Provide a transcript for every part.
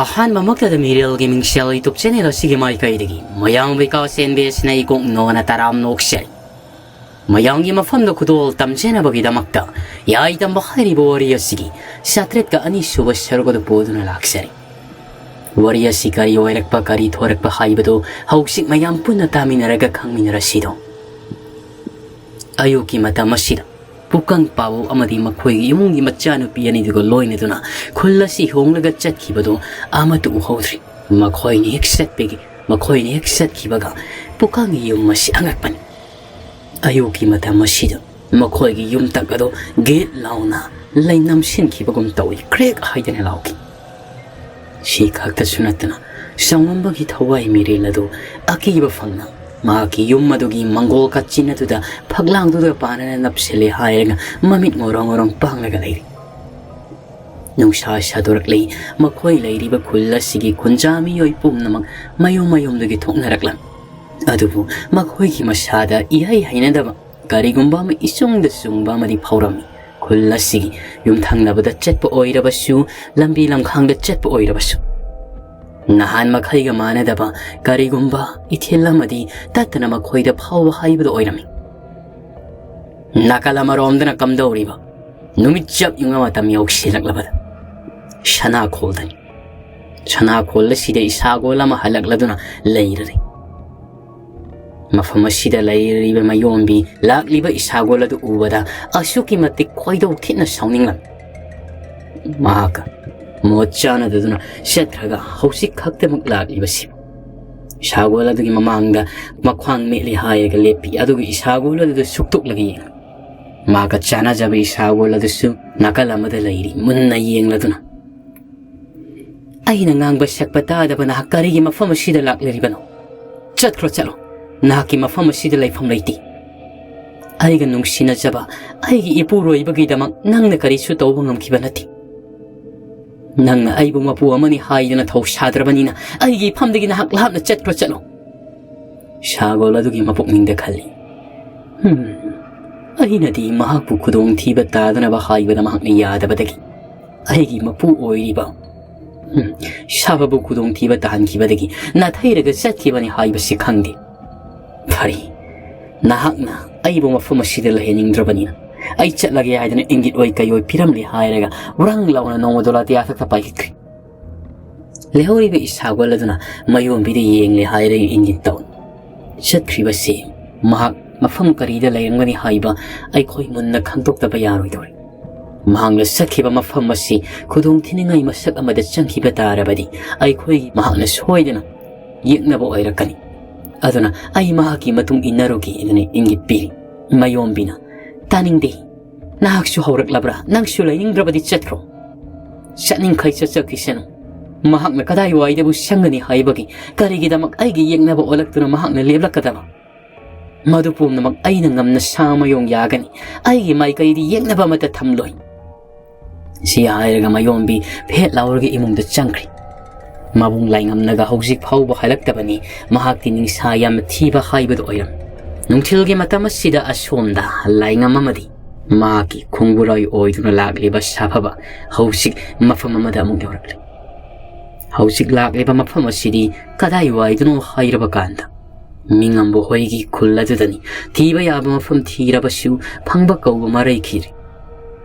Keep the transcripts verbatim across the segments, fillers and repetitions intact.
ꯑꯍꯥꯟꯕꯃꯛꯇꯗ ꯃꯤꯔꯦꯜꯒꯤ ꯃꯤꯡꯁꯦꯜ YouTube channel ꯑꯁꯤꯒꯤ ꯃꯥꯏꯀꯩꯗꯒꯤ ꯃꯌꯥꯝ ꯕꯤꯀꯥꯁ ꯑꯦꯟ ꯕꯤ ꯑꯦꯁꯅ ꯏꯀꯣꯛ ꯅꯣꯅ ꯇꯔꯥꯝꯅ ꯑꯣꯛꯆꯔꯤ꯫ ꯃꯌꯥꯝꯒꯤ ꯃꯐꯝꯗ ꯈꯨꯗꯣꯜ ꯇꯝꯖꯅꯕꯒꯤꯗꯃꯛꯇ ꯌꯥꯏ ꯇꯝꯕ ꯍꯥꯏꯔꯤꯕ ꯋꯥꯔꯤ ꯑꯁꯤꯒꯤ ꯆꯥꯇ꯭ꯔꯦꯠꯀ ꯑꯅꯤꯁꯨꯕ ꯁꯔꯨꯛ ꯑꯗꯨ ꯄꯨꯗꯨꯅ ꯂꯥꯛꯆꯔꯤ꯫ ꯋꯥꯔꯤ ꯑꯁꯤ ꯀꯔꯤ ꯑꯣꯏꯔꯛꯄ, ꯀꯔꯤ ꯊꯣꯔꯛꯄ ꯍꯥꯏꯕꯗꯨ ꯍꯧꯖꯤꯛ ꯃꯌꯥꯝ ꯄꯨꯟꯅ ꯇꯥꯃꯤꯟꯅꯔꯒ ꯈꯪꯃꯤꯟꯅꯔꯁꯤꯗꯣ꯫ ꯑꯌꯨꯛꯀꯤ ꯃꯇꯝ ꯑꯁꯤꯗ ꯄꯨꯀꯪ ꯄꯥꯕꯧ ꯑꯃꯗꯤ ꯃꯈꯣꯏꯒꯤ ꯏꯃꯨꯡꯒꯤ ꯃꯆꯥꯅꯨꯄꯤ ꯑꯅꯤꯗꯨꯒ ꯂꯣꯏꯅꯗꯨꯅ ꯈꯨꯜ ꯑꯁꯤ ꯍꯣꯡꯂꯒ ꯆꯠꯈꯤꯕꯗꯨ ꯑꯃꯠꯇ ꯎꯍꯧꯗ꯭ꯔꯤ꯫ ꯃꯈꯣꯏꯅ ꯍꯦꯛ ꯆꯠꯄꯒꯤ, ꯃꯈꯣꯏꯅ ꯍꯦꯛ ꯆꯠꯈꯤꯕꯒ ꯄꯨꯀꯪꯒꯤ ꯌꯨꯝ ꯑꯁꯤ ꯑꯉꯛꯄꯅꯤ꯫ ꯑꯌꯨꯛꯀꯤ ꯃꯇꯝ ꯑꯁꯤꯗ ꯃꯈꯣꯏꯒꯤ ꯌꯨꯝꯇꯛ ꯑꯗꯨ ꯒꯦꯠ ꯂꯥꯎꯅ ꯂꯩ ꯅꯝꯁꯤꯟꯈꯤꯕꯒꯨꯝ ꯇꯧꯏ, ꯀ꯭ꯔꯦꯛ ꯍꯥꯏꯗꯅ ꯂꯥꯎꯈꯤ꯫ ꯁꯤ ꯈꯛꯇꯁꯨ ꯅꯠꯇꯅ ꯆꯥꯎꯉꯝꯕꯒꯤ ꯊꯋꯥꯏ ꯃꯤꯔꯦꯜ ꯑꯗꯨ ꯑꯀꯤꯕ ꯐꯪꯅ ꯃꯍꯥꯛꯀꯤ ꯌꯨꯝ ꯑꯗꯨꯒꯤ ꯃꯪꯒꯣꯜ ꯀꯥꯆꯤꯟ ꯑꯗꯨꯗ ꯐꯛꯂꯥꯡꯗꯨꯗ ꯄꯥꯅꯅ ꯅꯞꯁꯤꯜꯂꯦ ꯍꯥꯏꯔꯒ ꯃꯃꯤꯠ ꯉꯧꯔꯣꯡ ꯉꯧꯔꯣꯡ ꯄꯥꯡꯂꯒ ꯂꯩꯔꯤ꯫ ꯅꯨꯡꯁꯥ ꯁꯥꯗꯣꯔꯛꯂꯤ꯫ ꯃꯈꯣꯏ ꯂꯩꯔꯤꯕ ꯈꯨꯜ ꯑꯁꯤꯒꯤ ꯈꯨꯟꯖꯥ ꯃꯤꯑꯣꯏ ꯄꯨꯝꯅꯃꯛ ꯃꯌꯨꯝ ꯃꯌꯨꯝꯗꯒꯤ ꯊꯣꯛꯅꯔꯛꯂꯝꯃꯤ꯫ ꯑꯗꯨꯕꯨ ꯃꯈꯣꯏꯒꯤ ꯃꯁꯥꯗ ꯏꯍꯩ ꯍꯩꯅꯗꯕ ꯀꯔꯤꯒꯨꯝꯕ ꯑꯃ ꯏꯆꯨꯡꯗ ꯆꯨꯡꯕ ꯑꯃꯗꯤ ꯐꯥꯎꯔꯝꯃꯤ꯫ ꯈꯨꯜ ꯑꯁꯤꯒꯤ ꯌꯨꯝꯊꯪꯅꯕꯗ ꯆꯠꯄ ꯑꯣꯏꯔꯕꯁꯨ, ꯂꯝꯕꯤ ꯂꯝꯈꯥꯡꯗ ꯆꯠꯄ ꯑꯣꯏꯔꯕꯁꯨ, ꯅꯍꯥꯟ ꯃꯈꯩꯒ ꯃꯥꯟꯅꯗꯕ ꯀꯔꯤꯒꯨꯝꯕ ꯏꯊꯤꯜ ꯑꯃꯗꯤ ꯇꯠꯇꯅ ꯃꯈꯣꯏꯗ ꯐꯥꯎꯕ ꯍꯥꯏꯕꯗꯨ ꯑꯣꯏꯔꯝꯃꯤ꯫ ꯅꯥꯀꯜ ꯑꯃꯔꯣꯝꯗꯅ ꯀꯝꯗꯧꯔꯤꯕ? ꯅꯨꯃꯤꯠ ꯆꯞ ꯌꯨꯡꯕ ꯃꯇꯝ ꯌꯧꯁꯤꯜꯂꯛꯂꯕꯗ ꯁꯅꯥꯈꯣꯜꯗꯅꯤ꯫ ꯁꯅꯥꯈꯣꯜ ꯑꯁꯤꯗ ꯏꯁꯥꯒꯣꯜ ꯑꯃ ꯍꯜꯂꯛꯂꯗꯨꯅ ꯂꯩꯔꯔꯤ꯫ ꯃꯐꯝ ꯑꯁꯤꯗ ꯂꯩꯔꯤꯕ ꯃꯌꯣꯝꯕꯤ ꯂꯥꯛꯂꯤꯕ ꯏꯁꯥꯒꯣꯜ ꯑꯗꯨ ꯎꯕꯗ ꯑꯁꯨꯛꯀꯤ ꯃꯇꯤꯛ ꯈꯣꯏꯗꯧ ꯊꯤꯅ ꯁꯥꯎꯅꯤꯡꯂꯝꯃꯤ꯫ ꯃꯍꯥꯛꯀ ꯃꯣꯠ ꯆꯥꯅꯗꯗꯨꯅ ꯆꯠꯈ꯭ꯔꯒ ꯍꯧꯖꯤꯛ ꯈꯛꯇꯃꯛ ꯂꯥꯛꯂꯤꯕꯁꯤ ꯏꯁꯥꯒꯣꯜ ꯑꯗꯨꯒꯤ ꯃꯃꯥꯡꯗ ꯃꯈ꯭ꯋꯥꯡ ꯃꯦꯠꯂꯤ ꯍꯥꯏꯔꯒ ꯂꯦꯞꯄꯤ꯫ ꯑꯗꯨꯒ ꯏꯁꯥꯒꯣꯜ ꯑꯗꯨꯗ ꯁꯨꯛꯇꯣꯛꯂꯒ ꯌꯦꯡꯂꯤ꯫ ꯃꯍꯥꯛꯀ ꯆꯥꯅꯖꯕ ꯏꯁꯥꯒꯣꯜ ꯑꯗꯨꯁꯨ ꯅꯥꯀꯜ ꯑꯃꯗ ꯂꯩꯔꯤ, ꯃꯨꯟꯅ ꯌꯦꯡꯂꯗꯨꯅ꯫ "ꯑꯩꯅ ꯉꯥꯡꯕ ꯁꯛꯄ ꯇꯥꯗꯕ ꯅꯍꯥꯛ ꯀꯔꯤꯒꯤ ꯃꯐꯝ ꯑꯁꯤꯗ ꯂꯥꯛꯂꯤꯕꯅꯣ? ꯆꯠꯈ꯭ꯔꯣ, ꯆꯠꯂꯣ꯫ ꯅꯍꯥꯛꯀꯤ ꯃꯐꯝ ꯑꯁꯤꯗ ꯂꯩꯐꯝ ꯂꯩꯇꯦ꯫ ꯑꯩꯒ ꯅꯨꯡꯁꯤꯅꯖꯕ ꯑꯩꯒꯤ ꯏꯄꯨꯔꯣꯏꯕꯒꯤꯗꯃꯛ ꯅꯪꯅ ꯀꯔꯤꯁꯨ ꯇꯧꯕ ꯉꯝꯈꯤꯕ ꯅꯠꯇꯦ꯫ ꯅꯪꯅ ꯑꯩꯕꯨ ꯃꯄꯨ ꯑꯃꯅꯤ ꯍꯥꯏꯗꯨꯅ ꯊꯧꯁꯥꯗ꯭ꯔꯕꯅꯤꯅ ꯑꯩꯒꯤ ꯏꯐꯝꯗꯒꯤ ꯅꯍꯥꯛ ꯂꯥꯞꯅ ꯆꯠꯈ꯭ꯔꯣ, ꯆꯠꯂꯣ꯫" ꯁꯥꯒꯣꯜ ꯑꯗꯨꯒꯤ ꯃꯄꯨꯛꯅꯤꯡꯗ ꯈꯜꯂꯤ, "ꯍꯝ, ꯑꯩꯅꯗꯤ ꯃꯍꯥꯛꯄꯨ ꯈꯨꯗꯣꯡꯊꯤꯕ ꯇꯥꯗꯅꯕ ꯍꯥꯏꯕꯗ ꯃꯍꯥꯛꯅ ꯌꯥꯗꯕꯗꯒꯤ ꯑꯩꯒꯤ ꯃꯄꯨ ꯑꯣꯏꯔꯤꯕ ꯎꯝ, ꯁꯥꯐꯕꯨ ꯈꯨꯗꯣꯡꯊꯤꯕ ꯇꯥꯍꯟꯈꯤꯕꯗꯒꯤ ꯅꯥꯊꯩꯔꯒ ꯆꯠꯈꯤꯕꯅꯤ ꯍꯥꯏꯕꯁꯤ ꯈꯪꯗꯦ꯫ ꯐꯔꯦ, ꯅꯍꯥꯛꯅ ꯑꯩꯕꯨ ꯃꯐꯝ ꯑꯁꯤꯗ ꯂꯩꯍꯟꯅꯤꯡꯗ꯭ꯔꯕꯅꯤꯅ ꯑꯩ ꯆꯠꯂꯒꯦ ꯍꯥꯏꯗꯅ ꯏꯪꯒꯤꯠ ꯑꯣꯏ ꯀꯩ ꯑꯣꯏ ꯄꯤꯔꯝꯂꯦ ꯍꯥꯏꯔꯒ ꯋ꯭ꯔꯪ ꯂꯥꯎꯅ ꯅꯣꯡꯃꯗꯣꯂꯥ ꯇꯌꯥꯊꯛꯇ ꯄꯥꯏꯈꯠꯈ꯭ꯔꯦ꯫ ꯂꯩꯍꯧꯔꯤꯕ ꯏꯁꯥꯒꯣꯜ ꯑꯗꯨꯅ ꯃꯌꯣꯝꯕꯤꯗ ꯌꯦꯡꯂꯦ ꯍꯥꯏꯔꯒ ꯏꯪꯒꯤꯠ ꯇꯧꯏ꯫ ꯆꯠꯈ꯭ꯔꯤꯕꯁꯤ ꯃꯍꯥꯛ ꯃꯐꯝ ꯀꯔꯤꯗ ꯂꯩꯔꯝꯒꯅꯤ ꯍꯥꯏꯕ ꯑꯩꯈꯣꯏ ꯃꯨꯟꯅ ꯈꯪꯗꯣꯛꯇꯕ ꯌꯥꯔꯣꯏꯗꯧꯔꯤ꯫ ꯃꯍꯥꯛꯅ ꯆꯠꯈꯤꯕ ꯃꯐꯝ ꯑꯁꯤ ꯈꯨꯗꯣꯡ ꯊꯤꯅꯤꯡꯉꯥꯏ ꯃꯁꯛ ꯑꯃꯗ ꯆꯪꯈꯤꯕ ꯇꯥꯔꯕꯗꯤ ꯑꯩꯈꯣꯏ ꯃꯍꯥꯛꯅ ꯁꯣꯏꯗꯅ ꯌꯦꯛꯅꯕ ꯑꯣꯏꯔꯛꯀꯅꯤ꯫ ꯑꯗꯨꯅ ꯑꯩ ꯃꯍꯥꯛꯀꯤ ꯃꯇꯨꯡ ꯏꯟꯅꯔꯨꯒꯦ ꯑꯗꯨꯅ ꯏꯪꯒꯤꯠ ꯄꯤꯔꯤ꯫ ꯃꯌꯣꯝꯕꯤꯅ, "ꯇꯥꯅꯤꯡꯗꯦ, ꯅꯍꯥꯛꯁꯨ ꯍꯧꯔꯛꯂꯕ꯭ꯔꯥ? ꯅꯪꯁꯨ ꯂꯩꯅꯤꯡꯗ꯭ꯔꯕꯗꯤ ꯆꯠꯈ꯭ꯔꯣ꯫ ꯆꯠꯅꯤꯡꯈꯩ ꯆꯠꯆꯈꯤꯁꯅꯨ꯫ ꯃꯍꯥꯛꯅ ꯀꯗꯥꯏꯋꯥꯏꯗꯕꯨ ꯆꯪꯒꯅꯤ ꯍꯥꯏꯕꯒꯤ, ꯀꯔꯤꯒꯤꯗꯃꯛ ꯑꯩꯒꯤ ꯌꯦꯛꯅꯕ ꯑꯣꯜꯂꯛꯇꯨꯅ ꯃꯍꯥꯛꯅ ꯂꯦꯞꯂꯛꯀꯗꯕ? ꯃꯗꯨ ꯄꯨꯝꯅꯃꯛ ꯑꯩꯅ ꯉꯝꯅ ꯁꯥ ꯃꯌꯣꯡ ꯌꯥꯒꯅꯤ꯫ ꯑꯩꯒꯤ ꯃꯥꯏꯀꯩꯗꯤ ꯌꯦꯛꯅꯕ ꯑꯃꯠꯇ ꯊꯝꯂꯣꯏ꯫" ꯁꯤ ꯍꯥꯏꯔꯒ ꯃꯌꯣꯝꯕꯤ ꯐꯦꯠ ꯂꯥꯎꯔꯒ ꯏꯃꯨꯡꯗ ꯆꯪꯈ꯭ꯔꯦ꯫ ꯃꯕꯨꯡ ꯂꯥꯏꯉꯝꯅꯒ ꯍꯧꯖꯤꯛ ꯐꯥꯎꯕ ꯍꯜꯂꯛꯇꯕꯅꯤ꯫ ꯃꯍꯥꯛꯇꯤ ꯅꯤꯡꯁꯥ ꯌꯥꯝꯅ ꯊꯤꯕ ꯍꯥꯏꯕꯗꯨ ꯑꯣꯏꯔꯝꯃꯤ꯫ ꯅꯨꯡꯊꯤꯜꯒꯤ ꯃꯇꯝ ꯑꯁꯤꯗ ꯑꯁꯣꯝꯗ ꯂꯥꯏꯉꯝ ꯑꯃꯗꯤ ꯃꯍꯥꯛꯀꯤ ꯈꯣꯡꯕꯨꯔꯥꯏ ꯑꯣꯏꯗꯨꯅ ꯂꯥꯛꯂꯤꯕ ꯁꯥꯐꯕ ꯍꯧꯖꯤꯛ ꯃꯐꯝ ꯑꯃꯗ ꯑꯃꯨꯛ ꯌꯧꯔꯛꯂꯦ꯫ ꯍꯧꯖꯤꯛ ꯂꯥꯛꯂꯤꯕ ꯃꯐꯝ ꯑꯁꯤꯗꯤ ꯀꯗꯥꯏꯋꯥꯏꯗꯅꯣ ꯍꯥꯏꯔꯕ ꯀꯥꯟꯗ, ꯃꯤꯉꯝꯕ ꯍꯣꯏꯒꯤ ꯈꯨꯜ ꯑꯗꯨꯗꯅꯤ꯫ ꯊꯤꯕ ꯌꯥꯕ ꯃꯐꯝ ꯊꯤꯔꯕꯁꯨ ꯐꯪꯕ ꯀꯧꯕ ꯃꯔꯩꯈꯤꯔꯦ꯫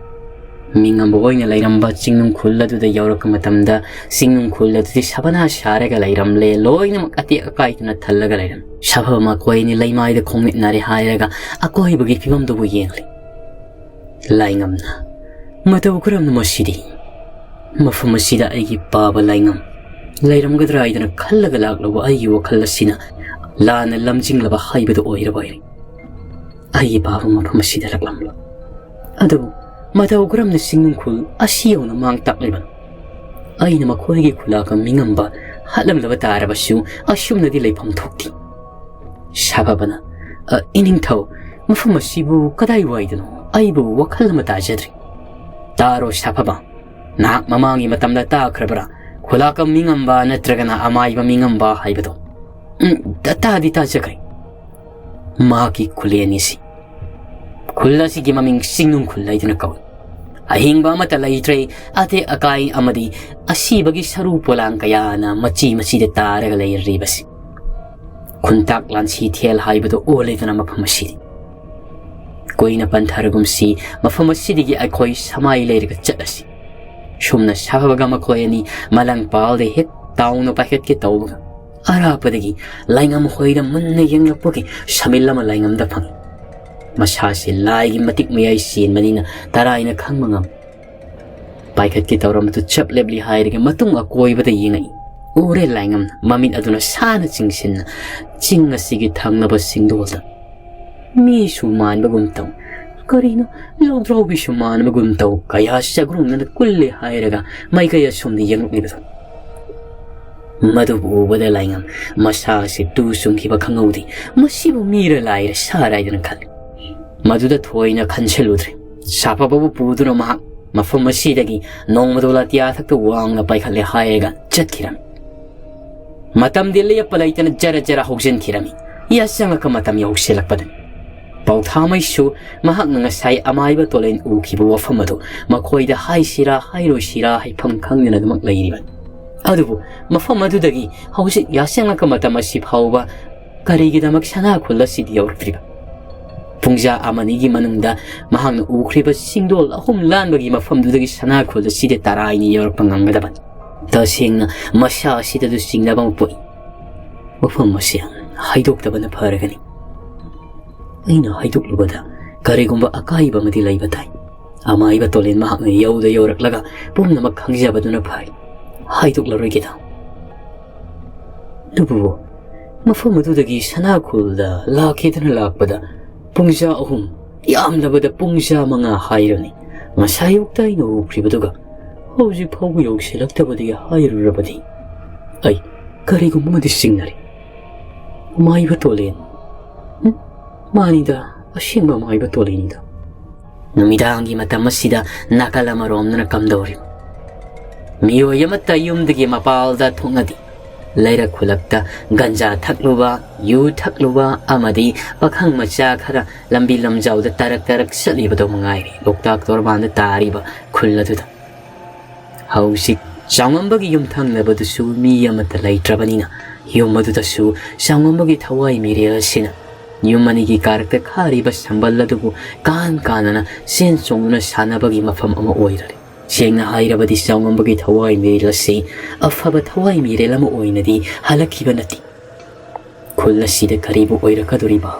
ꯃꯤꯉꯝꯕ ꯍꯣꯏꯅ ꯂꯩꯔꯝꯕ ꯆꯤꯡꯅꯨꯡ ꯈꯨꯜ ꯑꯗꯨꯗ ꯌꯧꯔꯛꯄ ꯃꯇꯝꯗ, ꯆꯤꯡꯅꯨꯡ ꯈꯨꯜ ꯑꯗꯨꯗꯤ ꯁꯕꯅꯥ ꯁꯥꯔꯒ ꯂꯩꯔꯝꯂꯦ, ꯂꯣꯏꯅꯃꯛ ꯑꯇꯦꯛ ꯑꯀꯥꯏꯗꯨꯅ ꯊꯜꯂꯒ ꯂꯩꯔꯝꯃꯤ꯫ ꯁꯥꯐꯕ ꯃꯈꯣꯏ ꯑꯅꯤ ꯂꯩꯃꯥꯏꯗ ꯈꯣꯡꯃꯤꯠꯅꯔꯦ ꯍꯥꯏꯔꯒ ꯑꯀꯣꯏꯕꯒꯤ ꯐꯤꯕꯝꯗꯨꯕꯨ ꯌꯦꯡꯂꯤ꯫ ꯂꯥꯏꯉꯝꯅ, "ꯃꯇꯧ ꯀꯔꯝꯅ ꯃꯁꯤꯗꯤ? ꯃꯐꯝ ꯑꯁꯤꯗ ꯑꯩꯒꯤ ꯄꯥꯕ ꯂꯥꯏꯉꯝ ꯂꯩꯔꯝꯒꯗ꯭ꯔꯥ ꯍꯥꯏꯗꯅ ꯈꯜꯂꯒ ꯂꯥꯛꯂꯨꯕ ꯑꯩꯒꯤ ꯋꯥꯈꯜ ꯑꯁꯤꯅ ꯂꯥꯟꯅ ꯂꯝꯖꯤꯡꯂꯕ ꯍꯥꯏꯕꯗꯨ ꯑꯣꯏꯔꯕ ꯑꯣꯏꯔꯦ꯫ ꯑꯩꯒꯤ ꯄꯥꯕ ꯃꯐꯝ ꯑꯁꯤꯗ ꯂꯥꯛꯂꯝꯕ ꯑꯗꯨꯕꯨ ꯃꯇꯧ ꯀꯔꯝꯅ ꯆꯤꯡꯅꯨꯡꯈꯨꯜ ꯑꯁꯤ ꯌꯧꯅ ꯃꯥꯡ ꯇꯥꯛꯂꯤꯕꯅꯣ? ꯑꯩꯅ ꯃꯈꯣꯏꯒꯤ ꯈꯨꯂꯥꯛꯀ ꯃꯤꯉꯝꯕ ꯍꯥꯠꯂꯝꯂꯕ ꯇꯥꯔꯕꯁꯨ ꯑꯁꯨꯝꯅꯗꯤ ꯂꯩꯐꯝ ꯊꯣꯛꯇꯦ꯫" ꯁꯥꯐꯕꯅ, "ꯑ, ꯏꯅꯤꯡꯊꯧ, ꯃꯐꯝ ꯑꯁꯤꯕꯨ ꯀꯗꯥꯏꯋꯥꯏꯗꯅꯣ? ꯑꯩꯕꯨ ꯋꯥꯈꯜ ꯑꯃ ꯇꯥꯖꯗ꯭ꯔꯤ꯫" "ꯇꯥꯔꯣ ꯁꯥꯐꯕ, ꯅꯍꯥꯛ ꯃꯃꯥꯡꯒꯤ ꯃꯇꯝꯗ ꯇꯥꯈ꯭ꯔꯕ꯭ꯔꯥ? ꯈꯨꯂꯥꯛꯀ ꯃꯤꯉꯝꯕ ꯅꯠꯇ꯭ꯔꯒꯅ ꯑꯃꯥꯏꯕ ꯃꯤꯉꯝꯕ ꯍꯥꯏꯕꯗꯣ?" "ꯎꯝ, ꯇ-, ꯇꯥꯗꯤ ꯇꯥꯖꯈ꯭ꯔꯦ꯫" ꯃꯍꯥꯛꯀꯤ ꯈꯨꯂꯦꯟ ꯑꯁꯤ, ꯈꯨꯜ ꯑꯁꯤꯒꯤ ꯃꯃꯤꯡ ꯆꯤꯡꯅꯨꯡ ꯈꯨꯜ ꯍꯥꯏꯗꯨꯅ ꯀꯧꯏ꯫ ꯑꯍꯤꯡꯕ ꯑꯃꯠꯇ ꯂꯩꯇ꯭ꯔꯦ꯫ ꯑꯇꯦꯛ ꯑꯀꯥꯏ ꯑꯃꯗꯤ ꯑꯁꯤꯕꯒꯤ ꯁꯔꯨ ꯄꯣꯂꯥꯡ ꯀꯌꯥꯅ ꯃꯆꯤ ꯃꯆꯤꯗ ꯇꯥꯔꯒ ꯂꯩꯔꯤꯕꯁꯤ꯫ ꯈꯨꯟꯇꯥꯛ ꯂꯥꯟꯁꯤ ꯊꯦꯜ ꯍꯥꯏꯕꯗꯨ ꯑꯣꯜꯂꯦꯗꯅ ꯃꯐꯝ ꯑꯁꯤꯗꯤ꯫ ꯀꯨꯏꯅ ꯄꯟꯊꯔꯒꯨꯝꯁꯤ, ꯃꯐꯝ ꯑꯁꯤꯗꯒꯤ ꯑꯩꯈꯣꯏ ꯁꯃꯥꯏ ꯂꯩꯔꯒ ꯆꯠꯂꯁꯤ꯫ ꯁꯨꯝꯅ ꯁꯥꯕꯒ ꯃꯈꯣꯏ ꯑꯅꯤ ꯃꯂꯪ ꯄꯥꯜꯗ ꯍꯦꯛ ꯇꯥꯎꯅ ꯄꯥꯏꯈꯠꯀꯦ ꯇꯧꯕꯒ, ꯑꯔꯥꯞꯄꯗꯒꯤ ꯂꯥꯏꯉꯝ ꯍꯣꯏꯗ ꯃꯨꯟꯅ ꯌꯦꯡꯂꯛꯄꯒꯤ ꯁꯃꯤꯜ ꯑꯃ ꯂꯥꯏꯉꯝꯗ ꯐꯪꯏ꯫ ꯃꯁꯥꯁꯤ ꯂꯥꯏꯒꯤ ꯃꯇꯤꯛ ꯃꯌꯥꯏ ꯆꯦꯟꯕꯅꯤꯅ ꯇꯔꯥꯏꯅ ꯈꯪꯕ ꯉꯝ꯫ ꯄꯥꯏꯈꯠꯀꯦ ꯇꯧꯔꯝꯕꯗꯨ ꯆꯞ ꯂꯦꯞꯂꯤ ꯍꯥꯏꯔꯒ ꯃꯇꯨꯡ ꯑꯀꯣꯏꯕꯗ ꯌꯦꯡꯉꯛꯏ꯫ ꯎꯔꯦ ꯂꯥꯏꯉꯝꯅ ꯃꯃꯤꯠ ꯑꯗꯨꯅ ꯁꯥꯅ ꯆꯤꯡꯁꯤꯟꯅ ꯆꯤꯡ ꯑꯁꯤꯒꯤ ꯊꯪꯅꯕ ꯁꯤꯡꯗꯣꯜꯗ ꯃꯤꯁꯨ ꯃꯥꯟꯕꯒꯨꯝ ꯇꯧ, ꯀꯔꯤꯅꯣ, ꯂꯧꯗ꯭ꯔꯥꯎꯕꯤꯁꯨ ꯃꯥꯟꯕꯒꯨꯝ ꯇꯧ, ꯀꯌꯥ ꯆꯒ꯭ꯔꯨꯡꯅꯅ ꯀꯨꯜꯂꯦ ꯍꯥꯏꯔꯒ ꯃꯥꯏꯀꯩ ꯑꯁꯣꯝꯗ ꯌꯦꯡꯂꯛꯂꯤꯕꯗꯣ꯫ ꯃꯗꯨꯕꯨ ꯎꯕꯗ ꯂꯥꯏꯉꯝ ꯃꯁꯥ ꯑꯁꯤ ꯇꯨ ꯆꯨꯡꯈꯤꯕ ꯈꯪꯍꯧꯗꯦ꯫ ꯃꯁꯤꯕꯨ ꯃꯤꯔ ꯂꯥꯏꯔ ꯁꯥꯔ ꯍꯥꯏꯗꯅ ꯈꯜꯂꯤ꯫ ꯃꯗꯨꯗ ꯊꯣꯏꯅ ꯈꯟꯁꯤꯜꯂꯨꯗ꯭ꯔꯦ꯫ ꯁꯥꯐꯕꯕꯨ ꯄꯨꯗꯨꯅ ꯃꯍꯥꯛ ꯃꯐꯝ ꯑꯁꯤꯗꯒꯤ ꯅꯣꯡꯃꯗꯣꯜ ꯑꯇꯤꯌꯥ ꯊꯛꯇ ꯋꯥꯡꯅ ꯄꯥꯏꯈꯠꯂꯦ ꯍꯥꯏꯔꯒ ꯆꯠꯈꯤꯔꯝꯃꯤ꯫ ꯃꯇꯝꯗꯤ ꯂꯦꯞꯄ ꯂꯩꯇꯅ ꯖꯔ ꯖꯔ ꯍꯧꯖꯤꯟꯈꯤꯔꯝꯃꯤ꯫ ꯌꯥꯆꯪꯉꯛꯄ ꯃꯇꯝ ꯌꯧꯁꯤꯜꯂꯛꯄꯗꯅꯤ꯫ ꯄꯥꯎꯊꯥꯃꯩꯁꯨ ꯃꯍꯥꯛꯅ ꯉꯁꯥꯏ ꯑꯃꯥꯏꯕ ꯇꯣꯂꯦꯟ ꯎꯈꯤꯕ ꯋꯥꯐꯝ ꯑꯗꯨ ꯃꯈꯣꯏꯗ ꯍꯥꯏꯁꯤꯔꯥ ꯍꯥꯏꯔꯣꯏꯁꯤꯔꯥ ꯍꯥꯏꯐꯝ ꯈꯪꯗꯅ ꯑꯗꯨꯃꯛ ꯂꯩꯔꯤꯕꯅꯤ꯫ ꯑꯗꯨꯕꯨ ꯃꯐꯝ ꯑꯗꯨꯗꯒꯤ ꯍꯧꯖꯤꯛ ꯌꯥꯆꯪꯉꯛꯄ ꯃꯇꯝ ꯑꯁꯤ ꯐꯥꯎꯕ ꯀꯔꯤꯒꯤꯗꯃꯛ ꯁꯅꯥꯈꯨꯜ ꯑꯁꯤꯗ ꯌꯧꯔꯛꯇ꯭ꯔꯤꯕ? ꯄꯨꯡꯖꯥ ꯑꯃꯅꯤꯒꯤ ꯃꯅꯨꯡꯗ ꯃꯍꯥꯛꯅ ꯎꯈ꯭ꯔꯤꯕ ꯁꯤꯡꯗꯣꯜ ꯑꯍꯨꯝ ꯂꯥꯟꯕꯒꯤ ꯃꯐꯝꯗꯨꯗꯒꯤ ꯁꯅꯥꯈꯨꯜ ꯑꯁꯤꯗ ꯇꯔꯥꯏꯅ ꯌꯧꯔꯛꯄ ꯉꯝꯒꯗꯕꯅꯤ꯫ ꯇꯁꯦꯡꯅ ꯃꯁꯥ ꯑꯁꯤꯗꯁꯨ ꯆꯤꯡꯅꯕ ꯑꯃ ꯄꯣꯛꯏ꯫ ꯋꯥꯐꯝ ꯑꯁꯤ ꯍꯥꯏꯗꯣꯛꯇꯕꯅ ꯐꯔꯒꯅꯤ꯫ ꯑꯩꯅ ꯍꯥꯏꯗꯣꯛꯂꯨꯕꯗ ꯀꯔꯤꯒꯨꯝꯕ ꯑꯀꯥꯏꯕ ꯑꯃꯗꯤ ꯂꯩꯕ ꯇꯥꯏ꯫ ꯑꯃꯥꯏꯕ ꯇꯣꯂꯦꯟ ꯃꯍꯥꯛꯅ ꯌꯧꯗ ꯌꯧꯔꯛꯂꯒ ꯄꯨꯝꯅꯃꯛ ꯈꯪꯖꯕꯗꯨꯅ ꯐꯔꯦ꯫ ꯍꯥꯏꯗꯣꯛꯂꯔꯣꯏꯒꯦꯗ꯫ ꯑꯗꯨꯕꯨ ꯃꯐꯝ ꯑꯗꯨꯗꯒꯤ ꯁꯅꯥꯈꯨꯜꯗ ꯂꯥꯛꯈꯤꯗꯨꯅ ꯂꯥꯛꯄꯗ ꯄꯨꯡꯖꯥ ꯑꯍꯨꯝ, ꯌꯥꯝꯂꯕꯗ ꯄꯨꯡꯖꯥ ꯃꯉꯥ ꯍꯥꯏꯔꯅꯤ꯫ ꯉꯁꯥꯏ ꯑꯌꯨꯛꯇ ꯑꯩꯅ ꯎꯈ꯭ꯔꯤꯕꯗꯨꯒ ꯍꯧꯖꯤꯛ ꯐꯥꯎꯕ ꯌꯧꯁꯤꯜꯂꯛꯇꯕꯗꯒꯤ ꯍꯥꯏꯔꯨꯔꯕꯗꯤ ꯑꯩ ꯀꯔꯤꯒꯨꯝꯕ ꯑꯃꯗꯤ ꯆꯤꯡꯅꯔꯤ꯫ ꯑꯃꯥꯏꯕ ꯇꯣꯂꯦꯟ꯫ ꯎꯝ? ꯃꯥꯅꯤꯗ, ꯑꯁꯦꯡꯕ ꯑꯃꯥꯏꯕ ꯇꯣꯂꯦꯟꯅꯤꯗ꯫ ꯅꯨꯃꯤꯗꯥꯡꯒꯤ ꯃꯇꯝ ꯑꯁꯤꯗ ꯅꯥꯀꯜ ꯑꯃꯔꯣꯝꯗꯅ ꯀꯝꯗꯧꯔꯤꯕ? ꯃꯤꯑꯣꯏ ꯑꯃꯠꯇ ꯌꯨꯝꯗꯒꯤ ꯃꯄꯥꯜꯗ ꯊꯣꯛꯅꯗꯦ꯫ ꯂꯩꯔꯛ ꯈꯨꯜꯂꯛꯇ ꯒꯟꯖꯥ ꯊꯛꯂꯨꯕ, ꯌꯨ ꯊꯛꯂꯨꯕ ꯑꯃꯗꯤ ꯄꯥꯈꯪ ꯃꯆꯥ ꯈꯔ ꯂꯝꯕꯤ ꯂꯝꯖꯥꯎꯗ ꯇꯔꯛ ꯇꯔꯛ ꯆꯠꯂꯤꯕꯗꯣ ꯃꯉꯥꯏꯔꯦ ꯂꯣꯛꯇꯥꯛ ꯇꯣꯔꯕꯥꯟꯗ ꯇꯥꯔꯤꯕ ꯈꯨꯜ ꯑꯗꯨꯗ꯫ ꯍꯧꯖꯤꯛ ꯆꯥꯎꯉꯝꯕꯒꯤ ꯌꯨꯝ ꯊꯪꯅꯕꯗꯨꯁꯨ ꯃꯤ ꯑꯃꯠꯇ ꯂꯩꯇ꯭ꯔꯕꯅꯤꯅ, ꯌꯨꯝ ꯑꯗꯨꯗꯁꯨ ꯆꯥꯎꯉꯝꯕꯒꯤ ꯊꯋꯥꯏ ꯃꯤꯔꯦꯜ ꯑꯁꯤꯅ ꯌꯨꯝ ꯑꯅꯤꯒꯤ ꯀꯥꯔꯛꯇ ꯈꯥꯔꯤꯕ ꯁꯝꯕꯜ ꯑꯗꯨꯕꯨ ꯀꯥꯟ ꯀꯥꯟꯅꯅ ꯆꯦꯟ ꯆꯣꯡꯗꯨꯅ ꯁꯥꯟꯅꯕꯒꯤ ꯃꯐꯝ ꯑꯃ ꯑꯣꯏꯔꯔꯦ꯫ ꯁꯦꯡꯅ ꯍꯥꯏꯔꯕꯗꯤ ꯆꯥꯎꯉꯝꯕꯒꯤ ꯊꯋꯥꯏ ꯃꯤꯔꯦꯜ ꯑꯁꯤ ꯑꯐꯕ ꯊꯋꯥꯏ ꯃꯤꯔꯦꯜ ꯑꯃ ꯑꯣꯏꯅꯗꯤ ꯍꯜꯂꯛꯈꯤꯕ ꯅꯠꯇꯦ꯫ ꯈꯨꯜ ꯑꯁꯤꯗ ꯀꯔꯤꯕꯨ ꯑꯣꯏꯔꯛꯀꯗꯣꯔꯤꯕ?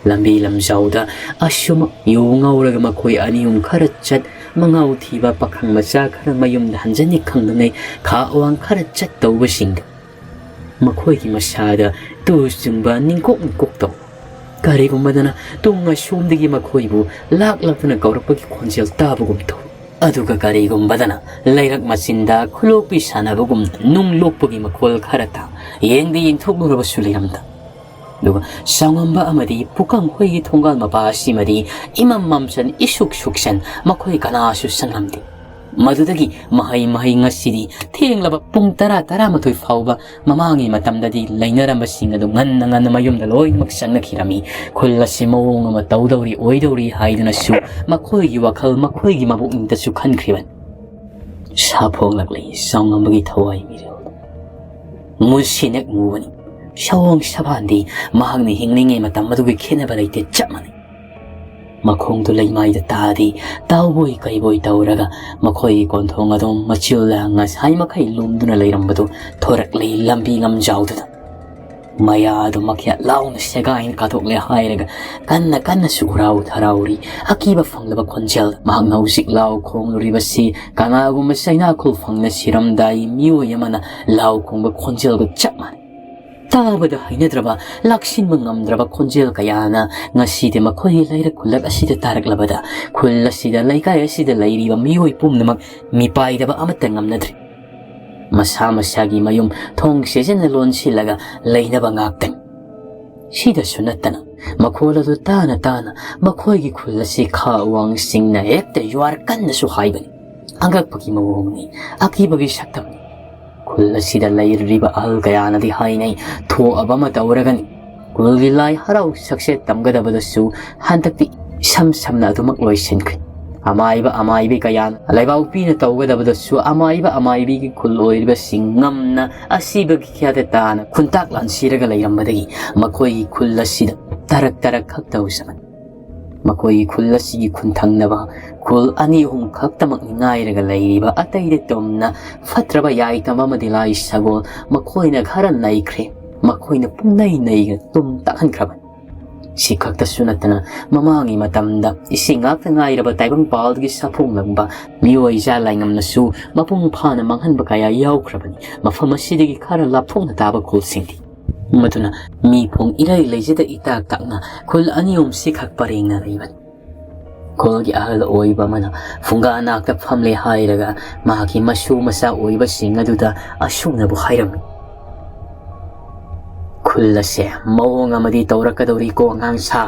ꯂꯝꯕꯤ ꯂꯝꯖꯥꯎꯗ ꯑꯁꯨꯝ ꯌꯨ ꯉꯥꯎꯔꯒ ꯃꯈꯣꯏ ꯑꯅꯤ ꯑꯍꯨꯝ ꯈꯔ ꯆꯠ, ꯃꯉꯥꯎ ꯊꯤꯕ ꯄꯥꯈꯪ ꯃꯆꯥ ꯈꯔ ꯃꯌꯨꯝꯗ ꯍꯟꯖꯟꯅꯤ ꯈꯪꯗꯉꯩ ꯈꯥ ꯑꯋꯥꯡ ꯈꯔ ꯆꯠ ꯇꯧꯕꯁꯤꯡꯗꯨ ꯃꯈꯣꯏꯒꯤ ꯃꯁꯥꯗ ꯇꯨ ꯆꯨꯡꯕ ꯅꯤꯡꯀꯣꯛ ꯅꯤꯡꯀꯣꯛ ꯇꯧ꯫ ꯀꯔꯤꯒꯨꯝꯕꯗꯅ ꯇꯨꯡ ꯑꯁꯣꯝꯗꯒꯤ ꯃꯈꯣꯏꯕꯨ ꯂꯥꯛ ꯂꯥꯛꯇꯨꯅ ꯀꯧꯔꯛꯄꯒꯤ ꯈꯣꯟꯖꯦꯜ ꯇꯥꯕꯒꯨꯝ ꯇꯧ꯫ ꯑꯗꯨꯒ ꯀꯔꯤꯒꯨꯝꯕꯗꯅ ꯂꯩꯔꯛ ꯃꯆꯤꯟꯗ ꯈꯨꯂꯣꯛꯄꯤ ꯁꯥꯟꯅꯕꯒꯨꯝꯅ ꯅꯨꯡ ꯂꯣꯛꯄꯒꯤ ꯃꯈꯣꯜ ꯈꯔ ꯇꯥ꯫ ꯌꯦꯡꯗꯤ ꯌꯦꯡꯊꯣꯛꯂꯨꯔꯕꯁꯨ ꯂꯩꯔꯝꯗ꯫ ꯑꯗꯨꯒ ꯆꯥꯎꯉꯝꯕ ꯑꯃꯗꯤ ꯄꯨꯀꯪ ꯍꯣꯏꯒꯤ ꯊꯣꯡꯒꯥꯜ ꯃꯄꯥ ꯑꯁꯤꯃꯗꯤ ꯏꯃꯝ ꯃꯝꯁꯟ ꯏꯁꯨꯛ ꯁꯨꯛꯁꯟ ꯃꯈꯣꯏ ꯀꯅꯥꯁꯨ ꯆꯪꯂꯝꯗꯦ꯫ ꯃꯗꯨꯗꯒꯤ ꯃꯍꯩ ꯃꯍꯩ ꯉꯁꯤꯗꯤ ꯊꯦꯡꯂꯕ ꯄꯨꯡ ꯇꯔꯥ, ꯇꯔꯥꯃꯥꯊꯣꯏ ꯐꯥꯎꯕ ꯃꯃꯥꯡꯒꯤ ꯃꯇꯝꯗꯗꯤ ꯂꯩꯅꯔꯝꯕꯁꯤꯡ ꯑꯗꯨ ꯉꯟꯅ ꯉꯟꯅ ꯃꯌꯨꯝꯗ ꯂꯣꯏꯅꯃꯛ ꯆꯪꯅꯈꯤꯔꯝꯃꯤ꯫ ꯈꯨꯜ ꯑꯁꯤ ꯃꯑꯣꯡ ꯑꯃ ꯇꯧꯗꯧꯔꯤ ꯑꯣꯏꯗꯧꯔꯤ ꯍꯥꯏꯗꯨꯅꯁꯨ ꯃꯈꯣꯏꯒꯤ ꯋꯥꯈꯜ ꯃꯈꯣꯏꯒꯤ ꯃꯕꯨꯛꯅꯤꯡꯗꯁꯨ ꯈꯟꯈ꯭ꯔꯤꯕꯅꯤ꯫ ꯁꯥꯐꯣꯡꯂꯛꯂꯤ ꯆꯥꯎꯉꯝꯕꯒꯤ ꯊꯋꯥꯏ ꯃꯤꯔꯦꯜ꯫ ꯃꯨꯁꯤꯅꯦꯛ ꯃꯨꯕꯅꯤ꯫ ꯁꯑꯣꯡ ꯁꯕꯥꯟꯗꯤ ꯃꯍꯥꯛꯅ ꯍꯤꯡꯂꯤꯉꯩ ꯃꯇꯝ ꯑꯗꯨꯒꯤ ꯈꯦꯠꯅꯕ ꯂꯩꯇꯦ, ꯆꯞ ꯃꯥꯟꯅꯩ꯫ ꯃꯈꯣꯡꯗꯨ ꯂꯩꯃꯥꯏꯗ ꯇꯥꯗꯤ ꯇꯥꯎꯕꯣꯏ ꯀꯩꯕꯣꯏ ꯇꯧꯔꯒ ꯃꯈꯣꯏꯒꯤ ꯀꯣꯟꯊꯣꯡ ꯑꯗꯨꯝ ꯃꯆꯤꯜꯗ ꯉꯁꯥꯏ ꯃꯈꯩ ꯂꯨꯝꯗꯨꯅ ꯂꯩꯔꯝꯕꯗꯨ ꯊꯣꯔꯛꯂꯤ ꯂꯝꯕꯤ ꯂꯝꯖꯥꯎꯗꯨꯗ꯫ ꯃꯌꯥꯗꯨ ꯃꯈꯌꯥꯠ ꯂꯥꯎꯅ ꯁꯦꯒꯥꯏꯅ ꯀꯥꯊꯣꯛꯂꯦ ꯍꯥꯏꯔꯒ ꯀꯟꯅ ꯀꯟꯅꯁꯨ ꯍꯨꯔꯥꯎ ꯊꯔꯥꯎꯔꯤ꯫ ꯑꯀꯤꯕ ꯐꯪꯂꯕ ꯈꯣꯟꯖꯦꯜ꯫ ꯃꯍꯥꯛꯅ ꯍꯧꯖꯤꯛ ꯂꯥꯎ ꯈꯣꯡꯂꯨꯔꯤꯕꯁꯤ ꯀꯅꯥꯒꯨꯝꯕ ꯆꯩꯅꯥꯈꯣꯜ ꯐꯪꯅ ꯁꯤꯔꯝꯗꯥꯏ ꯃꯤꯑꯣꯏ ꯑꯃꯅ ꯂꯥꯎ ꯈꯣꯡꯕ ꯈꯣꯟꯖꯦꯜꯒ ꯆꯞ ꯃꯥꯟꯅꯩ꯫ ꯇꯥꯕꯗ ꯍꯩꯅꯗ꯭ꯔꯕ, ꯂꯥꯛꯁꯤꯟꯕ ꯉꯝꯗ꯭ꯔꯕ ꯈꯣꯟꯖꯦꯜ ꯀꯌꯥꯅ ꯉꯁꯤꯗꯤ ꯃꯈꯣꯏꯒꯤ ꯂꯩꯔꯛ ꯈꯨꯜꯂꯛ ꯑꯁꯤꯗ ꯇꯥꯔꯛꯂꯕꯗ ꯈꯨꯜ ꯑꯁꯤꯗ, ꯂꯩꯀꯥꯏ ꯑꯁꯤꯗ ꯂꯩꯔꯤꯕ ꯃꯤꯑꯣꯏ ꯄꯨꯝꯅꯃꯛ ꯃꯤꯄꯥꯏꯗꯕ ꯑꯃꯠꯇ ꯉꯝꯅꯗ꯭ꯔꯦ꯫ ꯃꯁꯥ ꯃꯁꯥꯒꯤ ꯃꯌꯨꯝ ꯊꯣꯡ ꯁꯦꯖꯟꯅ ꯂꯣꯟꯁꯤꯜꯂꯒ ꯂꯩꯅꯕ ꯉꯥꯛꯇꯅꯤ꯫ ꯁꯤꯗꯁꯨ ꯅꯠꯇꯅ ꯃꯈꯣꯜ ꯑꯗꯨ ꯇꯥꯅ ꯇꯥꯅ ꯃꯈꯣꯏꯒꯤ ꯈꯨꯜ ꯑꯁꯤ ꯈꯥ ꯋꯥꯡꯁꯤꯡꯅ ꯍꯦꯛꯇ ꯌꯨꯍꯥꯔ ꯀꯟꯅꯁꯨ ꯍꯥꯏꯕꯅꯤ꯫ ꯑꯉꯛꯄꯒꯤ ꯃꯑꯣꯡꯅꯤ, ꯑꯀꯤꯕꯒꯤ ꯁꯛꯇꯝꯅꯤ꯫ ꯈꯨꯜ ꯑꯁꯤꯗ ꯂꯩꯔꯤꯕ ꯑꯍꯜ ꯀꯌꯥꯅꯗꯤ ꯍꯥꯏꯅꯩ, ꯊꯣꯛꯑꯕ ꯑꯃ ꯇꯧꯔꯒꯅꯤ꯫ ꯈꯨꯜꯒꯤ ꯂꯥꯏ ꯍꯔꯥꯎ ꯁꯛꯁꯦꯠ ꯇꯝꯒꯗꯕꯗꯁꯨ ꯍꯟꯗꯛꯇꯤ ꯏꯁꯝ ꯁꯝꯅ ꯑꯗꯨꯃꯛ ꯂꯣꯏꯁꯤꯟꯈ꯭ꯔꯦ꯫ ꯑꯃꯥꯏꯕ ꯑꯃꯥꯏꯕꯤ ꯀꯌꯥꯅ ꯂꯩꯕꯥꯛꯄꯤꯅ ꯇꯧꯒꯗꯕꯗꯁꯨ ꯑꯃꯥꯏꯕ ꯑꯃꯥꯏꯕꯤꯒꯤ ꯈꯨꯜ ꯑꯣꯏꯔꯤꯕꯁꯤꯡ ꯉꯝꯅ ꯑꯁꯤꯕꯒꯤ ꯈ꯭ꯌꯥꯗ ꯇꯥꯅ ꯈꯨꯟꯇꯥꯛ ꯂꯥꯟꯁꯤꯔꯒ ꯂꯩꯔꯝꯕꯗꯒꯤ ꯃꯈꯣꯏꯒꯤ ꯈꯨꯜ ꯑꯁꯤꯗ ꯇꯔꯛ ꯇꯔꯛ ꯈꯛꯇ ꯎꯖꯕꯅꯤ꯫ ꯃꯈꯣꯏꯒꯤ ꯈꯨꯜ ꯑꯁꯤꯒꯤ ꯈꯨꯟꯊꯪꯅꯕ ꯈꯨꯜ ꯑꯅꯤ ꯑꯍꯨꯝ ꯈꯛꯇꯃꯛꯅꯤ ꯉꯥꯏꯔꯒ ꯂꯩꯔꯤꯕ꯫ ꯑꯇꯩꯗꯤ ꯇꯨꯝꯅ ꯐꯠꯇ꯭ꯔꯕ ꯌꯥꯏꯇꯝ ꯑꯃꯗꯤ ꯂꯥꯏ ꯁꯒꯣꯜ ꯃꯈꯣꯏꯅ ꯈꯔ ꯅꯩꯈ꯭ꯔꯦ꯫ ꯃꯈꯣꯏꯅ ꯄꯨꯡꯅꯩ ꯅꯩꯒ ꯇꯨꯝ ꯇꯥꯛꯍꯟꯈ꯭ꯔꯕꯅꯤ꯫ ꯁꯤ ꯈꯛꯇꯁꯨ ꯅꯠꯇꯅ ꯃꯃꯥꯡꯒꯤ ꯃꯇꯝꯗ ꯏꯁꯤꯡ ꯉꯥꯛꯇ ꯉꯥꯏꯔꯕ ꯇꯥꯏꯕꯪꯄꯥꯜꯗꯒꯤ ꯁꯥꯐꯣꯡꯂꯝꯕ ꯃꯤꯑꯣꯏ ꯖꯥꯠ ꯂꯥꯏꯉꯝꯅꯁꯨ ꯃꯄꯨꯡ ꯐꯥꯅ ꯃꯥꯡꯍꯟꯕ ꯀꯌꯥ ꯌꯥꯎꯈ꯭ꯔꯕꯅꯤ꯫ ꯃꯐꯝ ꯑꯁꯤꯗꯒꯤ ꯈꯔ ꯂꯥꯞꯊꯣꯛꯅ ꯇꯥꯕ ꯈꯨꯜꯁꯤꯡꯗꯤ꯫ ꯃꯗꯨꯅ ꯃꯤ ꯐꯣꯡ ꯏꯔꯩ ꯂꯩꯖꯗ ꯏꯇꯥꯛ ꯇꯥꯛꯅ ꯈꯨꯜ ꯑꯅꯤ ꯑꯍꯨꯝ ꯁꯤꯈꯛ ꯄꯔꯦꯡꯅ ꯂꯩꯕꯅꯤ꯫ ꯈꯨꯜꯒꯤ ꯑꯍꯜ ꯑꯣꯏꯕ ꯑꯃꯅ ꯐꯨꯡꯒꯥ ꯅꯥꯛꯇ ꯐꯝꯂꯦ ꯍꯥꯏꯔꯒ ꯃꯍꯥꯛꯀꯤ ꯃꯁꯨ ꯃꯆꯥ ꯑꯣꯏꯕꯁꯤꯡ ꯑꯗꯨꯗ ꯑꯁꯨꯝꯅꯕꯨ ꯍꯥꯏꯔꯝꯃꯤ, "ꯈꯨꯜ ꯑꯁꯦ ꯃꯑꯣꯡ ꯑꯃꯗꯤ ꯇꯧꯔꯛꯀꯗꯧꯔꯤꯀꯣ ꯑꯉꯥꯡ ꯁꯥ꯫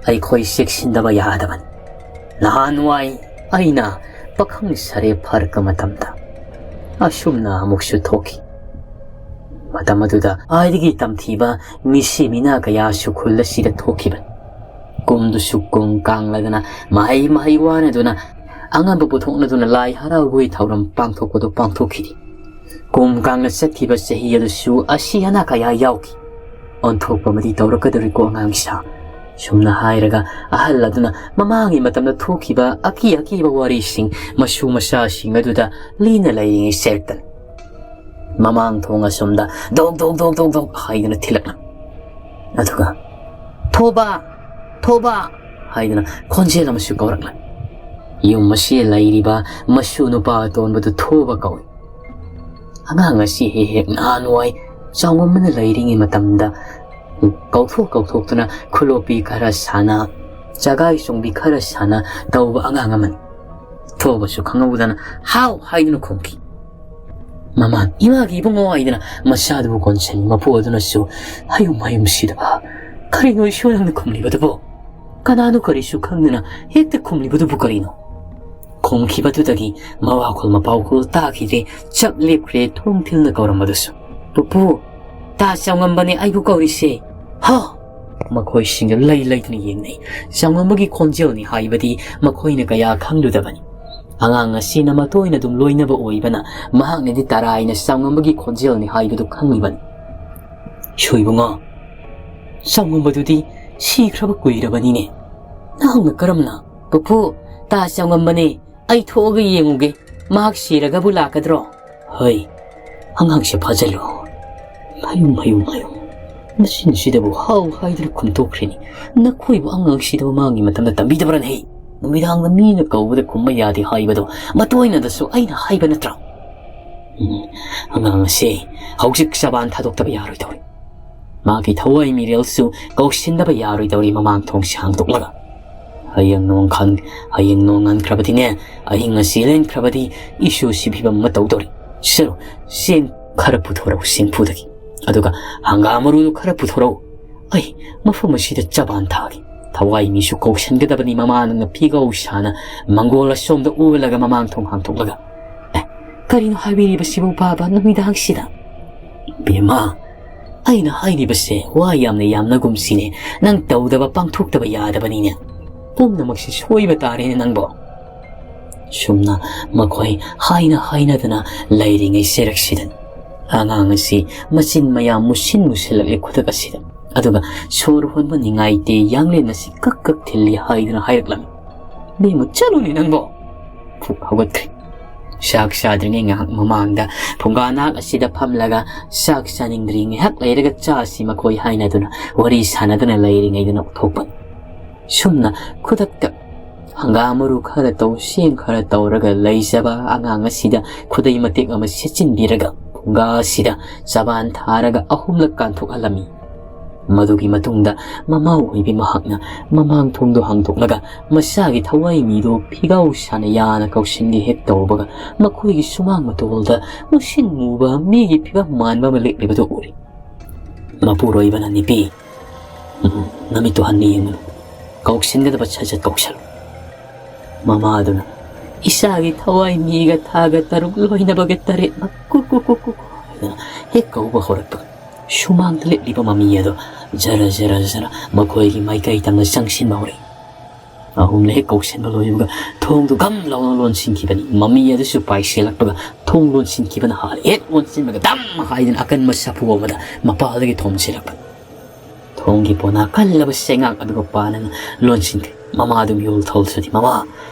ꯑꯩꯈꯣꯏ ꯆꯦꯛꯁꯤꯟꯗꯕ ꯌꯥꯗꯕꯅꯤ꯫ ꯅꯍꯥꯟꯋꯥꯏ ꯑꯩꯅ ꯄꯥꯈꯪ ꯁꯥꯔꯦ ꯐꯔꯛꯄ ꯃꯇꯝꯗ ꯑꯁꯨꯝꯅ ꯑꯃꯨꯛꯁꯨ ꯊꯣꯛꯈꯤ꯫ ꯃꯇꯝ ꯑꯗꯨꯗ ꯑꯩꯗꯒꯤ ꯇꯝꯊꯤꯕ ꯃꯤꯁꯤ ꯃꯤꯅꯥ ꯀꯌꯥꯁꯨ ꯈꯨꯜ ꯑꯁꯤꯗ ꯊꯣꯛꯈꯤꯕꯅꯤ꯫ ꯀꯨꯝꯗꯨꯁꯨ ꯀꯨꯝ ꯀꯥꯡꯂꯗꯅ ꯃꯍꯩ ꯃꯍꯩ ꯋꯥꯅꯗꯨꯅ ꯑꯉꯝꯕ ꯄꯨꯊꯣꯛꯅꯗꯨꯅ ꯂꯥꯏ ꯍꯔꯥꯎꯕꯒꯤ ꯊꯧꯔꯝ ꯄꯥꯡꯊꯣꯛꯄꯗꯨ ꯄꯥꯡꯊꯣꯛꯈꯤꯗꯦ꯫ ꯀꯨꯝ ꯀꯥꯡꯅ ꯆꯠꯈꯤꯕ ꯆꯍꯤ ꯑꯗꯨꯁꯨ ꯑꯁꯤ ꯑꯅꯥ ꯀꯌꯥ ꯌꯥꯎꯈꯤ꯫ ꯑꯣꯟꯊꯣꯛꯄ ꯑꯃꯗꯤ ꯇꯧꯔꯛꯀꯗꯧꯔꯤꯀꯣ ꯑꯉꯥꯡ ꯏꯁꯥ"꯫ ꯁꯨꯝꯅ ꯍꯥꯏꯔꯒ ꯑꯍꯜ ꯑꯗꯨꯅ ꯃꯃꯥꯡꯒꯤ ꯃꯇꯝꯗ ꯊꯣꯛꯈꯤꯕ ꯑꯀꯤ ꯑꯀꯤꯕ ꯋꯥꯔꯤꯁꯤꯡ ꯃꯁꯨ ꯃꯆꯥꯁꯤꯡ ꯑꯗꯨꯗ ꯂꯤꯅ ꯂꯩꯔꯤꯉꯩ ꯆꯦꯔꯛꯇꯅ ꯃꯃꯥꯡ ꯊꯣꯡ ꯑꯁꯣꯝꯗ ꯗꯣꯛ ꯗꯣꯛ ꯗꯣꯛ ꯗꯣꯛ ꯗꯣꯛ ꯍꯥꯏꯗꯨꯅ ꯊꯤꯜꯂꯛꯂꯝꯃꯤ꯫ ꯑꯗꯨꯒ "ꯊꯣꯕ! ꯊꯣꯕ!" ꯍꯥꯏꯗꯨꯅ ꯈꯣꯟꯖꯦꯜ ꯑꯃꯁꯨ ꯀꯧꯔꯛꯂꯝꯃꯤ꯫ ꯌꯨꯝ ꯑꯁꯤꯗ ꯂꯩꯔꯤꯕ ꯃꯁꯨ ꯅꯨꯄꯥ ꯑꯇꯣꯟꯕꯗꯨ ꯊꯣꯕ ꯀꯧꯏ꯫ ꯑꯉꯥꯡ ꯑꯁꯤ ꯍꯦꯛ ꯍꯦꯛ ꯅꯍꯥꯟꯋꯥꯏ ꯆꯥꯎꯉꯝꯅ ꯂꯩꯔꯤꯉꯩ ꯃꯇꯝꯗ ꯀꯧꯊꯣꯛ ꯀꯧꯊꯣꯛꯇꯨꯅ ꯈꯨꯂꯣꯛꯄꯤ ꯈꯔ ꯁꯥꯟꯅ, ꯆꯒꯥꯏ ꯆꯣꯡꯕꯤ ꯈꯔ ꯁꯥꯟꯅ ꯇꯧꯕ ꯑꯉꯥꯡ ꯑꯃꯅꯤ꯫ ꯊꯣꯕꯁꯨ ꯈꯪꯍꯧꯗꯅ "ꯍꯥꯎ" ꯍꯥꯏꯗꯨꯅ ꯈꯨꯝꯈꯤ꯫ ꯃꯃꯥ "ꯏꯃꯥꯒꯤ ꯏꯕꯨꯡꯉꯣ" ꯍꯥꯏꯗꯨꯅ ꯃꯆꯥꯗꯨꯕꯨ ꯀꯣꯟꯁꯤꯜꯂꯤ꯫ ꯃꯄꯨ ꯑꯗꯨꯅꯁꯨ "ꯍꯌꯨꯝ ꯍꯌꯨꯝ ꯁꯤꯗꯕ, ꯀꯔꯤꯅꯣ ꯏꯁꯨ ꯅꯪꯅ ꯈꯨꯝꯂꯤꯕꯗꯨꯕꯨ? ꯀꯅꯥꯅꯣ ꯀꯔꯤꯁꯨ ꯈꯪꯗꯅ ꯍꯦꯛꯇ ꯈꯨꯝꯂꯤꯕꯗꯨꯕꯨ ꯀꯔꯤꯅꯣ?" ꯈꯨꯝꯈꯤꯕꯗꯨꯗꯒꯤ ꯃꯋꯥꯈꯣꯜ ꯃꯄꯥꯎꯈꯣꯜ ꯇꯥꯈꯤꯗ꯭ꯔꯦ꯫ ꯆꯞ ꯂꯦꯞꯈ꯭ꯔꯦ ꯊꯣꯡ ꯊꯤꯜꯅ ꯀꯧꯔꯝꯕꯗꯨꯁꯨ꯫ "ꯄꯨꯄꯨ, ꯇꯥ ꯆꯥꯎꯉꯝꯕꯅꯦ ꯑꯩꯕꯨ ꯀꯧꯔꯤꯁꯦ꯫ ꯍꯥ!" ꯃꯈꯣꯏꯁꯤꯡꯗꯨ ꯂꯩ ꯂꯩꯇꯅ ꯌꯦꯡꯅꯩ꯫ ꯆꯥꯎꯉꯝꯕꯒꯤ ꯈꯣꯟꯖꯦꯜꯅꯤ ꯍꯥꯏꯕꯗꯤ ꯃꯈꯣꯏꯅ ꯀꯌꯥ ꯈꯪꯂꯨꯗꯕꯅꯤ꯫ ꯑꯉꯥꯡ ꯑꯁꯤꯅ ꯃꯇꯣꯏꯅ ꯑꯗꯨꯝ ꯂꯣꯏꯅꯕ ꯑꯣꯏꯕꯅ ꯃꯍꯥꯛꯅꯗꯤ ꯇꯔꯥꯏꯅ ꯆꯥꯎꯉꯝꯕꯒꯤ ꯈꯣꯟꯖꯦꯜꯅꯤ ꯍꯥꯏꯕꯗꯨ ꯈꯪꯂꯤꯕꯅꯤ꯫ "ꯁꯣꯏꯕꯨꯡꯉꯣ, ꯆꯥꯎꯉꯝꯕꯗꯨꯗꯤ ꯁꯤꯈ꯭ꯔꯕ ꯀꯨꯏꯔꯕꯅꯤꯅꯦ꯫ ꯅꯍꯥꯛꯅ ꯀꯔꯝꯅ?" "ꯄꯨꯄꯨ, ꯇꯥ ꯆꯥꯎꯉꯝꯕꯅꯦ꯫ ꯑꯩ ꯊꯣꯛꯑꯒ ꯌꯦꯡꯉꯨꯒꯦ꯫ ꯃꯍꯥꯛ ꯁꯤꯔꯒꯕꯨ ꯂꯥꯛꯀꯗ꯭ꯔꯣ?" "ꯍꯣꯏ, ꯑꯉꯥꯡꯁꯦ ꯐꯥꯖꯜꯂꯨ꯫ ꯍꯌꯨꯝ, ꯍꯌꯨꯝ, ꯍꯌꯨꯝ꯫ ꯃꯆꯤꯟꯁꯤꯗꯕꯨ ꯍꯥꯎ ꯍꯥꯏꯗꯨꯅ ꯈꯨꯝꯗꯣꯛꯈ꯭ꯔꯤꯅꯤ꯫ ꯅꯈꯣꯏꯕꯨ ꯑꯉꯥꯡ ꯁꯤꯗꯕ ꯃꯥꯡꯒꯤ ꯃꯇꯝꯗ ꯇꯝꯕꯤꯗꯕ꯭ꯔꯅꯦ? ꯅꯨꯃꯤꯗꯥꯡꯗ ꯃꯤꯅ ꯀꯧꯕꯗ ꯈꯨꯝꯕ ꯌꯥꯗꯦ ꯍꯥꯏꯕꯗꯣ ꯃꯇꯣꯏꯅꯗꯁꯨ ꯑꯩꯅ ꯍꯥꯏꯕ ꯅꯠꯇ꯭ꯔꯣ? ꯎꯝ, ꯑꯉꯥꯡ ꯑꯁꯤ ꯍꯧꯖꯤꯛ ꯆꯕꯥꯟ ꯊꯥꯗꯣꯛꯇꯕ ꯌꯥꯔꯣꯏꯗꯧꯔꯤ꯫ ꯃꯥꯒꯤ ꯊꯋꯥꯏ ꯃꯤꯔꯦꯜꯁꯨ ꯀꯧꯁꯤꯟꯗꯕ ꯌꯥꯔꯣꯏꯗꯧꯔꯤ ꯃꯃꯥꯡ ꯊꯣꯡꯁꯤ ꯍꯥꯡꯗꯣꯛꯂꯒ꯫ ꯍꯌꯦꯡ ꯅꯣꯡ ꯈꯪ-, ꯍꯌꯦꯡ ꯅꯣꯡ ꯉꯟꯈ꯭ꯔꯕꯗꯤꯅꯦ, ꯑꯍꯤꯡ ꯑꯁꯤ ꯂꯦꯟꯈ꯭ꯔꯕꯗꯤ ꯏꯁꯨ ꯁꯤ ꯐꯤꯕꯝ ꯑꯃ ꯇꯧꯗꯧꯔꯤ꯫ ꯁꯦꯔꯣ, ꯆꯦꯡ ꯈꯔ ꯄꯨꯊꯣꯔꯛꯎ ꯆꯦꯡꯐꯨꯗꯒꯤ꯫ ꯑꯗꯨꯒ ꯍꯪꯒꯥꯝ ꯃꯔꯨꯗꯨ ꯈꯔ ꯄꯨꯊꯣꯔꯛꯎ꯫ ꯑꯩ ꯃꯐꯝ ꯑꯁꯤꯗ ꯆꯕꯥꯟ ꯊꯥꯒꯦ꯫ ꯊꯋꯥꯏ ꯃꯤꯁꯨ ꯀꯧꯁꯟꯒꯗꯕꯅꯤ", ꯃꯃꯥꯅ ꯐꯤꯒꯧ ꯁꯥꯅ ꯃꯪꯒꯣꯜ ꯑꯁꯣꯝꯗ ꯑꯣꯜꯂꯒ ꯃꯃꯥꯡ ꯊꯣꯡ ꯍꯥꯡꯗꯣꯛꯂꯒ꯫ "ꯑꯦ, ꯀꯔꯤꯅꯣ ꯍꯥꯏꯕꯤꯔꯤꯕꯁꯤꯕꯨ ꯕꯥꯕꯥ ꯅꯨꯃꯤꯗꯥꯡꯁꯤꯗ?" "ꯕꯦꯝꯃ, ꯑꯩꯅ ꯍꯥꯏꯔꯤꯕꯁꯦ ꯋꯥ ꯌꯥꯝꯅ ꯌꯥꯝꯅꯒꯨꯝꯁꯤꯅꯦ꯫ ꯅꯪ ꯇꯧꯗꯕ ꯄꯥꯡꯊꯣꯛꯇꯕ ꯌꯥꯗꯕꯅꯤꯅꯦ꯫ ꯄꯨꯝꯅꯃꯛꯁꯤ ꯁꯣꯏꯕ ꯇꯥꯔꯦꯅꯦ ꯅꯪꯕꯣ꯫" ꯁꯨꯝꯅ ꯃꯈꯣꯏ ꯍꯥꯏꯅ ꯍꯥꯏꯅꯗꯅ ꯂꯩꯔꯤꯉꯩ ꯆꯩꯔꯛꯁꯤꯗꯅꯤ꯫ ꯑꯉꯥꯡ ꯑꯁꯤ ꯃꯆꯤꯟ ꯃꯌꯥ ꯃꯨꯁꯤꯟ ꯃꯨꯁꯤꯜꯂꯛꯂꯦ ꯈꯨꯗꯛ ꯑꯁꯤꯗ꯫ ꯑꯗꯨꯒ ꯁꯣꯔ ꯍꯣꯟꯕ ꯅꯤꯡꯉꯥꯏꯇꯦ, ꯌꯥꯡꯂꯦꯟ ꯑꯁꯤ ꯀꯛ ꯀꯛ ꯊꯤꯜꯂꯤ ꯍꯥꯏꯗꯨꯅ ꯍꯥꯏꯔꯛꯂꯝꯃꯤ꯫ "ꯕꯦꯝꯃ, ꯆꯠꯂꯨꯅꯦ ꯅꯪꯕꯣ꯫" ꯐꯨꯛ ꯍꯧꯒꯠꯈ꯭ꯔꯦ꯫ ꯆꯥꯛ ꯆꯥꯗ꯭ꯔꯤꯉꯩ ꯉꯥꯏꯍꯥꯛ ꯃꯃꯥꯡꯗ ꯐꯨꯡꯒꯥ ꯅꯥꯛ ꯑꯁꯤꯗ ꯐꯝꯂꯒ ꯆꯥꯛ ꯆꯥꯅꯤꯡꯗ꯭ꯔꯤ, ꯉꯥꯏꯍꯥꯛ ꯂꯩꯔꯒ ꯆꯥꯁꯤ ꯃꯈꯣꯏ ꯍꯥꯏꯅꯗꯨꯅ ꯋꯥꯔꯤ ꯁꯥꯟꯅꯗꯨꯅ ꯂꯩꯔꯤꯉꯩꯗ ꯅꯣꯛꯊꯣꯛꯄꯅꯤ꯫ ꯁꯨꯝꯅ ꯈꯨꯗꯛꯇ ꯍꯪꯒꯥꯝ ꯃꯔꯨ ꯈꯔ ꯇꯧ, ꯆꯦꯡ ꯈꯔ ꯇꯧꯔꯒ ꯂꯩꯖꯕ ꯑꯉꯥꯡ ꯑꯁꯤꯗ ꯈꯨꯗꯩ ꯃꯇꯦꯛ ꯑꯃ ꯁꯦꯠꯆꯤꯟꯕꯤꯔꯒ ꯐꯨꯡꯒꯥ ꯑꯁꯤꯗ ꯆꯕꯥꯟ ꯊꯥꯔꯒ ꯑꯍꯨꯝꯂꯛ ꯀꯥꯟꯊꯣꯛꯍꯜꯂꯝꯃꯤ꯫ ꯃꯗꯨꯒꯤ ꯃꯇꯨꯡꯗ ꯃꯃꯥ ꯑꯣꯏꯕꯤ ꯃꯍꯥꯛꯅ ꯃꯃꯥꯡ ꯊꯣꯡꯗꯣ ꯍꯥꯡꯗꯣꯛꯂꯒ ꯃꯆꯥꯒꯤ ꯊꯋꯥꯏ ꯃꯤꯗꯣ ꯐꯤꯒꯥꯎ ꯁꯥꯅ ꯌꯥꯅ ꯀꯧꯁꯤꯟꯒꯦ ꯍꯦꯛ ꯇꯧꯕꯒ ꯃꯈꯣꯏꯒꯤ ꯁꯨꯃꯥꯡ ꯃꯇꯣꯜꯗ ꯃꯨꯁꯤꯟ ꯃꯨꯕ ꯃꯤꯒꯤ ꯐꯤꯕꯝ ꯃꯥꯟꯕ ꯑꯃ ꯂꯦꯞꯂꯤꯕꯗꯨ ꯎꯔꯤ꯫ ꯃꯄꯨꯔꯣꯏꯕꯅ, "ꯅꯨꯄꯤ, ꯎꯝ, ꯅꯃꯤꯠꯇꯨ ꯍꯟꯅ ꯌꯦꯡꯒꯅꯨ꯫ ꯀꯧꯁꯤꯟꯒꯗꯕ ꯁꯠ ꯁꯠ ꯀꯧꯁꯜꯂꯨ꯫" ꯃꯃꯥꯗꯨꯅ, ꯏꯁꯥꯒꯤ ꯊꯋꯥꯏ ꯃꯤꯒ ꯊꯥꯒ ꯇꯔꯨꯛ, ꯂꯣꯏꯅꯕꯒ ꯇꯔꯦꯠ, ꯀꯨ ꯀꯨ ꯀꯨ ꯀꯨ ꯀꯨ ꯍꯥꯏꯗꯅ ꯍꯦꯛ ꯀꯧꯕ ꯍꯧꯔꯛꯄꯒ, ꯁꯨꯃꯥꯡꯗ ꯂꯦꯞꯂꯤꯕ ꯃꯃꯤ ꯑꯗꯣ ꯖꯔ ꯖꯔ ꯖꯔ ꯃꯈꯣꯏꯒꯤ ꯃꯥꯏꯀꯩ ꯇꯝꯅ ꯆꯪꯁꯤꯟꯕ ꯍꯧꯔꯛꯏ꯫ ꯑꯍꯨꯝꯂꯛ ꯍꯦꯛ ꯀꯧꯁꯤꯟꯕ ꯂꯣꯏꯕꯒ ꯊꯣꯡꯗꯨ ꯒꯝ ꯂꯥꯎꯅ ꯂꯣꯟꯁꯤꯟꯈꯤꯕꯅꯤ꯫ ꯃꯃꯤ ꯑꯗꯨꯁꯨ ꯄꯥꯏꯁꯤꯜꯂꯛꯄꯒ ꯊꯣꯡ ꯂꯣꯟꯁꯤꯟꯈꯤꯕꯅ ꯍꯥꯜꯂꯤ꯫ ꯍꯦꯛ ꯂꯣꯟꯁꯤꯟꯕꯒ ꯗꯝ ꯍꯥꯏꯗꯅ ꯑꯀꯟꯕ ꯁꯥꯐꯨ ꯑꯃꯗ ꯃꯄꯥꯗꯒꯤ ꯊꯣꯝꯖꯤꯜꯂꯛꯄꯅꯤ꯫ ꯊꯣꯡꯒꯤ ꯄꯣꯅꯥ ꯀꯜꯂꯕ ꯆꯩꯉꯥꯛ ꯑꯗꯨꯒ ꯄꯥꯟꯅꯅ ꯂꯣꯟꯁꯤꯟꯈ꯭ꯔꯦ꯫ ꯃꯃꯥꯗꯨ ꯃꯤꯍꯨꯜ ꯊꯧꯁꯨꯗꯤ, "ꯃꯃꯥ,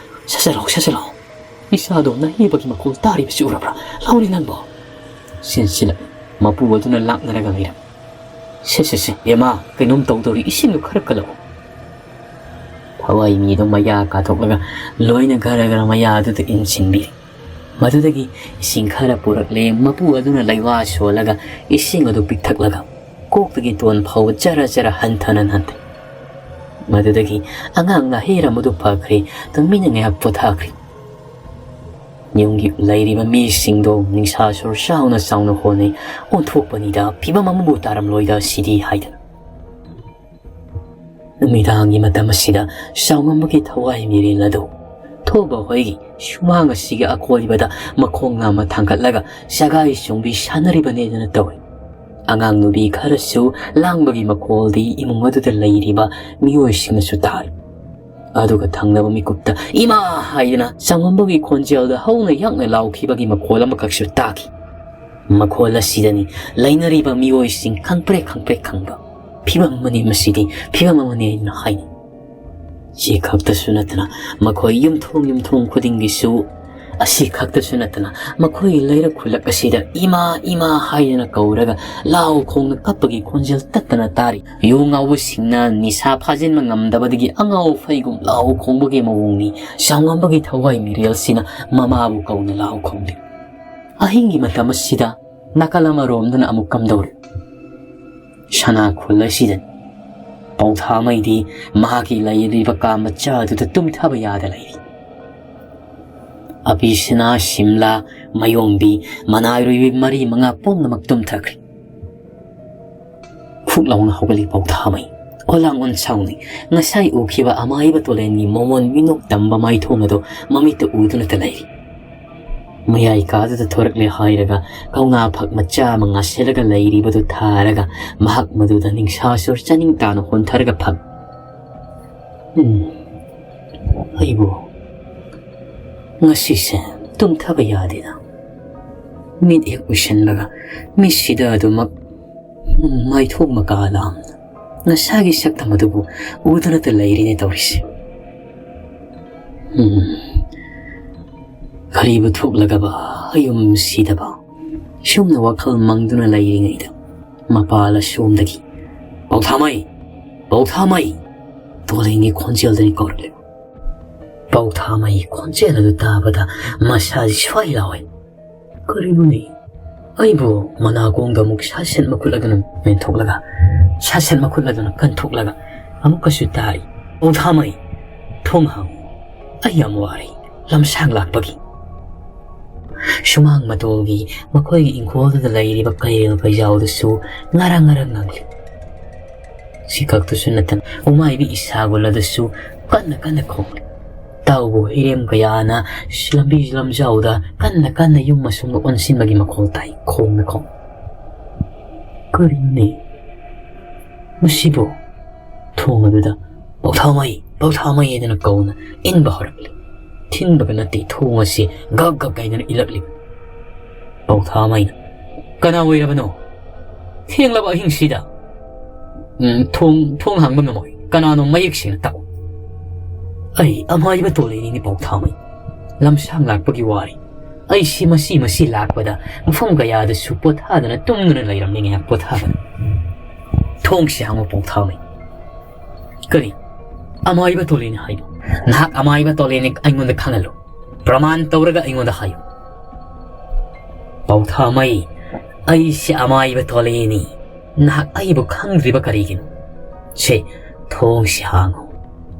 ꯁꯠ ꯁꯠ ꯂꯥꯎ, ꯁꯠ ꯁꯠ ꯂꯥꯎ꯫ ꯏꯆꯥꯗꯣ ꯅꯍꯤꯕꯒꯤ ꯃꯈꯣꯜ ꯇꯥꯔꯤꯕꯁꯤ ꯎꯔꯕ꯭ꯔꯥ? ꯂꯥꯎꯅꯦ ꯅꯪꯕꯣ!" ꯆꯦꯟꯁꯤꯜꯂꯛ ꯃꯄꯨ ꯑꯗꯨꯅ ꯂꯥꯛꯅꯔꯒ ꯂꯩꯔꯝꯃꯤ꯫ "ꯁꯦ, ꯁꯦ, ꯁꯦ, ꯏꯃꯥ, ꯀꯩꯅꯣꯝ ꯇꯧꯗꯧꯔꯤ, ꯏꯁꯤꯡꯗꯨ ꯈꯔ ꯀꯜꯂꯛꯑꯣ꯫" ꯊꯋꯥꯏ ꯃꯤꯗꯣ ꯃꯌꯥ ꯀꯥꯊꯣꯛꯂꯒ ꯂꯣꯏꯅ ꯈꯔ ꯈꯔ ꯃꯌꯥ ꯑꯗꯨꯗ ꯏꯟꯁꯤꯟꯕꯤꯔꯦ꯫ ꯃꯗꯨꯗꯒꯤ ꯏꯁꯤꯡ ꯈꯔ ꯄꯨꯔꯛꯂꯦ꯫ ꯃꯄꯨ ꯑꯗꯨꯅ ꯂꯩꯋꯥ ꯁꯣꯜꯂꯒ ꯏꯁꯤꯡ ꯑꯗꯨ ꯄꯤꯛꯊꯛꯂꯒ ꯀꯣꯛꯇꯒꯤ ꯇꯣꯟ ꯐꯥꯎꯕ ꯖꯔ ꯖꯔ ꯍꯟꯊꯅ ꯅꯥꯟꯊꯩ꯫ ꯃꯗꯨꯗꯒꯤ ꯑꯉꯥꯡ ꯅꯥꯍꯦꯔ ꯑꯃꯗꯨ ꯐꯈ꯭ꯔꯦ꯫ ꯇꯨꯃꯤꯟꯅ ꯉꯥꯏꯍꯥꯛ ꯄꯣꯊꯥꯈ꯭ꯔꯦ꯫ ꯌꯨꯝꯒꯤ ꯂꯩꯔꯤꯕ ꯃꯤꯁꯤꯡꯗꯣ ꯅꯤꯡꯁꯥ ꯁꯣꯔ ꯆꯥꯎꯅ ꯆꯥꯎꯅ ꯍꯣꯟꯅꯩ꯫ "ꯑꯣꯟꯊꯣꯛꯄꯅꯤꯗ, ꯐꯤꯕꯝ ꯑꯃꯕꯨ ꯇꯥꯔꯝꯂꯣꯏꯗ ꯁꯤꯗꯤ" ꯍꯥꯏꯗꯅ꯫ ꯅꯨꯃꯤꯗꯥꯡꯒꯤ ꯃꯇꯝ ꯑꯁꯤꯗ ꯆꯥꯎꯉꯝꯕꯒꯤ ꯊꯋꯥꯏ ꯃꯤꯔꯦꯜ ꯑꯗꯨ ꯊꯣꯕ ꯍꯣꯏꯒꯤ ꯁꯨꯃꯥꯡ ꯑꯁꯤꯒꯤ ꯑꯀꯣꯏꯕꯗ ꯃꯈꯣꯡ ꯅꯥꯝꯃ ꯊꯥꯡꯒꯠꯂꯒ ꯁꯒꯥꯏ ꯆꯣꯡꯕꯤ ꯁꯥꯟꯅꯔꯤꯕꯅꯦꯗꯅ ꯇꯧꯏ꯫ ꯑꯉꯥꯡ ꯅꯨꯄꯤ ꯈꯔꯁꯨ ꯂꯥꯡꯕꯒꯤ ꯃꯈꯣꯜꯗꯤ ꯏꯃꯨꯡ ꯑꯗꯨꯗ ꯂꯩꯔꯤꯕ ꯃꯤꯑꯣꯏꯁꯤꯡꯅꯁꯨ ꯇꯥꯔꯤ꯫ ꯑꯗꯨꯒ ꯊꯪꯅꯕ ꯃꯤꯀꯨꯞꯇ "ꯏꯃꯥ!" ꯍꯥꯏꯗꯅ ꯆꯥꯎꯉꯝꯕꯒꯤ ꯈꯣꯟꯖꯦꯜꯗ ꯍꯧꯅ ꯌꯥꯡꯅ ꯂꯥꯎꯈꯤꯕꯒꯤ ꯃꯈꯣꯜ ꯑꯃꯈꯛꯁꯨ ꯇꯥꯈꯤ꯫ ꯃꯈꯣꯜ ꯑꯁꯤꯗꯅꯤ ꯂꯩꯅꯔꯤꯕ ꯃꯤꯑꯣꯏꯁꯤꯡ ꯈꯪꯄ꯭ꯔꯦꯛ ꯈꯪꯄ꯭ꯔꯦꯛ ꯈꯪꯕ꯫ "ꯐꯤꯕꯝ ꯑꯃꯅꯤ ꯃꯁꯤꯗꯤ, ꯐꯤꯕꯝ ꯑꯃꯅꯤ" ꯍꯥꯏꯅ ꯍꯥꯏꯅꯩ꯫ ꯁꯤ ꯈꯛꯇꯁꯨ ꯅꯠꯇꯅ ꯃꯈꯣꯏ ꯌꯨꯝꯊꯣꯡ ꯌꯨꯝꯊꯣꯡ ꯈꯨꯗꯤꯡꯒꯤꯁꯨ, ꯑꯁꯤ ꯈꯛꯇꯁꯨ ꯅꯠꯇꯅ ꯃꯈꯣꯏꯒꯤ ꯂꯩꯔꯛ ꯈꯨꯜꯂꯛ ꯑꯁꯤꯗ "ꯏꯃꯥ, ꯏꯃꯥ" ꯍꯥꯏꯗꯅ ꯀꯧꯔꯒ ꯂꯥꯎ ꯈꯣꯡꯅ ꯀꯞꯄꯒꯤ ꯈꯣꯟꯖꯦꯜ ꯇꯠꯇꯅ ꯇꯥꯔꯤ꯫ ꯌꯨ ꯉꯥꯎꯕꯁꯤꯡꯅ ꯅꯤꯁꯥ ꯐꯥꯖꯤꯟꯕ ꯉꯝꯗꯕꯗꯒꯤ ꯑꯉꯥꯎ ꯐꯩꯒꯨꯝ ꯂꯥꯎ ꯈꯣꯡꯕꯒꯤ ꯃꯑꯣꯡꯅꯤ ꯆꯥꯎꯉꯝꯕꯒꯤ ꯊꯋꯥꯏ ꯃꯤꯔꯦꯜꯁꯤꯅ ꯃꯃꯥꯕꯨ ꯀꯧꯅ ꯂꯥꯎ ꯈꯣꯡꯂꯤ꯫ ꯑꯍꯤꯡꯒꯤ ꯃꯇꯝ ꯑꯁꯤꯗ ꯅꯥꯀꯜ ꯑꯃꯔꯣꯝꯗꯅ ꯑꯃꯨꯛ ꯀꯝꯗꯧꯔꯤ? ꯁꯅꯥ ꯈꯨꯜ ꯑꯁꯤꯗ ꯄꯧꯊꯥꯃꯩꯗꯤ ꯃꯍꯥꯛꯀꯤ ꯂꯩꯔꯤꯕ ꯀꯥ ꯃꯆꯥ ꯑꯗꯨꯗ ꯇꯨꯝꯊꯕ ꯌꯥꯗ ꯂꯩꯔꯤ꯫ ꯑꯕꯤꯁꯤꯅꯥ, ꯁꯤꯝꯂꯥ, ꯃꯌꯣꯡꯕꯤ, ꯃꯅꯥꯏꯔꯣꯏꯕꯤ ꯃꯔꯤ ꯃꯉꯥ ꯄꯨꯝꯅꯃꯛ ꯇꯨꯝꯊꯈ꯭ꯔꯦ꯫ ꯈꯨꯛ ꯂꯥꯎꯅ ꯍꯧꯒꯠꯂꯤ ꯄꯧꯊꯥꯃꯩ꯫ ꯑꯣꯂꯥꯡ ꯑꯣꯟꯁꯥꯎꯅꯤ꯫ ꯉꯁꯥꯏ ꯎꯈꯤꯕ ꯑꯃꯥꯏꯕ ꯇꯣꯂꯦꯟꯒꯤ ꯃꯃꯣꯟ ꯃꯤꯅꯣꯛ ꯇꯝꯕ ꯃꯥꯏꯊꯣꯡ ꯑꯗꯨ ꯃꯃꯤꯠꯇ ꯎꯗꯨꯅꯇ ꯂꯩꯔꯤ꯫ ꯃꯌꯥꯏ ꯀꯥꯗꯨꯗ ꯊꯣꯔꯛꯂꯦ ꯍꯥꯏꯔꯒ ꯀꯧꯅꯥ ꯐꯛ ꯃꯆꯥ ꯑꯃ ꯉꯥꯁꯤꯜꯂꯒ ꯂꯩꯔꯤꯕꯗꯨ ꯊꯥꯔꯒ ꯃꯍꯥꯛ ꯃꯗꯨꯗ ꯅꯤꯡꯁꯥ ꯁꯣꯔ ꯆꯥꯅꯤꯡ ꯇꯥꯅ ꯍꯣꯟꯊꯔꯒ ꯐꯝ꯫ ꯎꯝ, ꯑꯩꯕꯨ ꯉꯁꯤꯁꯦ ꯇꯨꯝꯊꯕ ꯌꯥꯗꯦꯅ ꯃꯤꯠ ꯍꯦꯛ ꯎꯏꯁꯤꯟꯕꯒ ꯃꯤꯠꯁꯤꯗ ꯑꯗꯨꯃꯛ ꯃꯥꯏꯊꯣꯡ ꯃꯀꯥ ꯂꯥꯝꯅ ꯉꯁꯥꯒꯤ ꯁꯛꯇꯝ ꯑꯗꯨꯕꯨ ꯎꯗꯨꯅꯇ ꯂꯩꯔꯤꯅꯦ ꯇꯧꯔꯤꯁꯦ꯫ ꯎꯝ, ꯀꯔꯤꯕꯨ ꯊꯣꯛꯂꯒꯕ ꯑꯌꯨꯝ ꯁꯤꯗꯕ? ꯁꯨꯝꯅ ꯋꯥꯈꯜ ꯃꯪꯗꯨꯅ ꯂꯩꯔꯤꯉꯩꯗ ꯃꯄꯥꯜ ꯑꯁꯣꯝꯗꯒꯤ "ꯄꯧꯊꯥꯃꯩ! ꯄꯧꯊꯥꯃꯩ!" ꯇꯣꯂꯦꯟꯒꯤ ꯈꯣꯟꯖꯦꯜꯗꯅꯤ ꯀꯧꯔꯛꯂꯤꯕ꯫ ꯄꯧꯊꯥꯃꯩ ꯈꯣꯟꯖꯦꯜ ꯑꯗꯨ ꯇꯥꯕꯗ ꯃꯁꯥꯁꯤ ꯁ꯭ꯋꯥꯏ ꯂꯥꯎꯏ꯫ ꯀꯔꯤꯅꯣꯅꯦ? ꯑꯩꯕꯨ ꯃꯅꯥꯀꯣꯡꯗ ꯑꯃꯨꯛ ꯁꯠ ꯁꯠ ꯃꯈꯨꯠ ꯑꯗꯨꯅ ꯃꯦꯟꯊꯣꯛꯂꯒ, ꯁꯠ ꯁꯠ ꯃꯈꯨꯠ ꯑꯗꯨꯅ ꯀꯟꯊꯣꯛꯂꯒ ꯑꯃꯨꯛꯀꯁꯨ ꯇꯥꯔꯤ꯫ "ꯄꯧꯊꯥꯃꯩ, ꯊꯣꯡ ꯍꯥꯡꯉꯨ꯫ ꯑꯩ ꯌꯥꯝ ꯋꯥꯔꯦ ꯂꯝꯁꯥꯡ ꯂꯥꯛꯄꯒꯤ꯫" ꯁꯨꯃꯥꯡ ꯃꯇꯣꯜꯒꯤ ꯃꯈꯣꯏꯒꯤ ꯏꯪꯈꯣꯜꯗꯨꯗ ꯂꯩꯔꯤꯕ ꯀꯩꯔꯦꯜ ꯀꯩꯖꯥꯎꯗꯨꯁꯨ ꯉꯔꯪ ꯉꯔꯪ ꯉꯪꯂꯤ꯫ ꯁꯤ ꯈꯛꯇꯁꯨ ꯅꯠꯇꯅ ꯎꯃꯥꯏꯕꯤ ꯏꯁꯥꯒꯨꯜ ꯑꯗꯨꯁꯨ ꯀꯟꯅ ꯀꯟꯅ ꯈꯣꯡꯂꯤ꯫ ꯇꯥꯎꯕꯨ ꯍꯤꯔꯦꯝ ꯀꯌꯥꯅ ꯂꯝꯕꯤ ꯂꯝꯖꯥꯎꯗ ꯀꯟꯅ ꯀꯟꯅ ꯌꯨꯝ ꯑꯁꯣꯝꯗ ꯑꯣꯟꯁꯤꯟꯕꯒꯤ ꯃꯈꯣꯜ ꯇꯥꯏ, ꯈꯣꯡꯅ ꯈꯣꯡ꯫ ꯀꯔꯤꯅꯣꯅꯦ ꯃꯁꯤꯕꯨ? ꯊꯣꯡ ꯑꯗꯨꯗ "ꯄꯧꯊꯥꯃꯩ, ꯄꯧꯊꯥꯃꯩ" ꯍꯥꯏꯗꯅ ꯀꯧꯅ ꯏꯟꯕ ꯍꯧꯔꯛꯂꯤ꯫ ꯊꯤꯟꯕꯒ ꯅꯠꯇꯦ, ꯊꯣꯡ ꯑꯁꯤ ꯒꯛ ꯒꯛ ꯍꯥꯏꯗꯅ ꯏꯜꯂꯛꯂꯤ꯫ ꯄꯧꯊꯥꯃꯩꯅ, "ꯀꯅꯥ ꯑꯣꯏꯔꯕꯅꯣ? ꯊꯦꯡꯂꯕ ꯑꯍꯤꯡꯁꯤꯗ?" "ꯎꯝ, ꯊꯣꯡ, ꯊꯣꯡ ꯍꯥꯡꯕ ꯉꯝꯃꯣꯏ꯫ ꯀꯅꯥꯅꯣ ꯃꯌꯦꯛ ꯁꯦꯡꯅ ꯇꯥꯛꯎ꯫" "ꯑꯩ ꯑꯃꯥꯏꯕ ꯇꯣꯂꯦꯅꯤꯅꯤ ꯄꯧꯊꯥꯃꯩ꯫ ꯂꯝꯁꯥꯡ ꯂꯥꯛꯄꯒꯤ ꯋꯥꯔꯤ꯫ ꯑꯩꯁꯤ ꯃꯁꯤ ꯃꯁꯤ ꯂꯥꯛꯄꯗ ꯃꯐꯝ ꯀꯌꯥꯗꯁꯨ ꯄꯣꯊꯥꯗꯅ ꯇꯨꯝꯗꯨꯅ ꯂꯩꯔꯝꯂꯤ ꯉꯥꯏꯍꯥꯛ ꯄꯣꯊꯥꯗꯅ꯫ ꯊꯣꯡꯁꯤ ꯍꯥꯡꯉꯨ ꯄꯧꯊꯥꯃꯩ꯫" "ꯀꯔꯤ? ꯑꯃꯥꯏꯕ ꯇꯣꯂꯦꯅꯤ ꯍꯥꯏꯕ? ꯅꯍꯥꯛ ꯑꯃꯥꯏꯕ ꯇꯣꯂꯦꯅꯤ ꯑꯩꯉꯣꯟꯗ ꯈꯪꯍꯜꯂꯨ꯫ ꯄ꯭ꯔꯃꯥꯟ ꯇꯧꯔꯒ ꯑꯩꯉꯣꯟꯗ ꯍꯥꯏꯌꯨ꯫" "ꯄꯧꯊꯥꯃꯩ, ꯑꯩꯁꯤ ꯑꯃꯥꯏꯕ ꯇꯣꯂꯦꯅꯤ꯫ ꯅꯍꯥꯛ ꯑꯩꯕꯨ ꯈꯪꯗ꯭ꯔꯤꯕ ꯀꯔꯤꯒꯤꯅꯣ? ꯁꯦ, ꯊꯣꯡꯁꯤ ꯍꯥꯡꯉꯨ꯫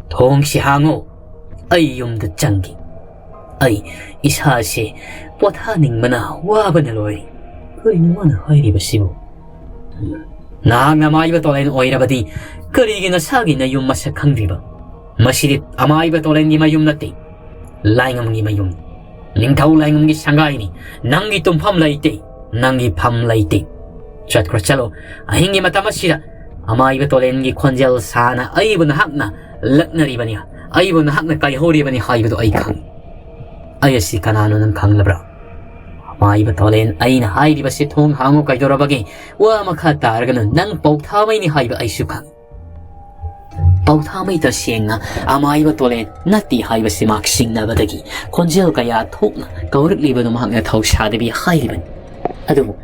ꯊꯣꯡꯁꯤ ꯍꯥꯡꯉꯨ꯫ ꯑꯩ ꯌꯨꯝꯗ ꯆꯪꯒꯦ꯫ ꯑꯩ ꯏꯁꯥꯁꯦ ꯄꯣꯊꯥꯅꯤꯡꯕꯅ ꯋꯥꯕꯅ ꯂꯣꯏꯔꯦ꯫" ꯀꯔꯤꯅꯣ ꯃꯥꯅ ꯍꯥꯏꯔꯤꯕꯁꯤꯕꯨ? ꯎꯝ, "ꯅꯍꯥꯛꯅ ꯑꯃꯥꯏꯕ ꯇꯣꯂꯦꯟ ꯑꯣꯏꯔꯕꯗꯤ ꯀꯔꯤꯒꯤ ꯅꯁꯥꯒꯤ ꯅꯌꯨꯝ ꯃꯁꯛ ꯈꯪꯗ꯭ꯔꯤꯕ? ꯃꯁꯤꯗꯤ ꯑꯃꯥꯏꯕ ꯇꯣꯂꯦꯟꯒꯤ ꯃꯌꯨꯝ ꯅꯠꯇꯦ, ꯂꯥꯏꯉꯝꯒꯤ ꯃꯌꯨꯝ, ꯅꯤꯡꯊꯧ ꯂꯥꯏꯉꯝꯒꯤ ꯁꯪꯒꯥꯏꯅꯤ꯫ ꯅꯪꯒꯤ ꯇꯨꯝꯐꯝ ꯂꯩꯇꯦ, ꯅꯪꯒꯤ ꯐꯝ ꯂꯩꯇꯦ꯫ ꯆꯠꯈ꯭ꯔꯣ, ꯆꯠꯂꯣ꯫ ꯑꯍꯤꯡꯒꯤ ꯃꯇꯝ ꯑꯁꯤꯗ ꯑꯃꯥꯏꯕ ꯇꯣꯂꯦꯟꯒꯤ ꯈꯣꯟꯖꯦꯜ ꯁꯥꯅ ꯑꯩꯕꯨ ꯅꯍꯥꯛꯅ ꯂꯛꯅꯔꯤꯕꯅꯤ, ꯑꯩꯕꯨ ꯅꯍꯥꯛꯅ ꯀꯥꯏꯍꯧꯔꯤꯕꯅꯤ ꯍꯥꯏꯕꯗꯨ ꯑꯩ ꯈꯪꯏ꯫ ꯑꯩ ꯑꯁꯤ ꯀꯅꯥꯅꯣ ꯅꯪ ꯈꯪꯂꯕ꯭ꯔꯥ? ꯑꯃꯥꯏꯕ ꯇꯣꯂꯦꯟ, ꯑꯩꯅ ꯍꯥꯏꯔꯤꯕꯁꯤ ꯊꯣꯡ ꯍꯥꯡꯉꯨ ꯀꯩꯗꯧꯔꯕꯒꯦ? ꯋꯥ ꯃꯈꯥ ꯇꯥꯔꯒꯅꯨ, ꯅꯪ ꯄꯧꯊꯥꯃꯩꯅꯤ ꯍꯥꯏꯕ ꯑꯩꯁꯨ ꯈꯪꯏ꯫" ꯄꯧꯊꯥꯃꯩ ꯇꯁꯦꯡꯅ ꯑꯃꯥꯏꯕ ꯇꯣꯂꯦꯟ ꯅꯠꯇꯦ ꯍꯥꯏꯕꯁꯤ ꯃꯍꯥꯛ ꯁꯤꯡꯅꯕꯗꯒꯤ ꯈꯣꯟꯖꯦꯜ ꯀꯌꯥ ꯊꯣꯛꯅ ꯀꯧꯔꯛꯂꯤꯕꯗꯨ ꯃꯍꯥꯛꯅ ꯊꯧꯁꯥꯗꯕꯤ ꯍꯥꯏꯔꯤꯕꯅꯤ꯫ ꯑꯗꯨꯕꯨ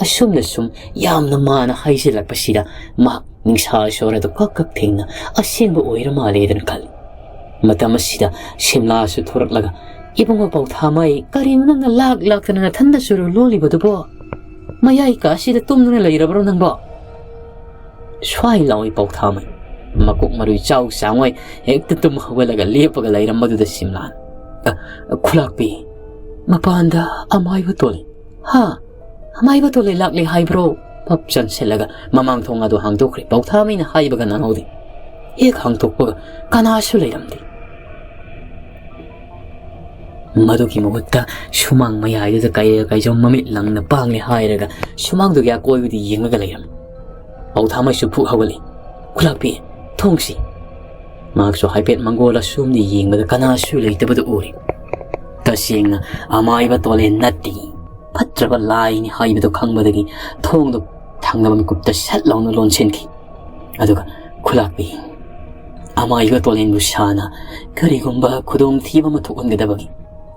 ꯑꯁꯨꯝꯅ ꯁꯨꯝ ꯌꯥꯝꯅ ꯃꯥꯅ ꯍꯥꯏꯖꯤꯜꯂꯛꯄꯁꯤꯗ ꯃꯍꯥꯛ ꯅꯤꯡꯁꯥ ꯁꯣꯔ ꯑꯗꯨ ꯀꯛ ꯀꯛ ꯊꯦꯡꯅ ꯑꯁꯦꯡꯕ ꯑꯣꯏꯔ ꯃꯥꯜꯂꯦꯗꯅ ꯈꯜꯂꯤ꯫ ꯃꯇꯝ ꯑꯁꯤꯗ ꯁꯤꯝꯂꯥꯁꯨ ꯊꯣꯔꯛꯂꯒ, "ꯏꯕꯨꯡꯉꯣ ꯄꯧꯊꯥꯃꯩ, ꯀꯔꯤꯅꯣ ꯅꯪꯅ ꯂꯥꯛ ꯂꯥꯛꯇꯅ ꯅꯊꯟꯗ ꯆꯨꯔꯨ ꯂꯣꯜꯂꯤꯕꯗꯨꯕꯣ? ꯃꯌꯥꯏ ꯀꯥꯁꯤꯗ ꯇꯨꯝꯗꯨꯅ ꯂꯩꯔꯕ꯭ꯔꯣ ꯅꯪꯕꯣ?" ꯁ꯭ꯋꯥꯏ ꯂꯥꯎꯏ ꯄꯧꯊꯥꯃꯩ꯫ ꯃꯀꯣꯛ ꯃꯔꯨꯏ ꯆꯥꯎ ꯆꯥꯡꯉꯣꯏ ꯍꯦꯛꯇ ꯇꯨꯝ ꯍꯧꯒꯠꯂꯒ ꯂꯦꯞꯄꯒ ꯂꯩꯔꯝꯕꯗꯨꯗ ꯁꯤꯝꯂꯥꯅ, "ꯑ, ꯈꯨꯂꯥꯛꯄꯤ, ꯃꯄꯥꯟꯗ ꯑꯃꯥꯏꯕ ꯇꯣꯂꯦꯟ꯫" "ꯍꯥ? ꯑꯃꯥꯏꯕ ꯇꯣꯂꯦꯟ ꯂꯥꯛꯂꯦ ꯍꯥꯏꯕ꯭ꯔꯣ?" ꯄꯞ ꯆꯟꯁꯤꯜꯂꯒ ꯃꯃꯥꯡ ꯊꯣꯡ ꯑꯗꯨ ꯍꯥꯡꯗꯣꯛꯈ꯭ꯔꯦ꯫ ꯄꯧꯊꯥꯃꯩꯅ ꯍꯥꯏꯕꯒ ꯅꯪꯍꯧꯗꯦ꯫ ꯍꯦꯛ ꯍꯥꯡꯗꯣꯛꯄꯒ ꯀꯅꯥꯁꯨ ꯂꯩꯔꯝꯗꯦ꯫ ꯃꯗꯨꯒꯤ ꯃꯍꯨꯠꯇ ꯁꯨꯃꯥꯡ ꯃꯌꯥꯏꯗꯨꯗ ꯀꯩꯔ ꯀꯩꯖꯧ ꯃꯃꯤꯠ ꯂꯪꯅ ꯄꯥꯡꯂꯦ ꯍꯥꯏꯔꯒ ꯁꯨꯃꯥꯡꯗꯨꯒꯤ ꯑꯀꯣꯏꯕꯗ ꯌꯦꯡꯂꯒ ꯂꯩꯔꯝꯃꯤ꯫ ꯄꯧꯊꯥꯃꯩꯁꯨ ꯐꯨꯛ ꯍꯧꯒꯠꯂꯤ꯫ "ꯈꯨꯂꯥꯛꯄꯤ, ꯊꯣꯡꯁꯤ!" ꯃꯍꯥꯛꯁꯨ ꯍꯥꯏꯐꯦꯠ ꯃꯪꯒꯣꯜ ꯑꯁꯣꯝꯗ ꯌꯦꯡꯕꯗ ꯀꯅꯥꯁꯨ ꯂꯩꯇꯕꯗꯨ ꯎꯔꯦ꯫ ꯇꯁꯦꯡꯅ ꯑꯃꯥꯏꯕ ꯇꯣꯂꯦꯟ ꯅꯠꯇꯦ, ꯐꯠꯇ꯭ꯔꯕ ꯂꯥꯏꯅꯤ ꯍꯥꯏꯕꯗꯨ ꯈꯪꯕꯗꯒꯤ ꯊꯣꯡꯗꯨ ꯊꯪꯅꯕ ꯃꯤꯀꯨꯞꯇ ꯁꯠ ꯂꯥꯎꯅ ꯂꯣꯟꯁꯤꯟꯈꯤ꯫ ꯑꯗꯨꯒ ꯈꯨꯂꯥꯛꯄꯤ, ꯑꯃꯥꯏꯕ ꯇꯣꯂꯦꯟꯕꯨ ꯁꯥꯅ ꯀꯔꯤꯒꯨꯝꯕ ꯈꯨꯗꯣꯡꯊꯤꯕ ꯑꯃ ꯊꯣꯛꯍꯟꯒꯗꯕꯒꯤ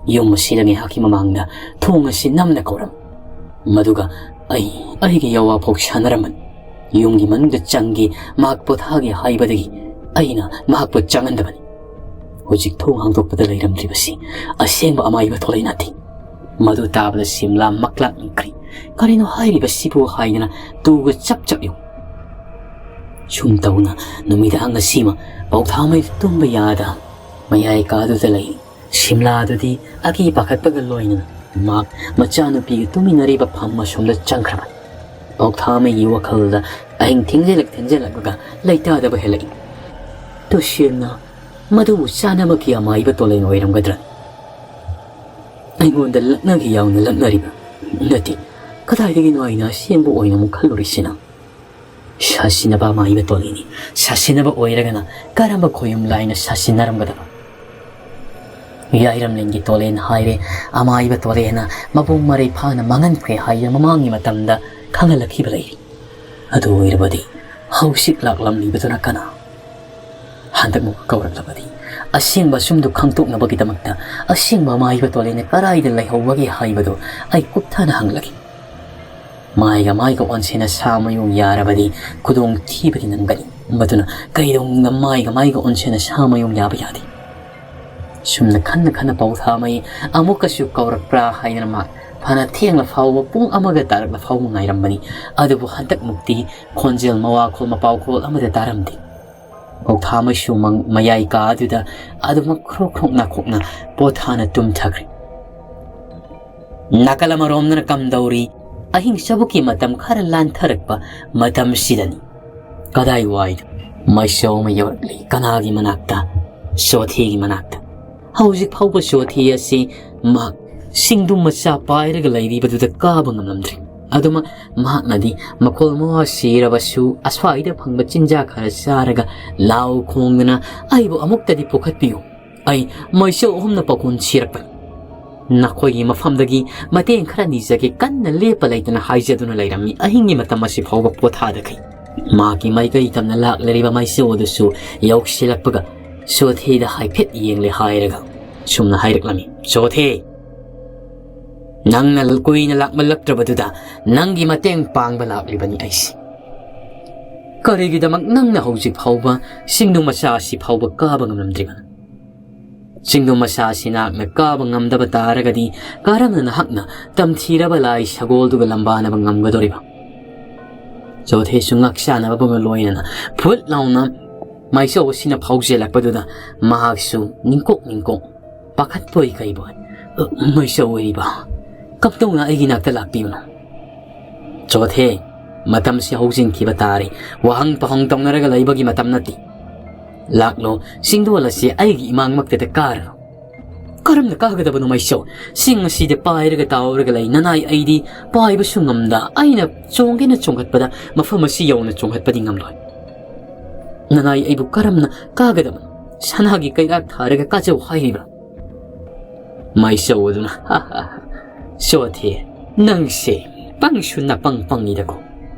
ꯌꯨꯝ ꯑꯁꯤꯗ ꯉꯥꯏꯍꯥꯛꯀꯤ ꯃꯃꯥꯡꯗ ꯊꯣꯡ ꯑꯁꯤ ꯅꯝꯅ ꯀꯧꯔꯝꯃꯤ꯫ ꯃꯗꯨꯒ ꯑꯩ ꯑꯩꯒꯤ ꯌꯥꯋꯥ ꯐꯥꯎ ꯁꯥꯟꯅꯔꯝꯕꯅꯤ꯫ ꯌꯨꯝꯒꯤ ꯃꯅꯨꯡꯗ ꯆꯪꯒꯦ, ꯃꯍꯥꯛ ꯄꯣꯊꯥꯒꯦ ꯍꯥꯏꯕꯗꯒꯤ ꯑꯩꯅ ꯃꯍꯥꯛꯄꯨ ꯆꯪꯍꯟꯗꯕꯅꯤ꯫ ꯍꯧꯖꯤꯛ ꯊꯣꯡ ꯍꯥꯡꯗꯣꯛꯄꯗ ꯂꯩꯔꯝꯗ꯭ꯔꯤꯕꯁꯤ ꯑꯁꯦꯡꯕ ꯑꯃꯥꯏꯕ ꯊꯣꯂꯩ ꯅꯠꯇꯦ꯫ ꯃꯗꯨ ꯇꯥꯕꯗ ꯁꯤꯝꯂꯥ ꯃꯛꯂꯥꯛ ꯅꯤꯡꯈ꯭ꯔꯤ꯫ "ꯀꯔꯤꯅꯣ ꯍꯥꯏꯔꯤꯕꯁꯤꯕꯨ?" ꯍꯥꯏꯗꯅ ꯇꯨꯒ ꯆꯞ ꯆꯞ ꯌꯨꯡ꯫ ꯁꯨꯝ ꯇꯧꯅ ꯅꯨꯃꯤꯗꯥꯡ ꯑꯁꯤꯃ ꯄꯧꯊꯥꯃꯩ ꯇꯨꯝꯕ ꯌꯥꯗ ꯃꯌꯥꯏ ꯀꯥꯗꯨꯗ ꯂꯩ꯫ ꯁꯤꯝꯂꯥꯗꯨꯗꯤ ꯑꯀꯤ ꯄꯥꯈꯠꯄꯒ ꯂꯣꯏꯅꯅ ꯃꯍꯥꯛ ꯃꯆꯥꯅꯨꯄꯤꯒ ꯇꯨꯃꯤꯟꯅꯔꯤꯕ ꯐꯝ ꯑꯁꯣꯝꯗ ꯆꯪꯈ꯭ꯔꯕꯅꯤ꯫ ꯄꯥꯎꯊꯥꯃꯩꯒꯤ ꯋꯥꯈꯜꯗ ꯑꯍꯤꯡ ꯊꯦꯡꯖꯤꯜꯂꯛ ꯊꯦꯡꯖꯤꯜꯂꯛꯂꯒ ꯂꯩꯇꯥꯗꯕ ꯍꯦꯜꯂꯛꯏ꯫ ꯇꯁꯦꯡꯅ ꯃꯗꯨꯕꯨ ꯆꯥꯅꯕꯒꯤ ꯑꯃꯥꯏꯕ ꯇꯣꯂꯦꯟ ꯑꯣꯏꯔꯝꯒꯗ꯭ꯔꯥ? ꯑꯩꯉꯣꯟꯗ ꯂꯛꯅꯒꯦ ꯌꯥꯎꯅ ꯂꯛꯅꯔꯤꯕ ꯅꯠꯇꯦ꯫ ꯀꯗꯥꯏꯗꯒꯤꯅꯣ ꯑꯩꯅ ꯑꯁꯦꯡꯕ ꯑꯣꯏꯅ ꯑꯃꯨꯛ ꯈꯜꯂꯨꯔꯤꯁꯤꯅ? ꯁꯥꯁꯤꯟꯅꯕ ꯑꯃꯥꯏꯕ ꯇꯣꯂꯦꯟꯅꯤ꯫ ꯁꯥꯁꯤꯟꯅꯕ ꯑꯣꯏꯔꯒꯅ ꯀꯔꯝꯕ ꯈꯣꯌꯨꯝ ꯂꯥꯏꯅ ꯁꯥꯁꯤꯟꯅꯔꯝꯒꯗꯕ? ꯌꯥꯏꯔꯝꯂꯦꯟꯒꯤ ꯇꯣꯂꯦꯟ ꯍꯥꯏꯔꯦ, ꯑꯃꯥꯏꯕ ꯇꯣꯂꯦꯟꯅ ꯃꯄꯨꯡ ꯃꯔꯩ ꯐꯥꯅ ꯃꯥꯡꯍꯟꯈ꯭ꯔꯦ ꯍꯥꯏꯅ ꯃꯃꯥꯡꯒꯤ ꯃꯇꯝꯗ ꯈꯪꯍꯜꯂꯛꯈꯤꯕ ꯂꯩꯔꯤ꯫ ꯑꯗꯨ ꯑꯣꯏꯔꯕꯗꯤ ꯍꯧꯖꯤꯛ ꯂꯥꯛꯂꯝꯂꯤꯕꯗꯨꯅ ꯀꯅꯥ? ꯍꯟꯗꯛ ꯑꯃꯨꯛ ꯀꯧꯔꯛꯂꯕꯗꯤ ꯑꯁꯦꯡꯕ ꯑꯆꯨꯝꯗꯨ ꯈꯪꯗꯣꯛꯅꯕꯒꯤꯗꯃꯛꯇ ꯑꯁꯦꯡꯕ ꯑꯃꯥꯏꯕ ꯇꯣꯂꯦꯟꯅ ꯀꯔꯥꯏꯗ ꯂꯩꯍꯧꯕꯒꯦ ꯍꯥꯏꯕꯗꯨ ꯑꯩ ꯀꯨꯞꯊꯅ ꯍꯪꯂꯒꯦ꯫ ꯃꯥꯏꯒ ꯃꯥꯏꯒ ꯑꯣꯟꯁꯤꯟꯅ ꯁꯥ ꯃꯌꯨꯡ ꯌꯥꯔꯕꯗꯤ ꯈꯨꯗꯣꯡ ꯊꯤꯕꯗꯤ ꯅꯪꯒꯅꯤ꯫ ꯃꯗꯨꯅ ꯀꯩꯗꯧꯅꯨꯡꯗ ꯃꯥꯏꯒ ꯃꯥꯏꯒ ꯑꯣꯟꯁꯤꯟꯅ ꯁꯥ ꯃꯌꯨꯡ ꯌꯥꯕ ꯌꯥꯗꯦ꯫ ꯁꯨꯝꯅ ꯈꯟꯅ ꯈꯟꯅ ꯄꯥꯎꯊꯥꯃꯩ ꯑꯃꯨꯛꯀꯁꯨ ꯀꯧꯔꯛꯄ꯭ꯔꯥ ꯍꯥꯏꯗꯅ ꯃꯥ ꯐꯅ ꯊꯦꯡꯂ ꯐꯥꯎꯕ, ꯄꯨꯡ ꯑꯃꯒ ꯇꯥꯔꯛꯂ ꯐꯥꯎꯕ ꯉꯥꯏꯔꯝꯕꯅꯤ꯫ ꯑꯗꯨꯕꯨ ꯍꯟꯗꯛꯃꯨꯛꯇꯤ ꯈꯣꯟꯖꯦꯜ ꯃꯋꯥꯈꯣꯜ ꯃꯄꯥꯎꯈꯣꯜ ꯑꯃꯗ ꯇꯥꯔꯝꯗꯦ꯫ ꯄꯥꯎꯊꯥꯃꯩꯁꯨ ꯃꯪ-, ꯃꯌꯥꯏ ꯀꯥ ꯑꯗꯨꯗ ꯑꯗꯨꯃꯛ ꯈ꯭ꯔꯣꯛ ꯈ꯭ꯔꯣꯛ ꯅꯥꯈꯣꯛꯅ ꯄꯣꯊꯥꯅ ꯇꯨꯝꯊꯈ꯭ꯔꯦ꯫ ꯅꯥꯀꯜ ꯑꯃꯔꯣꯝꯗꯅ ꯀꯝꯗꯧꯔꯤ? ꯑꯍꯤꯡ ꯆꯕꯨꯛꯀꯤ ꯃꯇꯝ ꯈꯔ ꯂꯥꯟꯊꯔꯛꯄ ꯃꯇꯝꯁꯤꯗꯅꯤ꯫ ꯀꯗꯥꯏ ꯋꯥꯏꯗ? ꯃꯩꯁꯧ ꯑꯃ ꯌꯧꯔꯛꯂꯤ꯫ ꯀꯅꯥꯒꯤ ꯃꯅꯥꯛꯇ? ꯆꯣꯊꯦꯒꯤ ꯃꯅꯥꯛꯇ꯫ ꯍꯧꯖꯤꯛ ꯐꯥꯎꯕ ꯆꯣꯊꯦ ꯑꯁꯤ ꯃꯍꯥꯛ ꯁꯤꯡꯗꯨ ꯃꯆꯥ ꯄꯥꯏꯔꯒ ꯂꯩꯔꯤꯕꯗꯨꯗ ꯀꯥꯕ ꯉꯝꯂꯝꯗ꯭ꯔꯤ꯫ ꯑꯗꯨꯃꯛ ꯃꯍꯥꯛꯅꯗꯤ ꯃꯈꯣꯜ ꯃꯋꯥ ꯁꯤꯔꯕꯁꯨ ꯑꯁ꯭ꯋꯥꯏꯗ ꯐꯪꯕ ꯆꯤꯟꯖꯥꯛ ꯈꯔ ꯆꯥꯔꯒ ꯂꯥꯎ ꯈꯣꯡꯗꯅ ꯑꯩꯕꯨ ꯑꯃꯨꯛꯇꯗꯤ ꯄꯨꯈꯠꯄꯤꯌꯨ꯫ ꯑꯩ ꯃꯩꯁꯧ ꯑꯍꯨꯝꯅ ꯄꯥꯎꯈꯣꯟ ꯁꯤꯔꯛꯄꯅꯤ꯫ ꯅꯈꯣꯏꯒꯤ ꯃꯐꯝꯗꯒꯤ ꯃꯇꯦꯡ ꯈꯔ ꯅꯤꯖꯒꯦ ꯀꯟꯅ ꯂꯦꯞꯄ ꯂꯩꯇꯅ ꯍꯥꯏꯖꯗꯨꯅ ꯂꯩꯔꯝꯃꯤ꯫ ꯑꯍꯤꯡꯒꯤ ꯃꯇꯝ ꯑꯁꯤ ꯐꯥꯎꯕ ꯄꯣꯊꯥꯗꯈꯩ꯫ ꯃꯍꯥꯛꯀꯤ ꯃꯥꯏꯀꯩ ꯇꯝꯅ ꯂꯥꯛꯂꯤꯕ ꯃꯩꯁꯧ ꯑꯗꯨꯁꯨ ꯌꯧꯁꯤꯜꯂꯛꯄꯒ ꯆꯣꯊꯦꯗ ꯍꯥꯏꯐꯦꯠ ꯌꯦꯡꯂꯦ ꯍꯥꯏꯔꯒ ꯁꯨꯝꯅ ꯍꯥꯏꯔꯛꯂꯝꯃꯤ, "ꯆꯣꯊꯦ, ꯅꯪꯅ ꯀꯨꯏꯅ ꯂꯥꯛꯃꯜꯂꯛꯇ꯭ꯔꯕꯗꯨꯗ ꯅꯪꯒꯤ ꯃꯇꯦꯡ ꯄꯥꯡꯕ ꯂꯥꯛꯂꯤꯕꯅꯤ ꯑꯩꯁꯦ꯫ ꯀꯔꯤꯒꯤꯗꯃꯛ ꯅꯪꯅ ꯍꯧꯖꯤꯛ ꯐꯥꯎꯕ ꯆꯤꯡꯅꯨ ꯃꯆꯥ ꯑꯁꯤ ꯐꯥꯎꯕ ꯀꯥꯕ ꯉꯝꯂꯝꯗ꯭ꯔꯤꯕꯅꯣ? ꯆꯤꯡꯅꯨ ꯃꯆꯥ ꯑꯁꯤ ꯅꯍꯥꯛꯅ ꯀꯥꯕ ꯉꯝꯗꯕ ꯇꯥꯔꯒꯗꯤ ꯀꯔꯝꯅ ꯅꯍꯥꯛꯅ ꯇꯝꯊꯤꯔꯕ ꯂꯥꯏ ꯁꯒꯣꯜꯗꯨꯒ ꯂꯝꯕꯥꯅꯕ ꯉꯝꯒꯗꯧꯔꯤꯕ?" ꯆꯣꯊꯦꯁꯨ ꯉꯛ ꯆꯥꯟꯅꯕꯒ ꯂꯣꯏꯅꯅ ꯐꯨꯠ ꯂꯥꯎꯅ ꯃꯩꯁꯧ ꯑꯁꯤꯅ ꯐꯥꯎꯖꯦꯜꯂꯛꯄꯗꯨꯗ ꯃꯍꯥꯛꯁꯨ ꯅꯤꯡꯀꯣꯛ ꯅꯤꯡꯀꯣꯛ ꯄꯥꯈꯠꯄꯣꯏ ꯀꯩꯕꯣꯏ, "ꯑ, ꯃꯩꯁꯧ ꯑꯣꯏꯔꯤꯕ, ꯀꯝꯗꯧꯅ ꯑꯩꯒꯤ ꯅꯥꯛꯇ ꯂꯥꯛꯄꯤꯕꯅꯣ?" ꯆꯣꯊꯦ, ꯃꯇꯝꯁꯤ ꯍꯧꯖꯤꯟꯈꯤꯕ ꯇꯥꯔꯦ꯫ ꯋꯥꯍꯪ ꯄꯥꯎꯍꯪ ꯇꯧꯅꯔꯒ ꯂꯩꯕꯒꯤ ꯃꯇꯝ ꯅꯠꯇꯦ꯫ ꯂꯥꯛꯂꯣ, ꯆꯤꯡꯗꯣꯜ ꯑꯁꯤ ꯑꯩꯒꯤ ꯏꯃꯥꯡꯃꯛꯇꯗ ꯀꯥꯔꯔꯣ꯫ ꯀꯔꯝꯅ ꯀꯥꯒꯗꯕꯅꯣ ꯃꯥꯏꯆꯧ? ꯆꯤꯡ ꯑꯁꯤꯗ ꯄꯥꯏꯔꯒ ꯇꯥꯎꯔꯒ ꯂꯩ ꯅꯅꯥꯏ ꯑꯩꯗꯤ꯫ ꯄꯥꯏꯕꯁꯨ ꯉꯝꯗ ꯑꯩꯅ ꯆꯣꯡꯒꯦꯅ ꯆꯣꯡꯈꯠꯄꯗ ꯃꯐꯝ ꯑꯁꯤ ꯌꯧꯅ ꯆꯣꯡꯈꯠꯄꯗꯤ ꯉꯝꯂꯣꯏ꯫ ꯅꯅꯥꯏ ꯑꯩꯕꯨ ꯀꯔꯝꯅ ꯀꯥꯒꯗꯕꯅꯣ? ꯁꯅꯥꯒꯤ ꯀꯩꯔꯥꯛ ꯊꯥꯔꯒ ꯀꯥꯖꯧ ꯍꯥꯏꯔꯤꯕ꯭ꯔꯥ? ꯃꯥꯏꯆꯧ ꯑꯗꯨꯅ, "ꯍꯥ ꯍꯥ ꯍꯥ, ꯆꯣꯊꯦ, ꯅꯪꯁꯦ ꯄꯪꯁꯨ ꯅꯄꯪ ꯄꯪꯉꯤꯗꯀꯣ꯫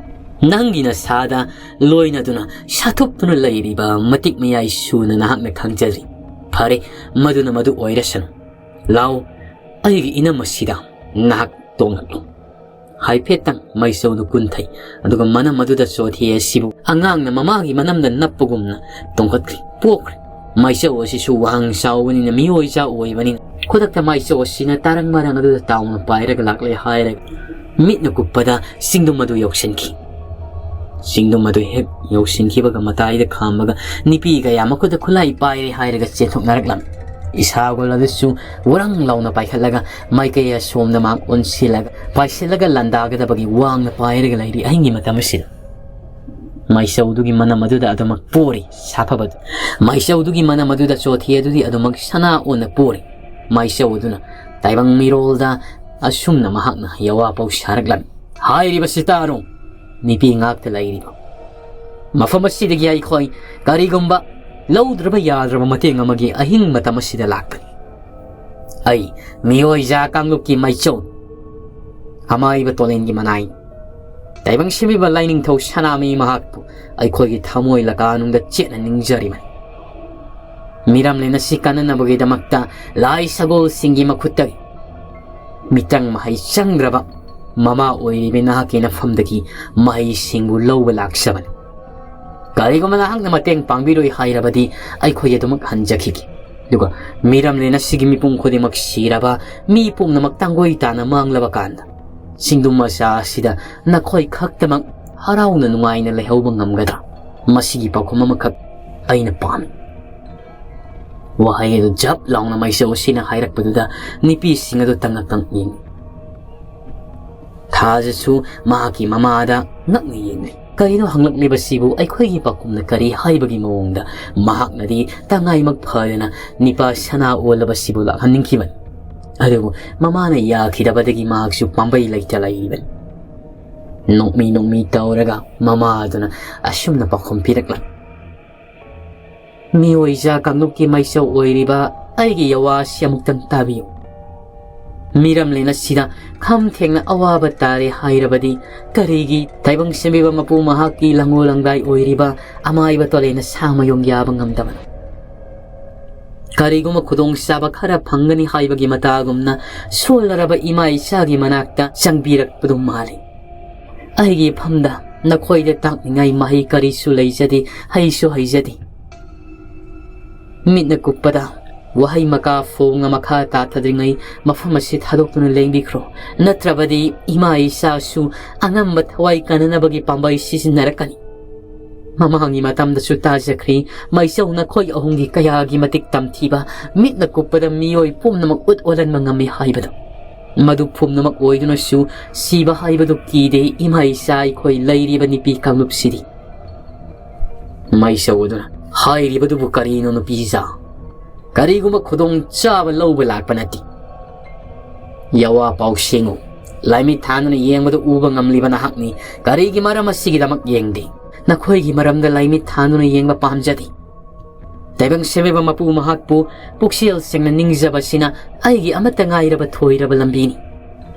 ꯅꯪꯒꯤ ꯅꯁꯥꯗ ꯂꯣꯏꯅꯗꯨꯅ ꯁꯥꯊꯣꯛꯇꯨꯅ ꯂꯩꯔꯤꯕ ꯃꯇꯤꯛ ꯃꯌꯥꯏ ꯁꯨꯅ ꯅꯍꯥꯛꯅ ꯈꯪꯖꯔꯤ꯫ ꯐꯔꯦ, ꯃꯗꯨꯅ ꯃꯗꯨ ꯑꯣꯏꯔꯁꯅꯨ꯫ ꯂꯥꯎ, ꯑꯩꯒꯤ ꯏꯅꯝ ꯑꯁꯤꯗ ꯅꯍꯥꯛ ꯇꯣꯡꯂꯛꯂꯨ꯫" ꯍꯥꯏꯐꯦꯠꯇꯪ ꯃꯥꯏꯆꯧꯗꯨ ꯀꯨꯟꯊꯩ꯫ ꯑꯗꯨꯒ ꯃꯅꯝ ꯑꯗꯨꯗ ꯆꯣꯊꯦ ꯑꯁꯤꯕꯨ ꯑꯉꯥꯡꯅ ꯃꯃꯥꯒꯤ ꯃꯅꯝꯗ ꯅꯞꯄꯒꯨꯝꯅ ꯇꯣꯡꯈꯠꯈ꯭ꯔꯦ, ꯄꯣꯛꯈ꯭ꯔꯦ꯫ ꯃꯥꯏꯆꯧ ꯑꯁꯤꯁꯨ ꯋꯥꯍꯪ ꯆꯥꯎꯕꯅꯤꯅ, ꯃꯤꯑꯣꯏ ꯆꯥ ꯑꯣꯏꯕꯅꯤꯅ, ꯈꯨꯗꯛꯇ ꯃꯥꯏꯆꯧ ꯑꯁꯤꯅ ꯇꯥꯔꯪ ꯃꯔꯪ ꯑꯗꯨꯗ ꯇꯥꯎꯅ ꯄꯥꯏꯔꯒ ꯂꯥꯛꯂꯦ ꯍꯥꯏꯔꯒ ꯃꯤꯠꯅ ꯀꯨꯞꯄꯗ ꯆꯤꯡꯗꯨꯝ ꯑꯗꯨ ꯌꯧꯁꯤꯟꯈꯤ꯫ ꯆꯤꯡꯗꯨꯝ ꯑꯗꯨ ꯍꯦꯛ ꯌꯧꯁꯤꯟꯈꯤꯕꯒ ꯃꯇꯥꯏꯗ ꯈꯥꯝꯕꯒ ꯅꯨꯄꯤ ꯀꯌꯥ ꯃꯈꯨꯠꯇ ꯈꯨꯠꯂꯥꯏ ꯄꯥꯏꯔꯦ ꯍꯥꯏꯔꯒ ꯆꯦꯟꯊꯣꯛꯅꯔꯛꯂꯝꯃꯤ꯫ ꯏꯁꯥꯒꯣꯜ ꯑꯗꯨꯁꯨ ꯋꯥꯔꯪ ꯂꯥꯎꯅ ꯄꯥꯏꯈꯠꯂꯒ ꯃꯥꯏꯀꯩ ꯑꯁꯣꯝꯗ ꯃꯍꯥꯛ ꯑꯣꯟꯁꯤꯜꯂꯒ ꯄꯥꯏꯁꯤꯜꯂꯒ ꯂꯥꯟꯗꯥꯒꯗꯕꯒꯤ ꯋꯥꯡꯅ ꯄꯥꯏꯔꯒ ꯂꯩꯔꯤ꯫ ꯑꯍꯤꯡꯒꯤ ꯃꯇꯝ ꯑꯁꯤꯗ ꯃꯥꯏꯆꯧꯗꯨꯒꯤ ꯃꯅꯝ ꯑꯗꯨꯗ ꯑꯗꯨꯃꯛ ꯄꯣꯔꯤ ꯁꯥꯐꯕꯗꯨ꯫ ꯃꯥꯏꯆꯧꯗꯨꯒꯤ ꯃꯅꯝ ꯑꯗꯨꯗ ꯆꯣꯊꯦ ꯑꯗꯨꯗꯤ ꯑꯗꯨꯃꯛ ꯁꯅꯥ ꯑꯣꯟꯅ ꯄꯣꯔꯤ꯫ ꯃꯥꯏꯆꯧ ꯑꯗꯨꯅ ꯇꯥꯏꯕꯪ ꯃꯤꯔꯣꯜꯗ ꯑꯁꯨꯝꯅ ꯃꯍꯥꯛꯅ ꯌꯋꯥ ꯄꯥꯎ ꯁꯥꯔꯛꯂꯝꯃꯤ꯫ ꯍꯥꯏꯔꯤꯕꯁꯤ ꯇꯥꯔꯣ, ꯅꯨꯄꯤ ꯉꯥꯛꯇ ꯂꯩꯔꯤꯕ ꯃꯐꯝ ꯑꯁꯤꯗꯒꯤ ꯑꯩꯈꯣꯏ ꯀꯔꯤꯒꯨꯝꯕ ꯂꯧꯗ꯭ꯔꯕ ꯌꯥꯗ꯭ꯔꯕ ꯃꯇꯦꯡ ꯑꯃꯒꯤ ꯑꯍꯤꯡ ꯃꯇꯝ ꯑꯁꯤꯗ ꯂꯥꯛꯄꯅꯤ꯫ ꯑꯩ ꯃꯤꯑꯣꯏꯖꯥ ꯀꯥꯡꯂꯨꯞꯀꯤ ꯃꯥꯏꯆꯧ, ꯑꯃꯥꯏꯕ ꯇꯣꯂꯦꯟꯒꯤ ꯃꯅꯥꯏ, ꯇꯥꯏꯕꯪ ꯁꯦꯝꯕꯤꯕ ꯂꯥꯏꯅꯤꯡꯊꯧ ꯁꯅꯥꯃꯍꯤ ꯃꯍꯥꯛꯄꯨ ꯑꯩꯈꯣꯏꯒꯤ ꯊꯃꯣꯏ ꯂꯀꯥꯅꯨꯡꯗ ꯆꯦꯠꯅ ꯅꯤꯡꯖꯔꯤꯕꯅꯤ꯫ ꯃꯤꯔꯝꯂꯦꯟ ꯑꯁꯤ ꯀꯟꯅꯅꯕꯒꯤꯗꯃꯛꯇ ꯂꯥꯏ ꯁꯒꯣꯜꯁꯤꯡꯒꯤ ꯃꯈꯨꯠꯇꯒꯤ ꯃꯤꯇꯪ ꯃꯍꯩ ꯆꯪꯗ꯭ꯔꯕ ꯃꯃꯥ ꯑꯣꯏꯔꯤꯕꯤ ꯅꯍꯥꯛꯀꯤ ꯅꯐꯝꯗꯒꯤ ꯃꯍꯩꯁꯤꯡꯕꯨ ꯂꯧꯕ ꯂꯥꯛꯆꯕꯅꯤ꯫ ꯀꯔꯤꯒꯨꯝꯕ ꯅꯍꯥꯛꯅ ꯃꯇꯦꯡ ꯄꯥꯡꯕꯤꯔꯣꯏ ꯍꯥꯏꯔꯕꯗꯤ ꯑꯩꯈꯣꯏ ꯑꯗꯨꯃꯛ ꯍꯟꯖꯈꯤꯒꯦ꯫ ꯑꯗꯨꯒ ꯃꯤꯔꯝꯂꯦꯟ ꯑꯁꯤꯒꯤ ꯃꯤꯄꯨꯝ ꯈꯨꯗꯤꯡꯃꯛ ꯁꯤꯔꯕ ꯃꯤ ꯄꯨꯝꯅꯃꯛ ꯇꯥꯡꯒꯣꯏ ꯇꯥꯅ ꯃꯥꯡꯂꯕ ꯀꯥꯟꯗ ꯆꯤꯡꯗꯨꯝ ꯃꯆꯥ ꯑꯁꯤꯗ ꯅꯈꯣꯏ ꯈꯛꯇꯃꯛ ꯍꯔꯥꯎꯅ ꯅꯨꯡꯉꯥꯏꯅ ꯂꯩꯍꯧꯕ ꯉꯝꯒꯗ꯭ꯔꯥ? ꯃꯁꯤꯒꯤ ꯄꯥꯎꯈꯨꯝ ꯑꯃꯈꯛ ꯑꯩꯅ ꯄꯥꯝꯃꯤ꯫ ꯋꯥꯍꯩ ꯑꯗꯨ ꯖꯞ ꯂꯥꯎꯅ ꯃꯥꯏꯆꯧ ꯑꯁꯤꯅ ꯍꯥꯏꯔꯛꯄꯗꯨꯗ ꯅꯨꯄꯤꯁꯤꯡ ꯑꯗꯨ ꯇꯉꯛ ꯇꯉꯛ ꯌꯦꯡꯉꯤ꯫ ꯊꯥꯖꯁꯨ ꯃꯍꯥꯛꯀꯤ ꯃꯃꯥꯗ ꯉꯛꯅ ꯌꯦꯡꯂꯤ꯫ ꯀꯔꯤꯅꯣ ꯍꯪꯂꯛꯂꯤꯕꯁꯤꯕꯨ? ꯑꯩꯈꯣꯏꯒꯤ ꯄꯥꯎꯈꯨꯝꯅ ꯀꯔꯤ ꯍꯥꯏꯕꯒꯤ ꯃꯑꯣꯡꯗ ꯃꯍꯥꯛꯅꯗꯤ ꯇꯉꯥꯏꯃꯛ ꯐꯗꯅ ꯅꯤꯄꯥ ꯁꯅꯥ ꯑꯣꯜꯂꯕꯁꯤꯕꯨ ꯂꯥꯛꯍꯟꯅꯤꯡꯈꯤꯕꯅꯤ꯫ ꯑꯗꯨꯕꯨ ꯃꯃꯥꯅ ꯌꯥꯈꯤꯗꯕꯗꯒꯤ ꯃꯍꯥꯛꯁꯨ ꯄꯥꯝꯕꯩ ꯂꯩꯇ ꯂꯩꯔꯤꯕꯅꯤ꯫ ꯅꯣꯛꯃꯤ ꯅꯣꯛꯃꯤ ꯇꯧꯔꯒ ꯃꯃꯥ ꯑꯗꯨꯅ ꯑꯁꯨꯝꯅ ꯄꯥꯎꯈꯨꯝ ꯄꯤꯔꯛꯂꯝꯃꯤ꯫ ꯃꯤꯑꯣꯏꯖꯥ ꯀꯥꯡꯂꯨꯞꯀꯤ ꯃꯩꯆꯧ ꯑꯣꯏꯔꯤꯕ ꯑꯩꯒꯤ ꯌꯥꯋꯥꯁꯤ ꯑꯃꯨꯛꯇꯪ ꯇꯥꯕꯤꯌꯨ꯫ ꯃꯤꯔꯝꯂꯦꯟ ꯑꯁꯤꯗ ꯈꯝ ꯊꯦꯡꯅ ꯑꯋꯥꯕ ꯇꯥꯔꯦ ꯍꯥꯏꯔꯕꯗꯤ ꯀꯔꯤꯒꯤ ꯇꯥꯏꯕꯪ ꯁꯦꯝꯕꯤꯕ ꯃꯄꯨ ꯃꯍꯥꯛꯀꯤ ꯂꯪꯉꯨ ꯂꯪꯗꯥꯏ ꯑꯣꯏꯔꯤꯕ ꯑꯃꯥꯏꯕ ꯇꯣꯂꯦꯅ ꯁꯥ ꯃꯌꯨꯡ ꯌꯥꯕ ꯉꯝꯗꯕꯅꯣ? ꯀꯔꯤꯒꯨꯝꯕ ꯈꯨꯗꯣꯡꯆꯥꯕ ꯈꯔ ꯐꯪꯒꯅꯤ ꯍꯥꯏꯕꯒꯤ ꯃꯇꯥꯒꯨꯝꯅ ꯁꯣꯜꯂꯔꯕ ꯏꯃꯥ ꯏꯆꯥꯒꯤ ꯃꯅꯥꯛꯇ ꯆꯪꯕꯤꯔꯛꯄꯗꯨ ꯃꯥꯜꯂꯤ꯫ ꯑꯩꯒꯤ ꯏꯐꯝꯗ ꯅꯈꯣꯏꯗ ꯇꯥꯛꯅꯤꯡꯉꯥꯏ ꯃꯍꯩ ꯀꯔꯤꯁꯨ ꯂꯩꯖꯗꯦ, ꯍꯩꯁꯨ ꯍꯩꯖꯗꯦ꯫ ꯃꯤꯠꯅ ꯀꯨꯞꯄꯗ ꯋꯥꯍꯩ ꯃꯀꯥ ꯐꯣꯡꯅ ꯃꯈꯥ ꯇꯥꯊꯗ꯭ꯔꯤꯉꯩ ꯃꯐꯝ ꯑꯁꯤ ꯊꯥꯗꯣꯛꯇꯨꯅ ꯂꯦꯡꯕꯤꯈ꯭ꯔꯣ, ꯅꯠꯇ꯭ꯔꯕꯗꯤ ꯏꯃꯥ ꯏꯆꯥꯁꯨ ꯑꯉꯝꯕ ꯊꯋꯥꯏ ꯀꯟꯅꯅꯕꯒꯤ ꯄꯥꯝꯕꯩ ꯁꯤꯖꯤꯟꯅꯔꯛꯀꯅꯤ꯫ ꯃꯃꯥꯡꯒꯤ ꯃꯇꯝꯗꯁꯨ ꯇꯥꯖꯈ꯭ꯔꯤ, ꯃꯩꯆꯧ ꯅꯈꯣꯏ ꯑꯍꯨꯝꯒꯤ ꯀꯌꯥꯒꯤ ꯃꯇꯤꯛ ꯇꯝꯊꯤꯕ, ꯃꯤꯠꯅ ꯀꯨꯞꯄꯗ ꯃꯤꯑꯣꯏ ꯄꯨꯝꯅꯃꯛ ꯎꯠ ꯑꯣꯜꯍꯟꯕ ꯉꯝꯃꯤ ꯍꯥꯏꯕꯗꯨ꯫ ꯃꯗꯨ ꯄꯨꯝꯅꯃꯛ ꯑꯣꯏꯗꯨꯅꯁꯨ ꯁꯤꯕ ꯍꯥꯏꯕꯗꯨ ꯀꯤꯗꯦ ꯏꯃꯥ ꯏꯆꯥ ꯑꯩꯈꯣꯏ ꯂꯩꯔꯤꯕ ꯅꯨꯄꯤ ꯀꯥꯡꯂꯨꯞꯁꯤꯗꯤ꯫ ꯃꯩꯆꯧ ꯑꯗꯨꯅ, ꯍꯥꯏꯔꯤꯕꯗꯨꯕꯨ ꯀꯔꯤꯅꯣ ꯅꯨꯄꯤꯖꯥ? ꯀꯔꯤꯒꯨꯝꯕ ꯈꯨꯗꯣꯡ ꯆꯥꯕ ꯂꯧꯕ ꯂꯥꯛꯄ ꯅꯠꯇꯦ꯫ ꯌꯥꯋꯥ ꯄꯥꯎꯁꯦꯡꯉꯨ, ꯂꯥꯏꯃꯤꯠ ꯊꯥꯟꯗꯨꯅ ꯌꯦꯡꯕꯗ ꯎꯕ ꯉꯝꯂꯤꯕ ꯅꯍꯥꯛꯅꯤ꯫ ꯀꯔꯤꯒꯤ ꯃꯔꯝ ꯑꯁꯤꯒꯤꯗꯃꯛ ꯌꯦꯡꯗꯦ? ꯅꯈꯣꯏꯒꯤ ꯃꯔꯝꯗ ꯂꯥꯏꯃꯤꯠ ꯊꯥꯟꯗꯨꯅ ꯌꯦꯡꯕ ꯄꯥꯝꯖꯗꯦ꯫ ꯇꯥꯏꯕꯪ ꯁꯦꯝꯕꯤꯕ ꯃꯄꯨ ꯃꯍꯥꯛꯄꯨ ꯄꯨꯛꯆꯦꯜ ꯁꯦꯡꯅ ꯅꯤꯡꯖꯕꯁꯤꯅ ꯑꯩꯒꯤ ꯑꯃꯠꯇ ꯉꯥꯏꯔꯕ ꯊꯣꯏꯔꯕ ꯂꯝꯕꯤꯅꯤ꯫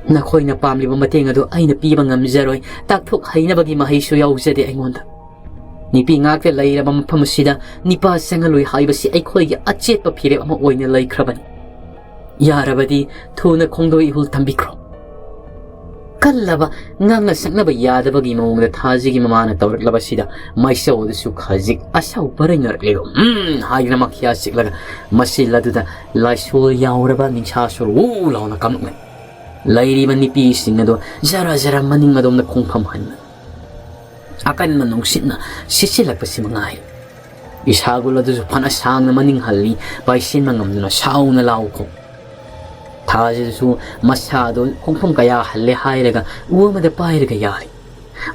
ꯅꯈꯣꯏꯅ ꯄꯥꯝꯂꯤꯕ ꯃꯇꯦꯡ ꯑꯗꯨ ꯑꯩꯅ ꯄꯤꯕ ꯉꯝꯖꯔꯣꯏ, ꯇꯥꯛꯊꯣꯛ ꯍꯩꯅꯕꯒꯤ ꯃꯍꯩꯁꯨ ꯌꯥꯎꯖꯗꯦ ꯑꯩꯉꯣꯟꯗ꯫ ꯅꯨꯄꯤ ꯉꯥꯛꯇ ꯂꯩꯔꯕ ꯃꯐꯝ ꯑꯁꯤꯗ ꯅꯤꯄꯥ ꯆꯪꯍꯜꯂꯣꯏ ꯍꯥꯏꯕꯁꯤ ꯑꯩꯈꯣꯏꯒꯤ ꯑꯆꯦꯠꯄ ꯐꯤꯔꯦꯞ ꯑꯃ ꯑꯣꯏꯅ ꯂꯩꯈ꯭ꯔꯕꯅꯤ꯫ ꯌꯥꯔꯕꯗꯤ ꯊꯨꯅ ꯈꯣꯡꯗꯣ ꯏꯍꯨꯜ ꯊꯝꯕꯤꯈ꯭ꯔꯣ꯫ ꯀꯜꯂꯕ, ꯉꯥꯡꯅ ꯁꯛꯅꯕ ꯌꯥꯗꯕꯒꯤ ꯃꯑꯣꯡꯗ ꯊꯥꯖꯒꯤ ꯃꯃꯥꯅ ꯇꯧꯔꯛꯂꯕꯁꯤꯗ ꯃꯩꯆꯧ ꯑꯗꯨꯁꯨ ꯈꯖꯤꯛ ꯑꯁꯥꯎ ꯄꯔꯩꯅꯔꯛꯂꯦꯕ꯫ "ꯎꯝ" ꯍꯥꯏꯗꯨꯅ ꯃꯈꯤꯌꯥ ꯆꯤꯛꯂꯒ ꯃꯆꯤꯜ ꯑꯗꯨꯗ ꯂꯥꯏꯁꯣꯜ ꯌꯥꯎꯔꯕ ꯅꯤꯡꯁꯥ ꯁꯣꯔ ꯎ ꯂꯥꯎꯅ ꯀꯥꯞꯂꯛꯂꯦ꯫ ꯂꯩꯔꯤꯕ ꯅꯨꯄꯤꯁꯤꯡ ꯑꯗꯨ ꯖꯔ ꯖꯔ ꯃꯅꯤꯡ ꯑꯗꯣꯝꯗ ꯈꯣꯡꯐꯝ ꯍꯟꯕ꯫ ꯑꯀꯟꯕ ꯅꯨꯡꯁꯤꯠꯅ ꯁꯤꯠꯆꯤꯜꯂꯛꯄꯁꯤ ꯃꯉꯥꯏ꯫ ꯏꯁꯥꯒꯨꯜ ꯑꯗꯨꯁꯨ ꯐꯅ ꯁꯥꯡꯅ ꯃꯅꯤꯡ ꯍꯜꯂꯤ, ꯄꯥꯏꯁꯤꯟꯕ ꯉꯝꯗꯨꯅ ꯁꯥꯎꯅ ꯂꯥꯎꯈꯣ꯫ ꯊꯥꯖꯗꯁꯨ ꯃꯁꯥꯗꯨ ꯈꯣꯡꯐꯝ ꯀꯌꯥ ꯍꯜꯂꯦ ꯍꯥꯏꯔꯒ ꯎ ꯑꯃꯗ ꯄꯥꯏꯔꯒ ꯌꯥꯔꯤ꯫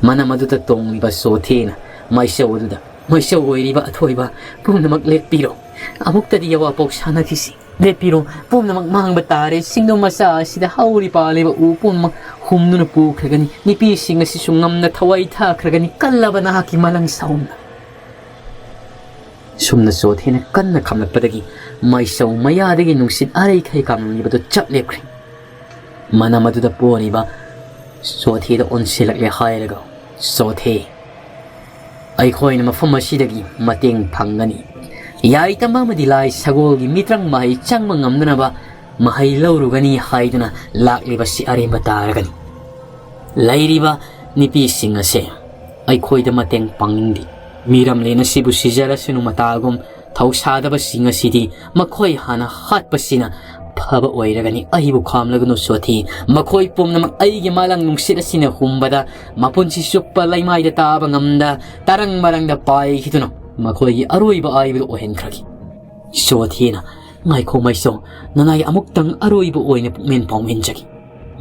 ꯃꯅꯝ ꯑꯗꯨꯗ ꯇꯣꯡꯂꯤꯕ ꯆꯣꯊꯦꯅ ꯃꯥꯏꯆꯧ ꯑꯗꯨꯗ, "ꯃꯥꯏꯆꯧ ꯑꯣꯏꯔꯤꯕ ꯑꯊꯣꯏꯕ, ꯄꯨꯝꯅꯃꯛ ꯂꯦꯞꯄꯤꯔꯣ꯫ ꯑꯃꯨꯛꯇꯗꯤ ꯌꯋꯥꯄꯧ ꯁꯥꯟꯅꯈꯤꯁꯤ꯫ ꯂꯦꯞꯄꯤꯔꯣ, ꯄꯨꯝꯅꯃꯛ ꯃꯥꯡꯕ ꯇꯥꯔꯦ꯫ ꯁꯤꯡꯅꯨ ꯃꯆꯥ ꯑꯁꯤꯗ ꯍꯧꯔꯤ ꯄꯥꯜꯂꯤꯕ ꯎ ꯄꯨꯝꯅꯃꯛ ꯍꯨꯝꯗꯨꯅ ꯄꯨꯈ꯭ꯔꯒꯅꯤ꯫ ꯅꯨꯄꯤꯁꯤꯡ ꯑꯁꯤꯁꯨ ꯉꯝꯅ ꯊꯋꯥꯏ ꯊꯥꯈ꯭ꯔꯒꯅꯤ꯫ ꯀꯜꯂꯕ ꯅꯍꯥꯛꯀꯤ ꯃꯂꯪ ꯁꯍꯨꯝꯅ"꯫ ꯁꯨꯝꯅ ꯆꯣꯊꯦꯅ ꯀꯟꯅ ꯈꯝꯂꯛꯄꯗꯒꯤ ꯃꯥꯏꯆꯧ ꯃꯌꯥꯗꯒꯤ ꯅꯨꯡꯁꯤꯠ ꯑꯔꯩꯈꯩ ꯀꯥꯝꯂꯝꯂꯤꯕꯗꯨ ꯆꯞ ꯂꯦꯞꯈ꯭ꯔꯦ꯫ ꯃꯅꯝ ꯑꯗꯨꯗ ꯄꯣꯔꯤꯕ ꯆꯣꯊꯦꯗ ꯑꯣꯟꯁꯤꯜꯂꯛꯂꯦ ꯍꯥꯏꯔꯒ, "ꯆꯣꯊꯦ, ꯑꯩꯈꯣꯏꯅ ꯃꯐꯝ ꯑꯁꯤꯗꯒꯤ ꯃꯇꯦꯡ ꯐꯪꯒꯅꯤ꯫ ꯌꯥꯏꯇꯝꯕ ꯑꯃꯗꯤ ꯂꯥꯏ ꯁꯒꯣꯜꯒꯤ ꯃꯤꯇ꯭ꯔꯪ ꯃꯍꯩ ꯆꯪꯕ ꯉꯝꯗꯅꯕ ꯃꯍꯩ ꯂꯧꯔꯨꯒꯅꯤ ꯍꯥꯏꯗꯨꯅ ꯂꯥꯛꯂꯤꯕꯁꯤ ꯑꯔꯦꯝꯕ ꯇꯥꯔꯒꯅꯤ꯫ ꯂꯩꯔꯤꯕ ꯅꯨꯄꯤꯁꯤꯡ ꯑꯁꯦ ꯑꯩꯈꯣꯏꯗ ꯃꯇꯦꯡ ꯄꯥꯡꯅꯤꯡꯗꯦ꯫ ꯃꯤꯔꯝꯂꯦꯟ ꯑꯁꯤꯕꯨ ꯁꯤꯖꯔꯁꯅꯨ ꯃꯇꯥꯒꯨꯝ ꯊꯧꯁꯥꯗꯕꯁꯤꯡ ꯑꯁꯤꯗꯤ ꯃꯈꯣꯏ ꯍꯥꯟꯅ ꯍꯥꯠꯄꯁꯤꯅ ꯐꯕ ꯑꯣꯏꯔꯒꯅꯤ꯫ ꯑꯩꯕꯨ ꯈꯥꯝꯂꯒꯅꯨ ꯆꯣꯊꯦ꯫ ꯃꯈꯣꯏ ꯄꯨꯝꯅꯃꯛ ꯑꯩꯒꯤ ꯃꯥꯂꯪ ꯅꯨꯡꯁꯤꯠ ꯑꯁꯤꯅ ꯍꯨꯝꯕꯗ ꯃꯄꯨꯟꯁꯤ ꯆꯨꯞꯄ ꯂꯩꯃꯥꯏꯗ ꯇꯥꯕ ꯉꯝꯗ ꯇꯔꯪ ꯃꯔꯪꯗ ꯄꯥꯏꯈꯤꯗꯨꯅ ꯃꯈꯣꯏꯒꯤ ꯑꯔꯣꯏꯕ ꯑꯏꯕꯗꯨ ꯑꯣꯏꯍꯟꯈ꯭ꯔꯒꯦ"꯫ ꯆꯣꯊꯦꯅ, "ꯉꯥꯏꯈꯣ ꯃꯥꯏꯆꯧ, ꯅꯅꯥꯏ ꯑꯃꯨꯛꯇꯪ ꯑꯔꯣꯏꯕ ꯑꯣꯏꯅ ꯄꯨꯛꯃꯦꯟ ꯄꯥꯎꯃꯦꯟꯖꯒꯦ꯫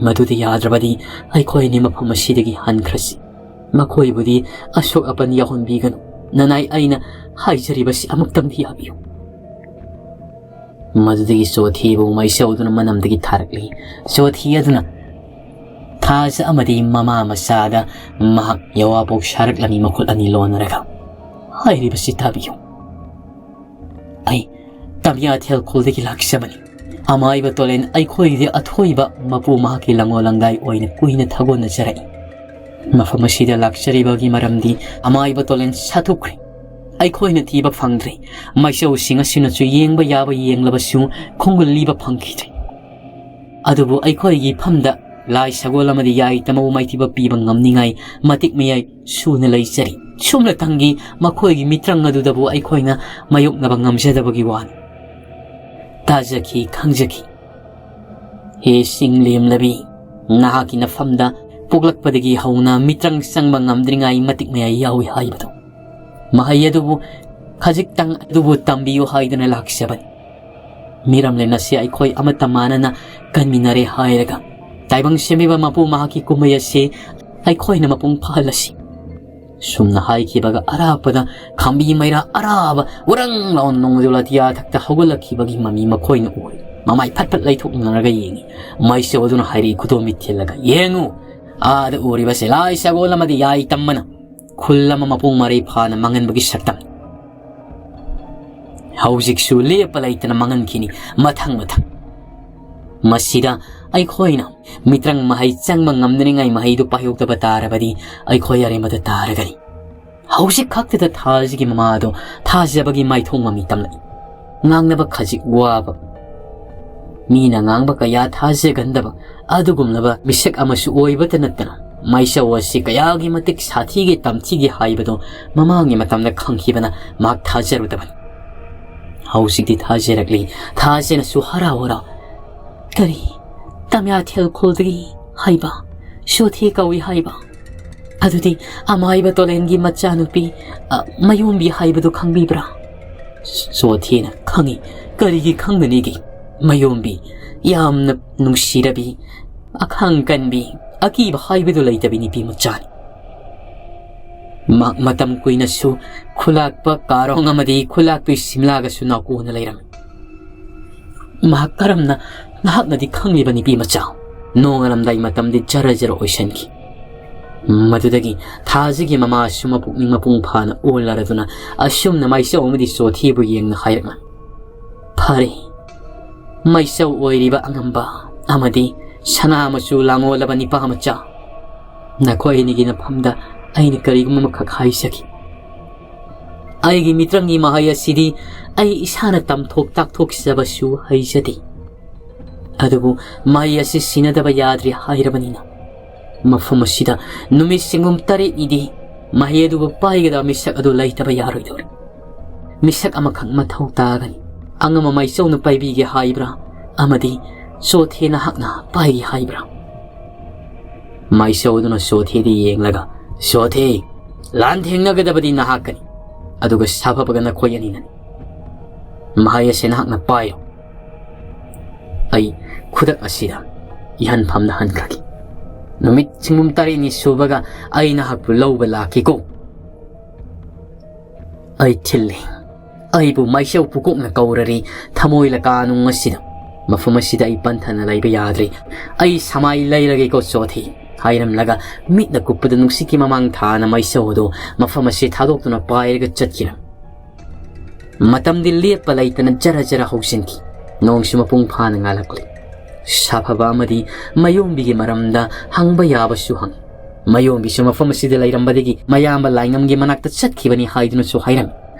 ꯃꯗꯨꯗꯤ ꯌꯥꯗ꯭ꯔꯕꯗꯤ ꯑꯩꯈꯣꯏ ꯑꯅꯤ ꯃꯐꯝ ꯑꯁꯤꯗꯒꯤ ꯍꯟꯈ꯭ꯔꯁꯤ꯫ ꯃꯈꯣꯏꯕꯨꯗꯤ ꯑꯁꯣꯛ ꯑꯄꯟ ꯌꯥꯎꯍꯟꯕꯤꯒꯅꯨ꯫ ꯅꯅꯥꯏ ꯑꯩꯅ ꯍꯥꯏꯖꯔꯤꯕꯁꯤ ꯑꯃꯨꯛꯇꯪꯗꯤ ꯌꯥꯕꯤꯌꯨ"꯫ ꯃꯗꯨꯗꯒꯤ ꯆꯣꯊꯦꯕꯨ ꯃꯥꯏꯆꯧꯗꯨꯅ ꯃꯅꯝꯗꯒꯤ ꯊꯥꯔꯛꯂꯤ꯫ ꯆꯣꯊꯦ ꯑꯗꯨꯅ ꯊꯥꯖ ꯑꯃꯗꯤ ꯃꯃꯥ ꯃꯆꯥꯗ ꯃꯍꯥꯛ ꯌꯋꯥꯄꯧ ꯁꯥꯔꯛꯂꯝꯃꯤ ꯃꯈꯨꯠ ꯑꯅꯤ ꯂꯣꯟꯅꯔꯒ, "ꯍꯥꯏꯔꯤꯕꯁꯤ ꯇꯥꯕꯤꯌꯨ꯫ ꯑꯩ ꯇꯝꯌꯥꯊꯦꯜ ꯈꯨꯜꯗꯒꯤ ꯂꯥꯛꯆꯕꯅꯤ꯫ ꯑꯃꯥꯏꯕ ꯇꯣꯂꯦꯟ ꯑꯩꯈꯣꯏꯒꯤꯗꯤ ꯑꯊꯣꯏꯕ ꯃꯄꯨ ꯃꯍꯥꯛꯀꯤ ꯂꯪꯉꯣ ꯂꯪꯗꯥꯏ ꯑꯣꯏꯅ ꯀꯨꯏꯅ ꯊꯥꯒꯣꯟꯅꯖꯔꯛꯏ꯫ ꯃꯐꯝ ꯑꯁꯤꯗ ꯂꯥꯛꯆꯔꯤꯕꯒꯤ ꯃꯔꯝꯗꯤ ꯑꯃꯥꯏꯕ ꯇꯣꯂꯦꯟ ꯁꯥꯊꯨꯈ꯭ꯔꯦ꯫ ꯑꯩꯈꯣꯏꯅ ꯊꯤꯕ ꯐꯪꯗ꯭ꯔꯦ꯫ ꯃꯥꯏꯆꯧꯁꯤꯡ ꯑꯁꯤꯅꯁꯨ ꯌꯦꯡꯕ ꯌꯥꯕ ꯌꯦꯡꯂꯕꯁꯨ ꯈꯣꯡꯒꯨꯜ ꯂꯤꯕ ꯐꯪꯈꯤꯗ꯭ꯔꯦ꯫ ꯑꯗꯨꯕꯨ ꯑꯩꯈꯣꯏꯒꯤ ꯏꯐꯝꯗ ꯂꯥꯏ ꯁꯒꯣꯜ ꯑꯃꯗꯤ ꯌꯥꯏꯇꯝꯕꯕꯨ ꯃꯥꯏꯊꯤꯕ ꯄꯤꯕ ꯉꯝꯅꯤꯡꯉꯥꯏ ꯃꯇꯤꯛ ꯃꯌꯥꯏ ꯁꯨꯅ ꯂꯩꯖꯔꯤ꯫ ꯁꯨꯝꯂꯇꯪꯒꯤ ꯃꯈꯣꯏꯒꯤ ꯃꯤꯇ꯭ꯔꯪ ꯑꯗꯨꯗꯕꯨ ꯑꯩꯈꯣꯏꯅ ꯃꯥꯌꯣꯛꯅꯕ ꯉꯝꯖꯗꯕꯒꯤ ꯋꯥꯅꯤ꯫ ꯇꯥꯖꯈꯤ, ꯈꯪꯖꯈꯤ꯫ ꯍꯦ ꯆꯤꯡ ꯂꯦꯝꯂꯕꯤ, ꯅꯍꯥꯛꯀꯤ ꯅꯐꯝꯗ ꯄꯣꯛꯂꯛꯄꯗꯒꯤ ꯍꯧꯅ ꯃꯤꯇ꯭ꯔꯪ ꯆꯪꯕ ꯉꯝꯗ꯭ꯔꯤꯉꯥꯏ ꯃꯇꯤꯛ ꯃꯌꯥꯏ ꯌꯥꯎꯏ ꯍꯥꯏꯕꯗꯨ꯫ ꯃꯍꯩ ꯑꯗꯨꯕꯨ ꯈꯖꯤꯛꯇꯪ ꯑꯗꯨꯕꯨ ꯇꯝꯕꯤꯌꯨ ꯍꯥꯏꯗꯨꯅ ꯂꯥꯛꯆꯕꯅꯤ꯫ ꯃꯤꯔꯝꯂꯦꯟ ꯑꯁꯤ ꯑꯩꯈꯣꯏ ꯑꯃꯠꯇ ꯃꯥꯟꯅꯅ ꯀꯟꯃꯤꯟꯅꯔꯦ ꯍꯥꯏꯔꯒ ꯇꯥꯏꯕꯪ ꯁꯦꯝꯕꯤꯕ ꯃꯄꯨ ꯃꯍꯥꯛꯀꯤ ꯀꯨꯝꯍꯩ ꯑꯁꯤ ꯑꯩꯈꯣꯏꯅ ꯃꯄꯨꯡ ꯐꯥꯍꯜꯂꯁꯤ꯫ ꯁꯨꯝꯅ ꯍꯥꯏꯈꯤꯕꯒ ꯑꯔꯥꯞꯄꯗ ꯈꯥꯝꯕꯤ ꯃꯩꯔꯥ ꯑꯔꯥꯕ ꯎꯔꯪ ꯂꯥꯎꯅ ꯅꯣꯡꯖꯨ ꯂꯥꯇꯤꯌꯥ ꯊꯛꯇ ꯍꯧꯒꯠꯂꯛꯈꯤꯕꯒꯤ ꯃꯃꯤ ꯃꯈꯣꯏꯅ ꯎꯔꯦ꯫ ꯃꯃꯥꯏ ꯐꯠ ꯐꯠ ꯂꯩꯊꯣꯛꯅꯔꯒ ꯌꯦꯡꯉꯤ꯫ ꯃꯥꯏꯆꯧ ꯑꯗꯨꯅ ꯍꯥꯏꯔꯛꯏ ꯈꯨꯗꯣꯝꯕꯤ ꯊꯤꯜꯂꯒ, "ꯌꯦꯡꯉꯨ, ꯑꯥꯗ ꯎꯔꯤꯕꯁꯦ ꯂꯥꯏ ꯁꯒꯣꯜ ꯑꯃꯗꯤ ꯌꯥꯏ ꯇꯝꯕꯅ ꯈꯨꯜ ꯑꯃ ꯃꯄꯨꯡ ꯃꯔꯩ ꯐꯥꯅ ꯃꯥꯡꯍꯟꯕꯒꯤ ꯁꯛꯇꯝ꯫ ꯍꯧꯖꯤꯛꯁꯨ ꯂꯦꯞꯄ ꯂꯩꯇꯅ ꯃꯥꯡꯍꯟꯈꯤꯅꯤ ꯃꯊꯪ ꯃꯊꯪ꯫ ꯃꯁꯤꯗ ꯑꯩꯈꯣꯏꯅ ꯃꯤꯇ꯭ꯔꯪ ꯃꯍꯩ ꯆꯪꯕ ꯉꯝꯗꯅꯤꯡꯉꯥꯏ ꯃꯍꯩꯗꯨ ꯄꯥꯏꯍꯧꯗꯕ ꯇꯥꯔꯕꯗꯤ ꯑꯩꯈꯣꯏ ꯑꯔꯦꯝꯕꯗ ꯇꯥꯔꯒꯅꯤ꯫ ꯍꯧꯖꯤꯛ ꯈꯛꯇꯗ ꯊꯥꯁꯤꯒꯤ ꯃꯃꯥꯗꯣ ꯊꯥꯖꯕꯒꯤ ꯃꯥꯏꯊꯣꯡ ꯃꯃꯤ ꯇꯝꯂꯛꯏ꯫ ꯉꯥꯡꯅꯕ ꯈꯖꯤꯛ ꯋꯥꯕ, ꯃꯤꯅ ꯉꯥꯡꯕ ꯀꯌꯥ ꯊꯥꯖꯒꯟꯗꯕ ꯑꯗꯨꯒꯨꯝꯂꯕ ꯃꯤꯁꯛ ꯑꯃꯁꯨ ꯑꯣꯏꯕꯇ ꯅꯠꯇꯅ, ꯃꯥꯏꯆꯧ ꯑꯁꯤ ꯀꯌꯥꯒꯤ ꯃꯇꯤꯛ ꯁꯥꯊꯤꯒꯦ ꯇꯝꯊꯤꯒꯦ ꯍꯥꯏꯕꯗꯨ ꯃꯃꯥꯡꯒꯤ ꯃꯇꯝꯗ ꯈꯪꯈꯤꯕꯅ ꯃꯍꯥꯛ ꯊꯥꯖꯔꯨꯗꯕꯅꯤ꯫ ꯍꯧꯖꯤꯛꯇꯤ ꯊꯥꯖꯔꯛꯂꯤ꯫ ꯊꯥꯖꯅꯁꯨ ꯍꯔꯥꯎ ꯍꯔꯥꯎ, "ꯀꯔꯤ, ꯇꯝꯌꯥꯊꯦꯜ ꯈꯨꯜꯗꯒꯤ ꯍꯥꯏꯕ, ꯁꯣꯊꯦ ꯀꯧꯏ ꯍꯥꯏꯕ? ꯑꯗꯨꯗꯤ ꯑꯃꯥꯏꯕ ꯇꯣꯂꯦꯟꯒꯤ ꯃꯆꯥꯅꯨꯄꯤ, ꯑ, ꯃꯌꯣꯝꯕꯤ ꯍꯥꯏꯕꯗꯨ ꯈꯪꯕꯤꯕ꯭ꯔꯥ?" ꯁꯣꯊꯦꯅ, "ꯈꯪꯏ, ꯀꯔꯤꯒꯤ ꯈꯪꯗꯅꯤꯒꯦ? ꯃꯌꯣꯝꯕꯤ, ꯌꯥꯝꯅ ꯅꯨꯡꯁꯤꯔꯕꯤ, ꯑꯈꯥꯡ ꯀꯟꯕꯤ, ꯑꯀꯤꯕ ꯍꯥꯏꯕꯗꯨ ꯂꯩꯇꯕꯤ ꯅꯨꯄꯤ ꯃꯆꯥꯅꯤ꯫ ꯃꯍꯥꯛ ꯃꯇꯝ ꯀꯨꯏꯅꯁꯨ ꯈꯨꯂꯥꯛꯄ ꯀꯥꯔꯣꯡ ꯑꯃꯗꯤ ꯈꯨꯂꯥꯛꯄꯤ ꯁꯤꯝꯂꯥꯒꯁꯨ ꯅꯥꯀꯣꯟꯅ ꯂꯩꯔꯝꯃꯤ꯫ ꯃꯍꯥꯛ ꯀꯔꯝꯅ ꯅꯍꯥꯛꯅꯗꯤ ꯈꯪꯂꯤꯕ ꯅꯨꯄꯤ ꯃꯆꯥ?" ꯅꯣꯡꯉꯥꯜꯂꯝꯗꯥꯏ ꯃꯇꯝꯗꯤ ꯖꯔ ꯖꯔ ꯑꯣꯏꯁꯤꯟꯈꯤ꯫ ꯃꯗꯨꯗꯒꯤ ꯊꯥꯖꯒꯤ ꯃꯃꯥꯁꯨ ꯃꯄꯨꯛꯅꯤꯡ ꯃꯄꯨꯡ ꯐꯥꯅ ꯑꯣꯜꯂꯔꯗꯨꯅ ꯑꯁꯨꯝꯅ ꯃꯥꯏꯆꯧ ꯑꯃꯗꯤ ꯆꯣꯊꯤꯕꯨ ꯌꯦꯡꯅ ꯍꯥꯏꯔꯛꯂꯝꯃꯤ, "ꯐꯔꯦ, ꯃꯥꯏꯆꯧ ꯑꯣꯏꯔꯤꯕ ꯑꯉꯝꯕ ꯑꯃꯗꯤ ꯁꯅꯥ ꯃꯆꯨ ꯂꯥꯡꯑꯣꯜꯂꯕ ꯅꯤꯄꯥ ꯃꯆꯥ, ꯅꯈꯣꯏ ꯑꯅꯤꯒꯤ ꯃꯐꯝꯗ ꯑꯩꯅ ꯀꯔꯤꯒꯨꯝꯕ ꯑꯃꯈꯛ ꯍꯥꯏꯖꯒꯦ꯫ ꯑꯩꯒꯤ ꯃꯤꯇ꯭ꯔꯪꯒꯤ ꯃꯍꯩ ꯑꯁꯤꯗꯤ ꯑꯩ ꯏꯁꯥꯅ ꯇꯝꯊꯣꯛ ꯇꯥꯛꯊꯣꯛꯆꯕꯁꯨ ꯍꯩꯖꯗꯦ꯫ ꯑꯗꯨꯕꯨ ꯃꯍꯩ ꯑꯁꯤ ꯁꯤꯟꯅꯗꯕ ꯌꯥꯗ꯭ꯔꯦ ꯍꯥꯏꯔꯕꯅꯤꯅ, ꯃꯐꯝ ꯑꯁꯤꯗ ꯅꯨꯃꯤꯠ ꯁꯤꯡꯒꯨꯝ ꯇꯔꯦꯠꯅꯤꯗꯤ ꯃꯍꯩ ꯑꯗꯨꯕꯨ ꯄꯥꯏꯒꯗꯕ ꯃꯤꯁꯛ ꯑꯗꯨ ꯂꯩꯇꯕ ꯌꯥꯔꯣꯏꯗꯧꯔꯤ꯫ ꯃꯤꯁꯛ ꯑꯃꯈꯛ ꯃꯊꯧ ꯇꯥꯒꯅꯤ꯫ ꯑꯉꯝꯕ ꯃꯥꯏꯆꯧꯅ ꯄꯥꯏꯕꯤꯒꯦ ꯍꯥꯏꯕ꯭ꯔꯥ, ꯑꯃꯗꯤ ꯆꯣꯊꯦ ꯅꯍꯥꯛꯅ ꯄꯥꯏꯒꯦ ꯍꯥꯏꯕ꯭ꯔꯥ?" ꯃꯥꯏꯆꯧ ꯑꯗꯨꯅ ꯆꯣꯊꯦꯗ ꯌꯦꯡꯂꯒ, "ꯆꯣꯊꯦ, ꯂꯥꯟ ꯊꯦꯡꯅꯒꯗꯕꯗꯤ ꯅꯍꯥꯛꯀꯅꯤ, ꯑꯗꯨꯒ ꯁꯥꯐꯕꯒ ꯅꯈꯣꯏ ꯑꯅꯤꯅꯅꯤ꯫ ꯃꯍꯩ ꯑꯁꯤ ꯅꯍꯥꯛꯅ ꯄꯥꯏꯌꯨ꯫ ꯑꯩ ꯈꯨꯗꯛ ꯑꯁꯤꯗ ꯏꯍꯟꯐꯝꯗ ꯍꯟꯈ꯭ꯔꯒꯦ꯫" ꯅꯨꯃꯤꯠ ꯆꯤꯡꯒꯨꯝ ꯇꯔꯦꯠꯅꯤ ꯁꯨꯕꯒ ꯑꯩ ꯅꯍꯥꯛꯄꯨ ꯂꯧꯕ ꯂꯥꯛꯈꯤꯀꯣ꯫ ꯑꯩ ꯊꯤꯜꯂꯤ꯫ ꯑꯩꯕꯨ ꯃꯥꯏꯆꯧ ꯄꯨꯀꯣꯛꯅ ꯀꯧꯔꯔꯤ꯫ ꯊꯃꯣꯏ ꯂꯀꯥꯅꯨꯡ ꯑꯁꯤꯗ, ꯃꯐꯝ ꯑꯁꯤꯗ ꯑꯩ ꯄꯟꯊꯅ ꯂꯩꯕ ꯌꯥꯗ꯭ꯔꯦ꯫ ꯑꯩ ꯁꯃꯥꯏ ꯂꯩꯔꯒꯦꯀꯣ ꯆꯣꯊꯤ, ꯍꯥꯏꯔꯝꯂꯒ ꯃꯤꯠꯅ ꯀꯨꯞꯄꯗ ꯅꯨꯡꯁꯤꯠꯀꯤ ꯃꯃꯥꯡ ꯊꯥꯅ ꯃꯥꯏꯆꯧ ꯑꯗꯨ ꯃꯐꯝ ꯑꯁꯤ ꯊꯥꯗꯣꯛꯇꯨꯅ ꯄꯥꯏꯔꯒ ꯆꯠꯈꯤꯔꯝꯃꯤ꯫ ꯃꯇꯝꯗꯤ ꯂꯦꯞꯄ ꯂꯩꯇꯅ ꯖꯔ ꯖꯔ ꯍꯧꯖꯤꯟꯈꯤ꯫ ꯅꯣꯡꯁꯨ ꯃꯄꯨꯡ ꯐꯥꯅ ꯉꯥꯜꯂꯛꯂꯤ꯫ ꯁꯥꯐꯕ ꯑꯃꯗꯤ ꯃꯌꯣꯝꯕꯤꯒꯤ ꯃꯔꯝꯗ ꯍꯪꯕ ꯌꯥꯕꯁꯨ ꯍꯪꯉꯤ꯫ ꯃꯌꯣꯝꯕꯤꯁꯨ ꯃꯐꯝ ꯑꯁꯤꯗ ꯂꯩꯔꯝꯕꯗꯒꯤ ꯃꯌꯥꯝꯕ ꯂꯥꯏꯉꯝꯒꯤ ꯃꯅꯥꯛꯇ ꯆꯠꯈꯤꯕꯅꯤ ꯍꯥꯏꯗꯨꯅꯁꯨ ꯍꯥꯏꯔꯝꯃꯤ꯫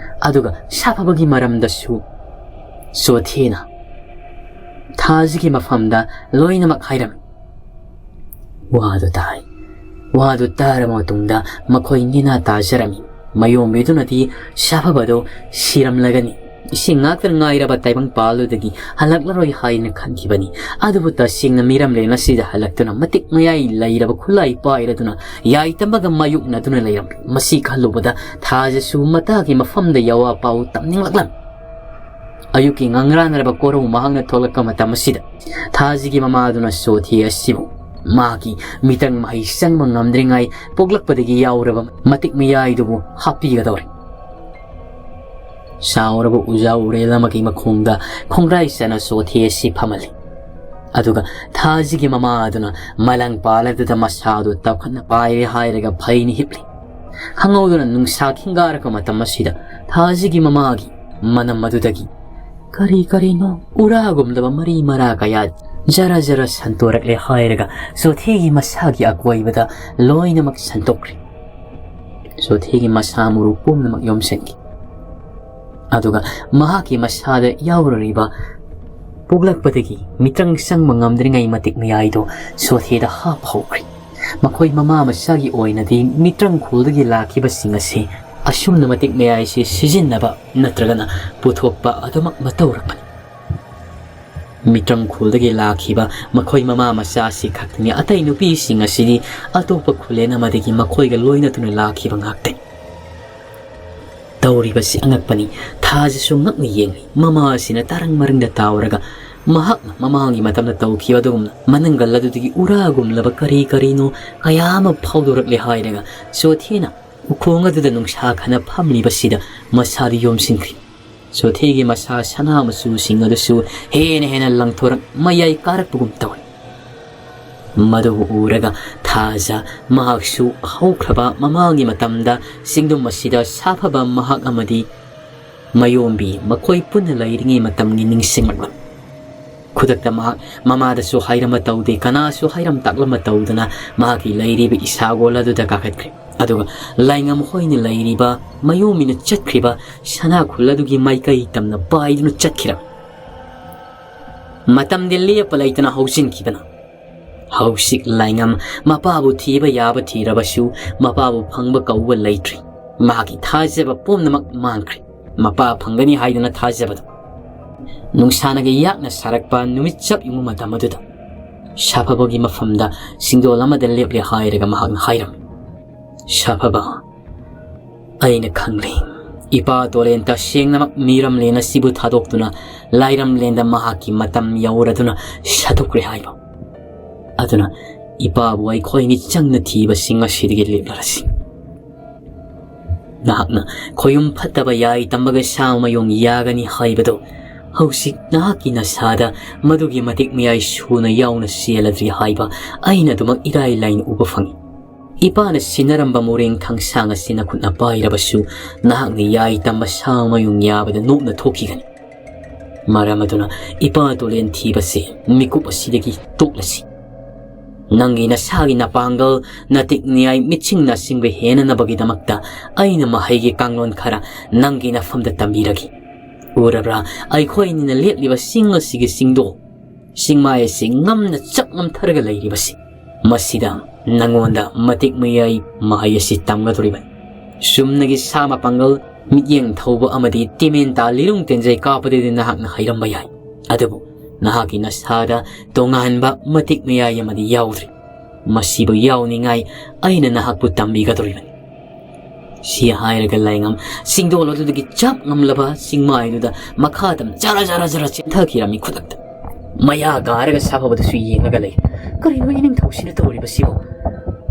ꯑꯗꯨꯒ ꯁꯥꯐꯕꯒꯤ ꯃꯔꯝꯗꯁꯨ ꯆꯣꯊꯦꯅ ꯊꯥꯖꯒꯤ ꯃꯐꯝꯗ ꯂꯣꯏꯅꯃꯛ ꯍꯥꯏꯔꯝꯃꯤ꯫ ꯋꯥꯗꯨ ꯇꯥꯏ꯫ ꯋꯥꯗꯨ ꯇꯥꯔꯕ ꯃꯇꯨꯡꯗ ꯃꯈꯣꯏ ꯅꯦꯅꯥ ꯇꯥꯖꯔꯝꯃꯤ꯫ ꯃꯌꯣꯝꯕꯤꯗꯨꯅꯗꯤ ꯁꯥꯐꯕꯗꯨ ꯁꯤꯔꯝꯂꯒꯅꯤ, ꯏꯁꯤꯡ ꯉꯥꯛꯇ ꯉꯥꯏꯔꯕ ꯇꯥꯏꯕꯪ ꯄꯥꯜꯗꯨꯗꯒꯤ ꯍꯜꯂꯛꯂꯔꯣꯏ ꯍꯥꯏꯅ ꯈꯟꯈꯤꯕꯅꯤ꯫ ꯑꯗꯨꯕꯨ ꯇꯁꯦꯡꯅ ꯃꯤꯔꯝꯂꯦꯟ ꯑꯁꯤꯗ ꯍꯜꯂꯛꯇꯨꯅ ꯃꯇꯤꯛ ꯃꯌꯥꯏ ꯂꯩꯔꯕ ꯈꯨꯠꯂꯥꯏ ꯄꯥꯏꯔꯗꯨꯅ ꯌꯥꯏꯇꯝꯕꯒ ꯃꯥꯌꯣꯛꯅꯗꯨꯅ ꯂꯩꯔꯝꯂꯦ꯫ ꯃꯁꯤ ꯈꯜꯂꯨꯕꯗ ꯊꯥꯖꯁꯨ ꯃꯇꯥꯒꯤ ꯃꯐꯝꯗ ꯌꯋꯥ ꯄꯥꯎ ꯇꯝꯅꯤꯡꯂꯛꯂꯝꯃꯤ꯫ ꯑꯌꯨꯛꯀꯤ ꯉꯪꯔꯥꯟꯅꯔꯕ ꯀꯣꯔꯧ ꯃꯍꯥꯛꯅ ꯊꯣꯛꯂꯛꯄ ꯃꯇꯝ ꯑꯁꯤꯗ ꯊꯥꯖꯒꯤ ꯃꯃꯥꯗꯨꯅ ꯆꯣꯊꯦ ꯑꯁꯤꯕꯨ ꯃꯍꯥꯛꯀꯤ ꯃꯤꯇꯪ ꯃꯍꯩ ꯆꯪꯕ ꯉꯝꯗ꯭ꯔꯤꯉꯩ ꯄꯣꯛꯂꯛꯄꯗꯒꯤ ꯌꯥꯎꯔꯕ ꯃꯇꯤꯛ ꯃꯌꯥꯏꯗꯨꯕꯨ ꯍꯥꯞꯄꯤꯒꯗꯧꯔꯦ꯫ ꯆꯥꯎꯔꯕ ꯎꯖꯥ ꯎꯔꯦꯜ ꯑꯃꯒꯤ ꯃꯈꯣꯡꯗ ꯈꯣꯡꯒ꯭ꯔꯥꯏ ꯆꯥꯅ ꯆꯣꯊꯦ ꯑꯁꯤ ꯐꯝꯍꯜꯂꯤ꯫ ꯑꯗꯨꯒ ꯊꯥꯖꯒꯤ ꯃꯃꯥ ꯑꯗꯨꯅ ꯃꯂꯪ ꯄꯥꯜꯂꯗꯨꯗ ꯃꯁꯥꯗꯨ ꯇꯞꯈꯠꯅ ꯄꯥꯏꯔꯦ ꯍꯥꯏꯔꯒ ꯐꯩꯅ ꯍꯤꯞꯂꯤ꯫ ꯈꯪꯍꯧꯗꯅ ꯅꯨꯡꯁꯥ ꯈꯤꯡꯒꯥꯔꯛꯄ ꯃꯇꯝ ꯑꯁꯤꯗ ꯊꯥꯖꯒꯤ ꯃꯃꯥꯒꯤ ꯃꯅꯝ ꯑꯗꯨꯗꯒꯤ ꯀꯔꯤ ꯀꯔꯤꯅꯣ ꯎꯔꯥꯒꯨꯝꯂꯕ ꯃꯔꯤ ꯃꯔꯥ ꯀꯌꯥ ꯖꯔ ꯖꯔ ꯁꯟꯇꯣꯔꯛꯂꯦ ꯍꯥꯏꯔꯒ ꯆꯣꯊꯦꯒꯤ ꯃꯁꯥꯒꯤ ꯑꯀꯣꯏꯕꯗ ꯂꯣꯏꯅꯃꯛ ꯁꯟꯇꯣꯛꯈ꯭ꯔꯦ꯫ ꯆꯣꯊꯦꯒꯤ ꯃꯁꯥ ꯃꯎ ꯄꯨꯝꯅꯃꯛ ꯌꯣꯝꯁꯤꯟꯈꯤ꯫ ꯑꯗꯨꯒ ꯃꯍꯥꯛꯀꯤ ꯃꯁꯥꯗ ꯌꯥꯎꯔꯔꯤꯕ ꯄꯣꯛꯂꯛꯄꯗꯒꯤ ꯃꯤꯇ꯭ꯔꯪ ꯆꯪꯕ ꯉꯝꯗ꯭ꯔꯤꯉꯩ ꯃꯇꯤꯛ ꯃꯌꯥꯏꯗꯣ ꯆꯣꯊꯦꯗ ꯍꯥꯞꯄ ꯍꯧꯈ꯭ꯔꯦ꯫ ꯃꯈꯣꯏ ꯃꯃꯥ ꯃꯆꯥꯒꯤ ꯑꯣꯏꯅꯗꯤ ꯃꯤꯇ꯭ꯔꯪ ꯈꯨꯜꯗꯒꯤ ꯂꯥꯛꯈꯤꯕꯁꯤꯡ ꯑꯁꯤ ꯑꯁꯨꯝꯅ ꯃꯇꯤꯛ ꯃꯌꯥꯏꯁꯤ ꯁꯤꯖꯤꯟꯅꯕ ꯅꯠꯇ꯭ꯔꯒꯅ ꯄꯨꯊꯣꯛꯄ ꯑꯗꯨꯃꯛ ꯃꯇꯧꯔꯛꯄꯅꯤ꯫ ꯃꯤꯇ꯭ꯔꯪ ꯈꯨꯜꯗꯒꯤ ꯂꯥꯛꯈꯤꯕ ꯃꯈꯣꯏ ꯃꯃꯥ ꯃꯆꯥ ꯑꯁꯤ ꯈꯛꯇꯅꯤ꯫ ꯑꯇꯩ ꯅꯨꯄꯤꯁꯤꯡ ꯑꯁꯤꯗꯤ ꯑꯇꯣꯞꯄ ꯈꯨꯂꯦꯟ ꯑꯃꯗꯒꯤ ꯃꯈꯣꯏꯒ ꯂꯣꯏꯅꯗꯨꯅ ꯂꯥꯛꯈꯤꯕ ꯉꯥꯛꯇꯅꯤ꯫ ꯇꯧꯔꯤꯕꯁꯤ ꯑꯉꯛꯄꯅꯤ꯫ ꯊꯥꯖꯁꯨ ꯉꯛꯅ ꯌꯦꯡꯂꯤ꯫ ꯃꯃꯥ ꯑꯁꯤꯅ ꯇꯥꯔꯪ ꯃꯔꯪꯗ ꯇꯥꯎꯔꯒ ꯃꯍꯥꯛꯅ ꯃꯃꯥꯡꯒꯤ ꯃꯇꯝꯗ ꯇꯧꯈꯤꯕ ꯑꯗꯨꯒꯨꯝꯅ ꯃꯅꯪꯒꯜ ꯑꯗꯨꯗꯒꯤ ꯎꯔꯥꯒꯨꯝꯂꯕ ꯀꯔꯤ ꯀꯔꯤꯅꯣ ꯀꯌꯥ ꯑꯃ ꯐꯥꯎꯗꯣꯔꯛꯂꯦ ꯍꯥꯏꯔꯒ ꯆꯣꯊꯦꯅ ꯎꯈꯣꯡ ꯑꯗꯨꯗ ꯅꯨꯡꯁꯥ ꯈꯅ ꯐꯝꯂꯤꯕꯁꯤꯗ ꯃꯁꯥꯗꯨ ꯌꯣꯝꯁꯤꯟꯈ꯭ꯔꯤ꯫ ꯆꯣꯊꯦꯒꯤ ꯃꯁꯥ ꯁꯅꯥ ꯃꯆꯨꯁꯤꯡ ꯑꯗꯨꯁꯨ ꯍꯦꯟꯅ ꯍꯦꯟꯅ ꯂꯪꯊꯣꯔꯛ ꯃꯌꯥꯏ ꯀꯥꯔꯛꯄꯒꯨꯝ ꯇꯧꯔꯤ꯫ ꯃꯗꯨꯕꯨ ꯎꯔꯒ ꯊꯥꯖ ꯃꯍꯥꯛꯁꯨ ꯍꯧꯈ꯭ꯔꯕ ꯃꯃꯥꯡꯒꯤ ꯃꯇꯝꯗ ꯆꯤꯡꯗꯨꯝ ꯑꯁꯤꯗ ꯁꯥꯐꯕ ꯃꯍꯥꯛ ꯑꯃꯗꯤ ꯃꯌꯣꯝꯕꯤ ꯃꯈꯣꯏ ꯄꯨꯟꯅ ꯂꯩꯔꯤꯉꯩ ꯃꯇꯝꯒꯤ ꯅꯤꯡꯁꯤꯡꯂꯛꯂꯝꯃꯤ꯫ ꯈꯨꯗꯛꯇ ꯃꯍꯥꯛ ꯃꯃꯥꯗꯁꯨ ꯍꯥꯏꯔꯝꯕ ꯇꯧꯗꯦ, ꯀꯅꯥꯁꯨ ꯍꯥꯏꯔꯝ ꯇꯥꯛꯂꯝꯕ ꯇꯧꯗꯅ ꯃꯍꯥꯛꯀꯤ ꯂꯩꯔꯤꯕ ꯏꯁꯥꯒꯣꯜ ꯑꯗꯨꯗ ꯀꯥꯈꯠꯈ꯭ꯔꯦ꯫ ꯑꯗꯨꯒ ꯂꯥꯏꯉꯝ ꯍꯣꯏꯅ ꯂꯩꯔꯤꯕ ꯃꯌꯣꯝꯕꯤꯅ ꯆꯠꯈ꯭ꯔꯤꯕ ꯁꯅꯥ ꯈꯨꯜ ꯑꯗꯨꯒꯤ ꯃꯥꯏꯀꯩ ꯇꯝꯅ ꯄꯥꯏꯗꯨꯅ ꯆꯠꯈꯤꯔꯝꯃꯤ꯫ ꯃꯇꯝꯗꯤ ꯂꯦꯞꯄ ꯂꯩꯇꯅ ꯍꯧꯖꯤꯟꯈꯤꯕꯅ ꯍꯧꯖꯤꯛ ꯂꯥꯏꯉꯝ ꯃꯄꯥꯕꯨ ꯊꯤꯕ ꯌꯥꯕ ꯊꯤꯔꯕꯁꯨ ꯃꯄꯥꯕꯨ ꯐꯪꯕ ꯀꯧꯕ ꯂꯩꯇ꯭ꯔꯤ꯫ ꯃꯍꯥꯛꯀꯤ ꯊꯥꯖꯕ ꯄꯨꯝꯅꯃꯛ ꯃꯥꯡꯈ꯭ꯔꯦ꯫ ꯃꯄꯥ ꯐꯪꯒꯅꯤ ꯍꯥꯏꯗꯅ ꯊꯥꯖꯕꯗꯨ ꯅꯨꯡꯁꯥꯅꯒ ꯌꯥꯛꯅ ꯁꯥꯔꯛꯄ ꯅꯨꯃꯤꯠ ꯆꯞ ꯌꯨꯡꯕ ꯃꯇꯝ ꯑꯗꯨꯗ ꯁꯥꯐꯕꯒꯤ ꯃꯐꯝꯗ ꯆꯤꯡꯗꯣꯜ ꯑꯃꯗ ꯂꯦꯞꯂꯦ ꯍꯥꯏꯔꯒ ꯃꯍꯥꯛꯅ ꯍꯥꯏꯔꯝꯃꯤ, "ꯁꯥꯐꯕ, ꯑꯩꯅ ꯈꯪꯂꯦ꯫ ꯏꯄꯥ ꯇꯣꯔꯦꯟ ꯇꯁꯦꯡꯅꯃꯛ ꯃꯤꯔꯝꯂꯦꯟ ꯑꯁꯤꯕꯨ ꯊꯥꯗꯣꯛꯇꯨꯅ ꯂꯥꯏꯔꯝꯂꯦꯟꯗ ꯃꯍꯥꯛꯀꯤ ꯃꯇꯝ ꯌꯧꯔꯗꯨꯅ ꯁꯠꯇꯣꯛꯈ꯭ꯔꯦ ꯍꯥꯏꯕ꯫ ꯑꯗꯨꯅ ꯏꯄꯥꯕꯨ ꯑꯩꯈꯣꯏꯅꯤ ꯆꯪꯅ ꯊꯤꯕꯁꯤꯡ ꯑꯁꯤꯗꯒꯤ ꯂꯦꯞꯂꯔꯁꯤ꯫ ꯅꯍꯥꯛꯅ ꯈꯣꯌꯨꯝ ꯐꯠꯇꯕ ꯌꯥꯏ ꯇꯝꯕꯒ ꯁꯥ ꯃꯌꯣꯡ ꯌꯥꯒꯅꯤ ꯍꯥꯏꯕꯗꯨ ꯍꯧꯖꯤꯛ ꯅꯍꯥꯛꯀꯤ ꯅꯁꯥꯗ ꯃꯗꯨꯒꯤ ꯃꯇꯤꯛ ꯃꯌꯥꯏ ꯁꯨꯅ ꯌꯥꯎꯅ ꯆꯦꯜꯂꯗ꯭ꯔꯤ ꯍꯥꯏꯕ ꯑꯩꯅ ꯑꯗꯨꯃꯛ ꯏꯔꯥꯏ ꯂꯥꯏꯅ ꯎꯕ ꯐꯪꯏ꯫ ꯏꯄꯥꯅ ꯁꯤꯟꯅꯔꯝꯕ ꯃꯣꯔꯦꯡ ꯊꯥꯡꯁꯥꯡ ꯑꯁꯤ ꯅꯈꯨꯠꯅ ꯄꯥꯏꯔꯕꯁꯨ ꯅꯍꯥꯛꯅ ꯌꯥꯏ ꯇꯝꯕ ꯁꯥ ꯃꯌꯨꯡ ꯌꯥꯕꯗ ꯅꯣꯛꯅ ꯊꯣꯛꯈꯤꯒꯅꯤ꯫ ꯃꯔꯝ ꯑꯗꯨꯅ ꯏꯄꯥ ꯇꯣꯂꯦꯟ ꯊꯤꯕꯁꯦ ꯃꯤꯀꯨꯞ ꯑꯁꯤꯗꯒꯤ ꯇꯣꯛꯂꯁꯤ꯫ ꯅꯪꯒꯤ ꯅꯁꯥꯒꯤ ꯅꯄꯥꯡꯒꯜ, ꯅꯇꯤꯛ ꯅꯤꯌꯥꯏ, ꯃꯤꯠꯁꯤꯡ ꯅꯥꯁꯤꯡꯕ ꯍꯦꯟꯅꯅꯕꯒꯤꯗꯃꯛꯇ ꯑꯩꯅ ꯃꯍꯩꯒꯤ ꯀꯥꯡꯂꯣꯟ ꯈꯔ ꯅꯪꯒꯤ ꯅꯐꯝꯗ ꯇꯝꯕꯤꯔꯒꯦ꯫ ꯎꯔꯕ꯭ꯔꯥ, ꯑꯩꯈꯣꯏ ꯑꯅꯤꯅ ꯂꯦꯞꯂꯤꯕ ꯆꯤꯡ ꯑꯁꯤꯒꯤ ꯆꯤꯡꯗꯣ, ꯆꯤꯡꯃꯥꯏ ꯑꯁꯤ ꯉꯝꯅ ꯆꯞ ꯉꯝꯊꯔꯒ ꯂꯩꯔꯤꯕꯁꯤ꯫ ꯃꯁꯤꯗ ꯅꯪꯉꯣꯟꯗ ꯃꯇꯤꯛ ꯃꯌꯥꯏ ꯃꯍꯩ ꯑꯁꯤ ꯇꯝꯒꯗꯧꯔꯤꯕꯅꯤ꯫ ꯆꯨꯝꯅꯒꯤ ꯁꯥ ꯃꯄꯥꯡꯒꯜ, ꯃꯤꯠꯌꯦꯡ ꯊꯧꯕ ꯑꯃꯗꯤ ꯇꯤꯃꯦꯟ ꯇꯥ ꯂꯤꯔꯨꯡ ꯇꯦꯟꯖꯩ ꯀꯥꯞꯄꯗꯗꯤ ꯅꯍꯥꯛꯅ ꯍꯩꯔꯝꯕ ꯌꯥꯏ꯫ ꯑꯗꯨꯕꯨ ꯅꯍꯥꯛꯀꯤ ꯅꯁꯥꯗ ꯇꯣꯉꯥꯟꯕ ꯃꯇꯤꯛ ꯃꯌꯥꯏ ꯑꯃꯗꯤ ꯌꯥꯎꯗ꯭ꯔꯤ꯫ ꯃꯁꯤꯕꯨ ꯌꯥꯎꯅꯤꯡꯉꯥꯏ ꯑꯩꯅ ꯅꯍꯥꯛꯄꯨ ꯇꯝꯕꯤꯒꯗꯧꯔꯤꯕꯅꯤ꯫ ꯁꯤ ꯍꯥꯏꯔꯒ ꯂꯥꯏꯉꯝ ꯆꯤꯡꯗꯣꯜ ꯑꯗꯨꯗꯒꯤ ꯆꯞ ꯉꯝꯂꯕ ꯆꯤꯡꯃꯥꯏꯗꯨꯗ ꯃꯈꯥ ꯇꯝ ꯖꯔ ꯖꯔ ꯖꯔ ꯆꯦꯟꯊꯈꯤꯔꯝꯃꯤ ꯈꯨꯗꯛꯇ꯫ ꯃꯌꯥ ꯀꯥꯔꯒ ꯁꯥꯐꯕꯗꯁꯨ ꯌꯦꯡꯂꯒ ꯂꯩ꯫ ꯀꯔꯤꯅꯣ ꯏꯅꯤꯡꯊꯧꯁꯤꯅ ꯇꯧꯔꯤꯕꯁꯤꯕꯣ?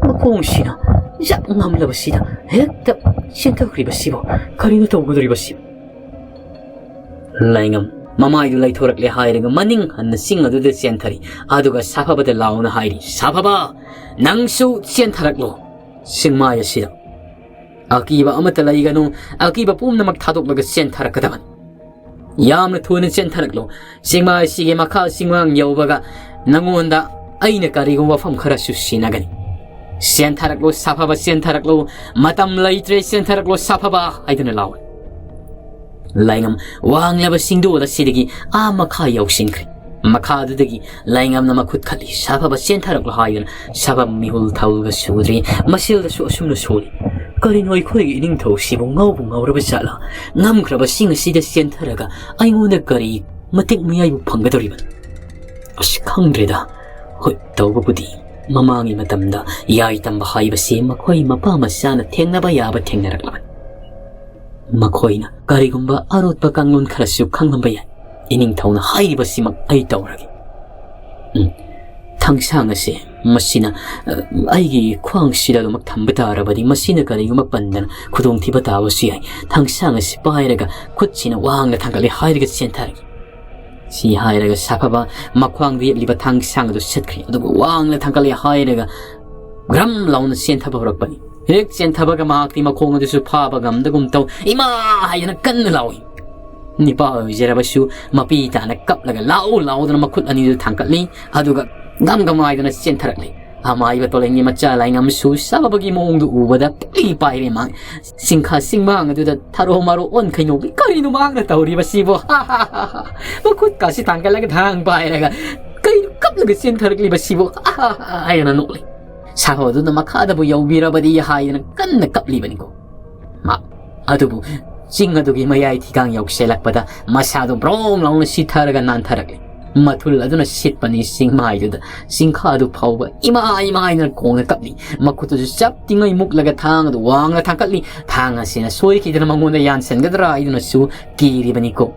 ꯃꯈꯣꯡꯁꯤꯅ ꯌꯥꯝ ꯉꯝꯂꯕꯁꯤꯗ ꯍꯦꯛꯇ ꯆꯦꯟꯊꯈ꯭ꯔꯤꯕꯁꯤꯕꯣ? ꯀꯔꯤꯅꯣ ꯇꯧꯒꯗꯧꯔꯤꯕꯁꯤꯕꯣ? ꯂꯥꯏꯉꯝ ꯃꯃꯥꯏꯗꯨ ꯂꯩꯊꯣꯔꯛꯂꯦ ꯍꯥꯏꯔꯒ ꯃꯅꯤꯡ ꯍꯟꯅ ꯆꯤꯡ ꯑꯗꯨꯗ ꯆꯦꯟꯊꯔꯤ꯫ ꯑꯗꯨꯒ ꯁꯥꯐꯕꯗ ꯂꯥꯎꯅ ꯍꯥꯏꯔꯤ, "ꯁꯥꯐꯕ, ꯅꯪꯁꯨ ꯆꯦꯟꯊꯔꯛꯂꯣ ꯆꯤꯡꯃꯥꯏ ꯑꯁꯤꯗ꯫ ꯑꯀꯤꯕ ꯑꯃꯠꯇ ꯂꯩꯒꯅꯨ, ꯑꯀꯤꯕ ꯄꯨꯝꯅꯃꯛ ꯊꯥꯗꯣꯛꯂꯒ ꯆꯦꯟꯊꯔꯛꯀꯗꯕꯅꯤ꯫ ꯌꯥꯝꯅ ꯊꯨꯅ ꯆꯦꯟꯊꯔꯛꯂꯣ꯫ ꯆꯤꯡꯃꯥꯏ ꯑꯁꯤꯒꯤ ꯃꯈꯥ ꯆꯤꯡꯃꯥꯡ ꯌꯧꯕꯒ ꯅꯪꯉꯣꯟꯗ ꯑꯩꯅ ꯀꯔꯤꯒꯨꯝꯕ ꯋꯥꯐꯝ ꯈꯔꯁꯨ ꯁꯤꯟꯅꯒꯅꯤ꯫ ꯆꯦꯟꯊꯔꯛꯂꯣ ꯁꯥꯐꯕ, ꯆꯦꯟꯊꯔꯛꯂꯣ, ꯃꯇꯝ ꯂꯩꯇ꯭ꯔꯦ, ꯆꯦꯟꯊꯔꯛꯂꯣ ꯁꯥꯐꯕ" ꯍꯥꯏꯗꯨꯅ ꯂꯥꯎꯏ꯫ ꯂꯥꯏꯉꯝ ꯋꯥꯡꯂꯕ ꯆꯤꯡꯗꯣꯜ ꯑꯁꯤꯗꯒꯤ ꯑꯥ ꯃꯈꯥ ꯌꯧꯁꯤꯟꯈ꯭ꯔꯦ꯫ ꯃꯈꯥꯗꯨꯗꯒꯤ ꯂꯥꯏꯉꯝꯅ ꯃꯈꯨꯠ ꯈꯠꯂꯤ, "ꯁꯥꯐꯕ ꯆꯦꯟꯊꯔꯛꯂꯣ" ꯍꯥꯏꯗꯨꯅ꯫ ꯁꯥꯐꯕ ꯃꯤꯍꯨꯜ ꯊꯥꯍꯨꯜꯒ ꯁꯨꯗ꯭ꯔꯤ, ꯃꯁꯦꯜꯗꯁꯨ ꯑꯁꯨꯝꯅ ꯁꯣꯜꯂꯤ꯫ ꯀꯔꯤꯅꯣ ꯑꯩꯈꯣꯏꯒꯤ ꯏꯅꯤꯡꯊꯧꯁꯤꯕꯨ ꯉꯥꯎꯕꯨ ꯉꯥꯎꯔꯕ ꯖꯥꯠꯂꯥ? ꯉꯝꯈ꯭ꯔꯕ ꯆꯤꯡ ꯑꯁꯤꯗ ꯆꯦꯟꯊꯔꯒ ꯑꯩꯉꯣꯟꯗ ꯀꯔꯤ ꯃꯇꯤꯛ ꯃꯌꯥꯏꯕꯨ ꯐꯪꯒꯗꯧꯔꯤꯕꯅꯣ? ꯑꯁ, ꯈꯪꯗ꯭ꯔꯦꯗ꯫ ꯍꯣꯏ, ꯇꯧꯕꯕꯨꯗꯤ ꯃꯃꯥꯡꯒꯤ ꯃꯇꯝꯗ ꯌꯥꯏ ꯇꯝꯕ ꯍꯥꯏꯕꯁꯤ ꯃꯈꯣꯏ ꯃꯄꯥ ꯃꯆꯥꯅ ꯊꯦꯡꯅꯕ ꯌꯥꯕ ꯊꯦꯡꯅꯔꯛꯂꯕꯅꯤ꯫ ꯃꯈꯣꯏꯅ ꯀꯔꯤꯒꯨꯝꯕ ꯑꯔꯣꯠꯄ ꯀꯥꯡꯂꯣꯟ ꯈꯔꯁꯨ ꯈꯪꯂꯝꯕ ꯌꯥꯏ꯫ ꯏꯅꯤꯡꯊꯧꯅ ꯍꯥꯏꯔꯤꯕꯁꯤꯃꯛ ꯑꯩ ꯇꯧꯔꯒꯦ꯫ ꯎꯝ, ꯊꯥꯡꯁꯥꯡ ꯑꯁꯦ ꯃꯁꯤꯅ, ꯑ, ꯑꯩꯒꯤ ꯈ꯭ꯋꯥꯡꯁꯤꯗ ꯑꯗꯨꯃꯛ ꯊꯝꯕ ꯇꯥꯔꯕꯗꯤ ꯃꯁꯤꯅ ꯀꯔꯤꯒꯨꯝꯕ ꯄꯟꯗꯅ ꯈꯨꯗꯣꯡꯊꯤꯕ ꯇꯥꯕꯁꯨ ꯌꯥꯏ꯫ ꯊꯥꯡꯁꯥꯡ ꯑꯁꯤ ꯄꯥꯏꯔꯒ ꯈꯨꯠꯁꯤꯅ ꯋꯥꯡꯅ ꯊꯥꯡꯒꯠꯂꯦ ꯍꯥꯏꯔꯒ ꯆꯦꯟꯊꯔꯒꯦ꯫ ꯁꯤ ꯍꯥꯏꯔꯒ ꯁꯥꯐꯕ ꯃꯈ꯭ꯋꯥꯡꯗ ꯌꯦꯞꯂꯤꯕ ꯊꯥꯡꯁꯥꯡ ꯑꯗꯨ ꯆꯠꯈ꯭ꯔꯦ, ꯑꯗꯨꯒ ꯋꯥꯡꯅ ꯊꯥꯡꯒꯠꯂꯦ ꯍꯥꯏꯔꯒ ꯒ꯭ꯔꯝ ꯂꯥꯎꯅ ꯆꯦꯟꯊꯕ ꯍꯧꯔꯛꯄꯅꯤ꯫ ꯍꯦꯛ ꯆꯦꯟꯊꯕꯒ ꯃꯍꯥꯛꯇꯤ ꯃꯈꯣꯡ ꯑꯗꯨꯁꯨ ꯐꯥꯕ ꯉꯝꯗꯒꯨꯝ ꯇꯧ, "ꯏꯃꯥ!" ꯍꯥꯏꯗꯅ ꯀꯟꯅ ꯂꯥꯎꯏ꯫ ꯅꯤꯄꯥ ꯑꯣꯏꯖꯔꯕꯁꯨ ꯃꯄꯤ ꯇꯥꯅ ꯀꯞꯂꯒ ꯂꯥꯎ ꯂꯥꯎꯗꯅ ꯃꯈꯨꯠ ꯑꯅꯤꯗꯨ ꯊꯥꯡꯒꯠꯂꯤ, ꯑꯗꯨꯒ ꯒꯝ ꯒꯝ ꯍꯥꯏꯗꯨꯅ ꯆꯦꯟꯊꯔꯛꯂꯤ꯫ ꯑꯃꯥꯏꯕ ꯇꯣꯂꯦꯟꯒꯤ ꯃꯆꯥ ꯂꯥꯏꯉꯝꯁꯨ ꯁꯥꯐꯕꯒꯤ ꯃꯑꯣꯡꯗꯨ ꯎꯕꯗ ꯄꯨꯛꯂꯤ ꯄꯥꯏꯔꯦ ꯃꯥ꯫ ꯆꯤꯡꯈꯥ ꯆꯤꯡꯃꯥꯡ ꯑꯗꯨꯗ ꯊꯔꯣ ꯃꯔꯣ ꯑꯣꯟꯈꯩ ꯅꯣꯛꯂꯤ꯫ "ꯀꯔꯤꯅꯣ ꯃꯍꯥꯛꯅ ꯇꯧꯔꯤꯕꯁꯤꯕꯣ? ꯃꯈꯨꯠꯀꯥꯁꯤ ꯊꯥꯡꯒꯠꯂꯒ ꯊꯥꯡ ꯄꯥꯏꯔꯒ ꯀꯩꯅꯣ ꯀꯞꯂꯒ ꯆꯦꯟꯊꯔꯛꯂꯤꯕꯁꯤꯕꯣ?" ꯍꯥꯏꯗꯅ ꯅꯣꯛꯂꯤ꯫ ꯁꯥꯐꯕꯗꯨꯅ ꯃꯈꯥꯗꯕꯨ ꯌꯧꯕꯤꯔꯕꯗꯤ ꯍꯥꯏꯗꯅ ꯀꯟꯅ ꯀꯞꯂꯤꯕꯅꯤꯀꯣ꯫ ꯃꯥ ꯑꯗꯨꯕꯨ ꯆꯤꯡ ꯑꯗꯨꯒꯤ ꯃꯌꯥꯏ ꯊꯤꯒꯥꯡ ꯌꯧꯁꯤꯜꯂꯛꯄꯗ ꯃꯁꯥꯗꯨ ꯕ꯭ꯔꯣꯡ ꯂꯥꯎꯅ ꯁꯤꯊꯔꯒ ꯅꯥꯟꯊꯔꯛꯂꯤ꯫ ꯃꯊꯨꯜ ꯑꯗꯨꯅ ꯁꯤꯠꯄꯅꯤ ꯆꯤꯡꯃꯥꯏꯗꯨꯗ꯫ ꯆꯤꯡꯈꯥ ꯑꯗꯨ ꯐꯥꯎꯕ "ꯏꯃꯥ, ꯏꯃꯥ" ꯍꯥꯏꯗꯨꯅ ꯈꯣꯡꯅ ꯀꯞꯂꯤ꯫ ꯃꯈꯨꯠꯇꯨꯁꯨ ꯆꯞ ꯇꯤꯡꯉꯩ ꯃꯨꯛꯂꯒ ꯊꯥꯡ ꯑꯗꯨ ꯋꯥꯡꯅ ꯊꯥꯡꯒꯠꯂꯤ꯫ ꯊꯥꯡ ꯑꯁꯤꯅ ꯁꯣꯏꯈꯤꯗꯅ ꯃꯉꯣꯟꯗ ꯌꯥꯟꯁꯤꯟꯒꯗ꯭ꯔꯥ ꯍꯥꯏꯗꯨꯅꯁꯨ ꯀꯤꯔꯤꯕꯅꯤꯀꯣ꯫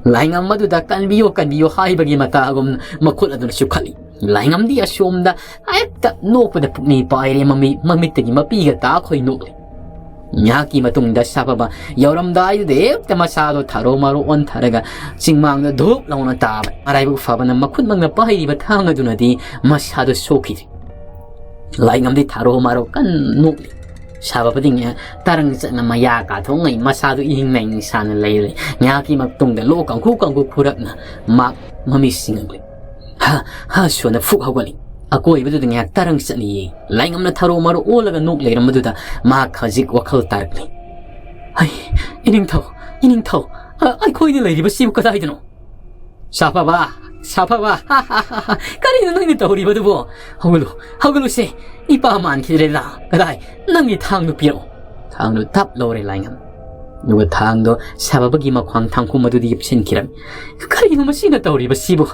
ꯂꯥꯏꯉꯝ ꯑꯗꯨꯗ "ꯀꯟꯕꯤꯌꯨ, ꯀꯟꯕꯤꯌꯨ" ꯍꯥꯏꯕꯒꯤ ꯃꯇꯥꯒꯨꯝ ꯃꯈꯨꯠ ꯑꯗꯨꯅ ꯆꯨꯞꯈꯠꯂꯤ꯫ ꯂꯥꯏꯉꯝꯗꯤ ꯑꯁꯣꯝꯗ ꯍꯦꯛꯇ ꯅꯣꯛꯄꯗ ꯄꯨꯛꯅꯤꯡ ꯄꯥꯏꯔꯦ, ꯃꯃꯤ-, ꯃꯃꯤꯠꯇꯒꯤ ꯃꯄꯤꯒ ꯇꯥꯈꯣꯏ ꯅꯣꯛꯂꯤ꯫ ꯉꯥꯏꯍꯥꯛꯀꯤ ꯃꯇꯨꯡꯗ ꯁꯥꯐꯕ ꯌꯧꯔꯝꯗꯥꯏꯗꯨꯗ ꯍꯦꯛꯇ ꯃꯁꯥꯗꯣ ꯊꯥꯔꯣ ꯃꯥꯔꯣ ꯑꯣꯟꯊꯔꯒ ꯆꯤꯡꯃꯥꯡꯗ ꯙꯨꯞ ꯂꯥꯎꯅ ꯇꯥꯕ꯫ ꯃꯔꯥꯏꯕꯛ ꯐꯕꯅ ꯃꯈꯨꯠꯃꯛꯅ ꯄꯥꯏꯔꯤꯕ ꯊꯥꯡ ꯑꯗꯨꯅꯗꯤ ꯃꯁꯥꯗꯣ ꯁꯣꯛꯈꯤꯗ꯭ꯔꯦ꯫ ꯂꯥꯏꯉꯝꯗꯤ ꯊꯥꯔꯣ ꯃꯥꯔꯣ ꯀꯟꯅ ꯅꯣꯛꯂꯤ꯫ ꯁꯥꯐꯕꯗꯤ ꯉꯥꯏꯍꯥꯛ ꯇꯔꯪ ꯆꯠꯅ ꯃꯌꯥ ꯀꯥꯊꯣꯛꯉꯩ ꯃꯁꯥꯗꯨ ꯏꯍꯤꯡ ꯅꯥꯍꯤꯡ ꯁꯥꯅ ꯂꯩꯔꯦ꯫ ꯉꯥꯏꯍꯥꯛꯀꯤ ꯃꯇꯨꯡꯗ ꯂꯣꯛ ꯀꯥꯡꯈꯨ ꯀꯥꯡꯈꯨ ꯈꯨꯔꯛꯅ ꯃꯥ ꯃꯃꯤꯠ ꯁꯤꯡꯉꯛꯂꯦ꯫ "ꯍꯥ, ꯍꯥ" ꯁꯣꯟꯅ ꯐꯨꯛ ꯍꯧꯒꯠꯂꯤ꯫ ꯑꯀꯣꯏꯕꯗꯨꯗ ꯉꯥꯏꯍꯥꯛ ꯇꯔꯪ ꯆꯠꯂꯤꯌꯦ꯫ ꯂꯥꯏꯉꯝꯅ ꯊꯔꯣ ꯃꯔꯣ ꯑꯣꯜꯂꯒ ꯅꯣꯛ ꯂꯩꯔꯝꯕꯗꯨꯗ ꯃꯍꯥꯛ ꯍꯧꯖꯤꯛ ꯋꯥꯈꯜ ꯇꯥꯔꯛꯂꯤ꯫ "ꯍꯩ, ꯏꯅꯤꯡꯊꯧ, ꯏꯅꯤꯡꯊꯧ, ꯑ-, ꯑꯩꯈꯣꯏꯅ ꯂꯩꯔꯤꯕꯁꯤꯕꯨ ꯀꯗꯥꯏꯗꯅꯣ?" "ꯁꯥꯐꯕ, ꯁꯥꯐꯕ, ꯀꯔꯤꯅꯣ ꯅꯪꯅ ꯇꯧꯔꯤꯕꯗꯨꯕꯣ? ꯍꯧꯒꯠꯂꯨ, ꯍꯧꯒꯠꯂꯨꯁꯦ, ꯏꯄꯥ ꯃꯥꯟꯈꯤꯗ꯭ꯔꯦꯗ꯫ ꯀꯗꯥꯏ? ꯅꯪꯒꯤ ꯊꯥꯡꯗꯨ ꯄꯤꯔꯛꯑꯣ꯫" ꯊꯥꯡꯗꯨ ꯊꯞ ꯂꯧꯔꯦ ꯂꯥꯏꯉꯝ꯫ ꯑꯗꯨꯒ ꯊꯥꯡꯗꯣ ꯁꯥꯐꯕꯒꯤ ꯃꯈ꯭ꯋꯥꯡ ꯊꯥꯡꯈꯨꯝ ꯑꯗꯨꯗ ꯌꯦꯞꯁꯤꯟꯈꯤꯔꯝꯃꯤ꯫ "ꯀꯔꯤꯅꯣ ꯃꯁꯤꯅ ꯇꯧꯔꯤꯕꯁꯤꯕꯨ?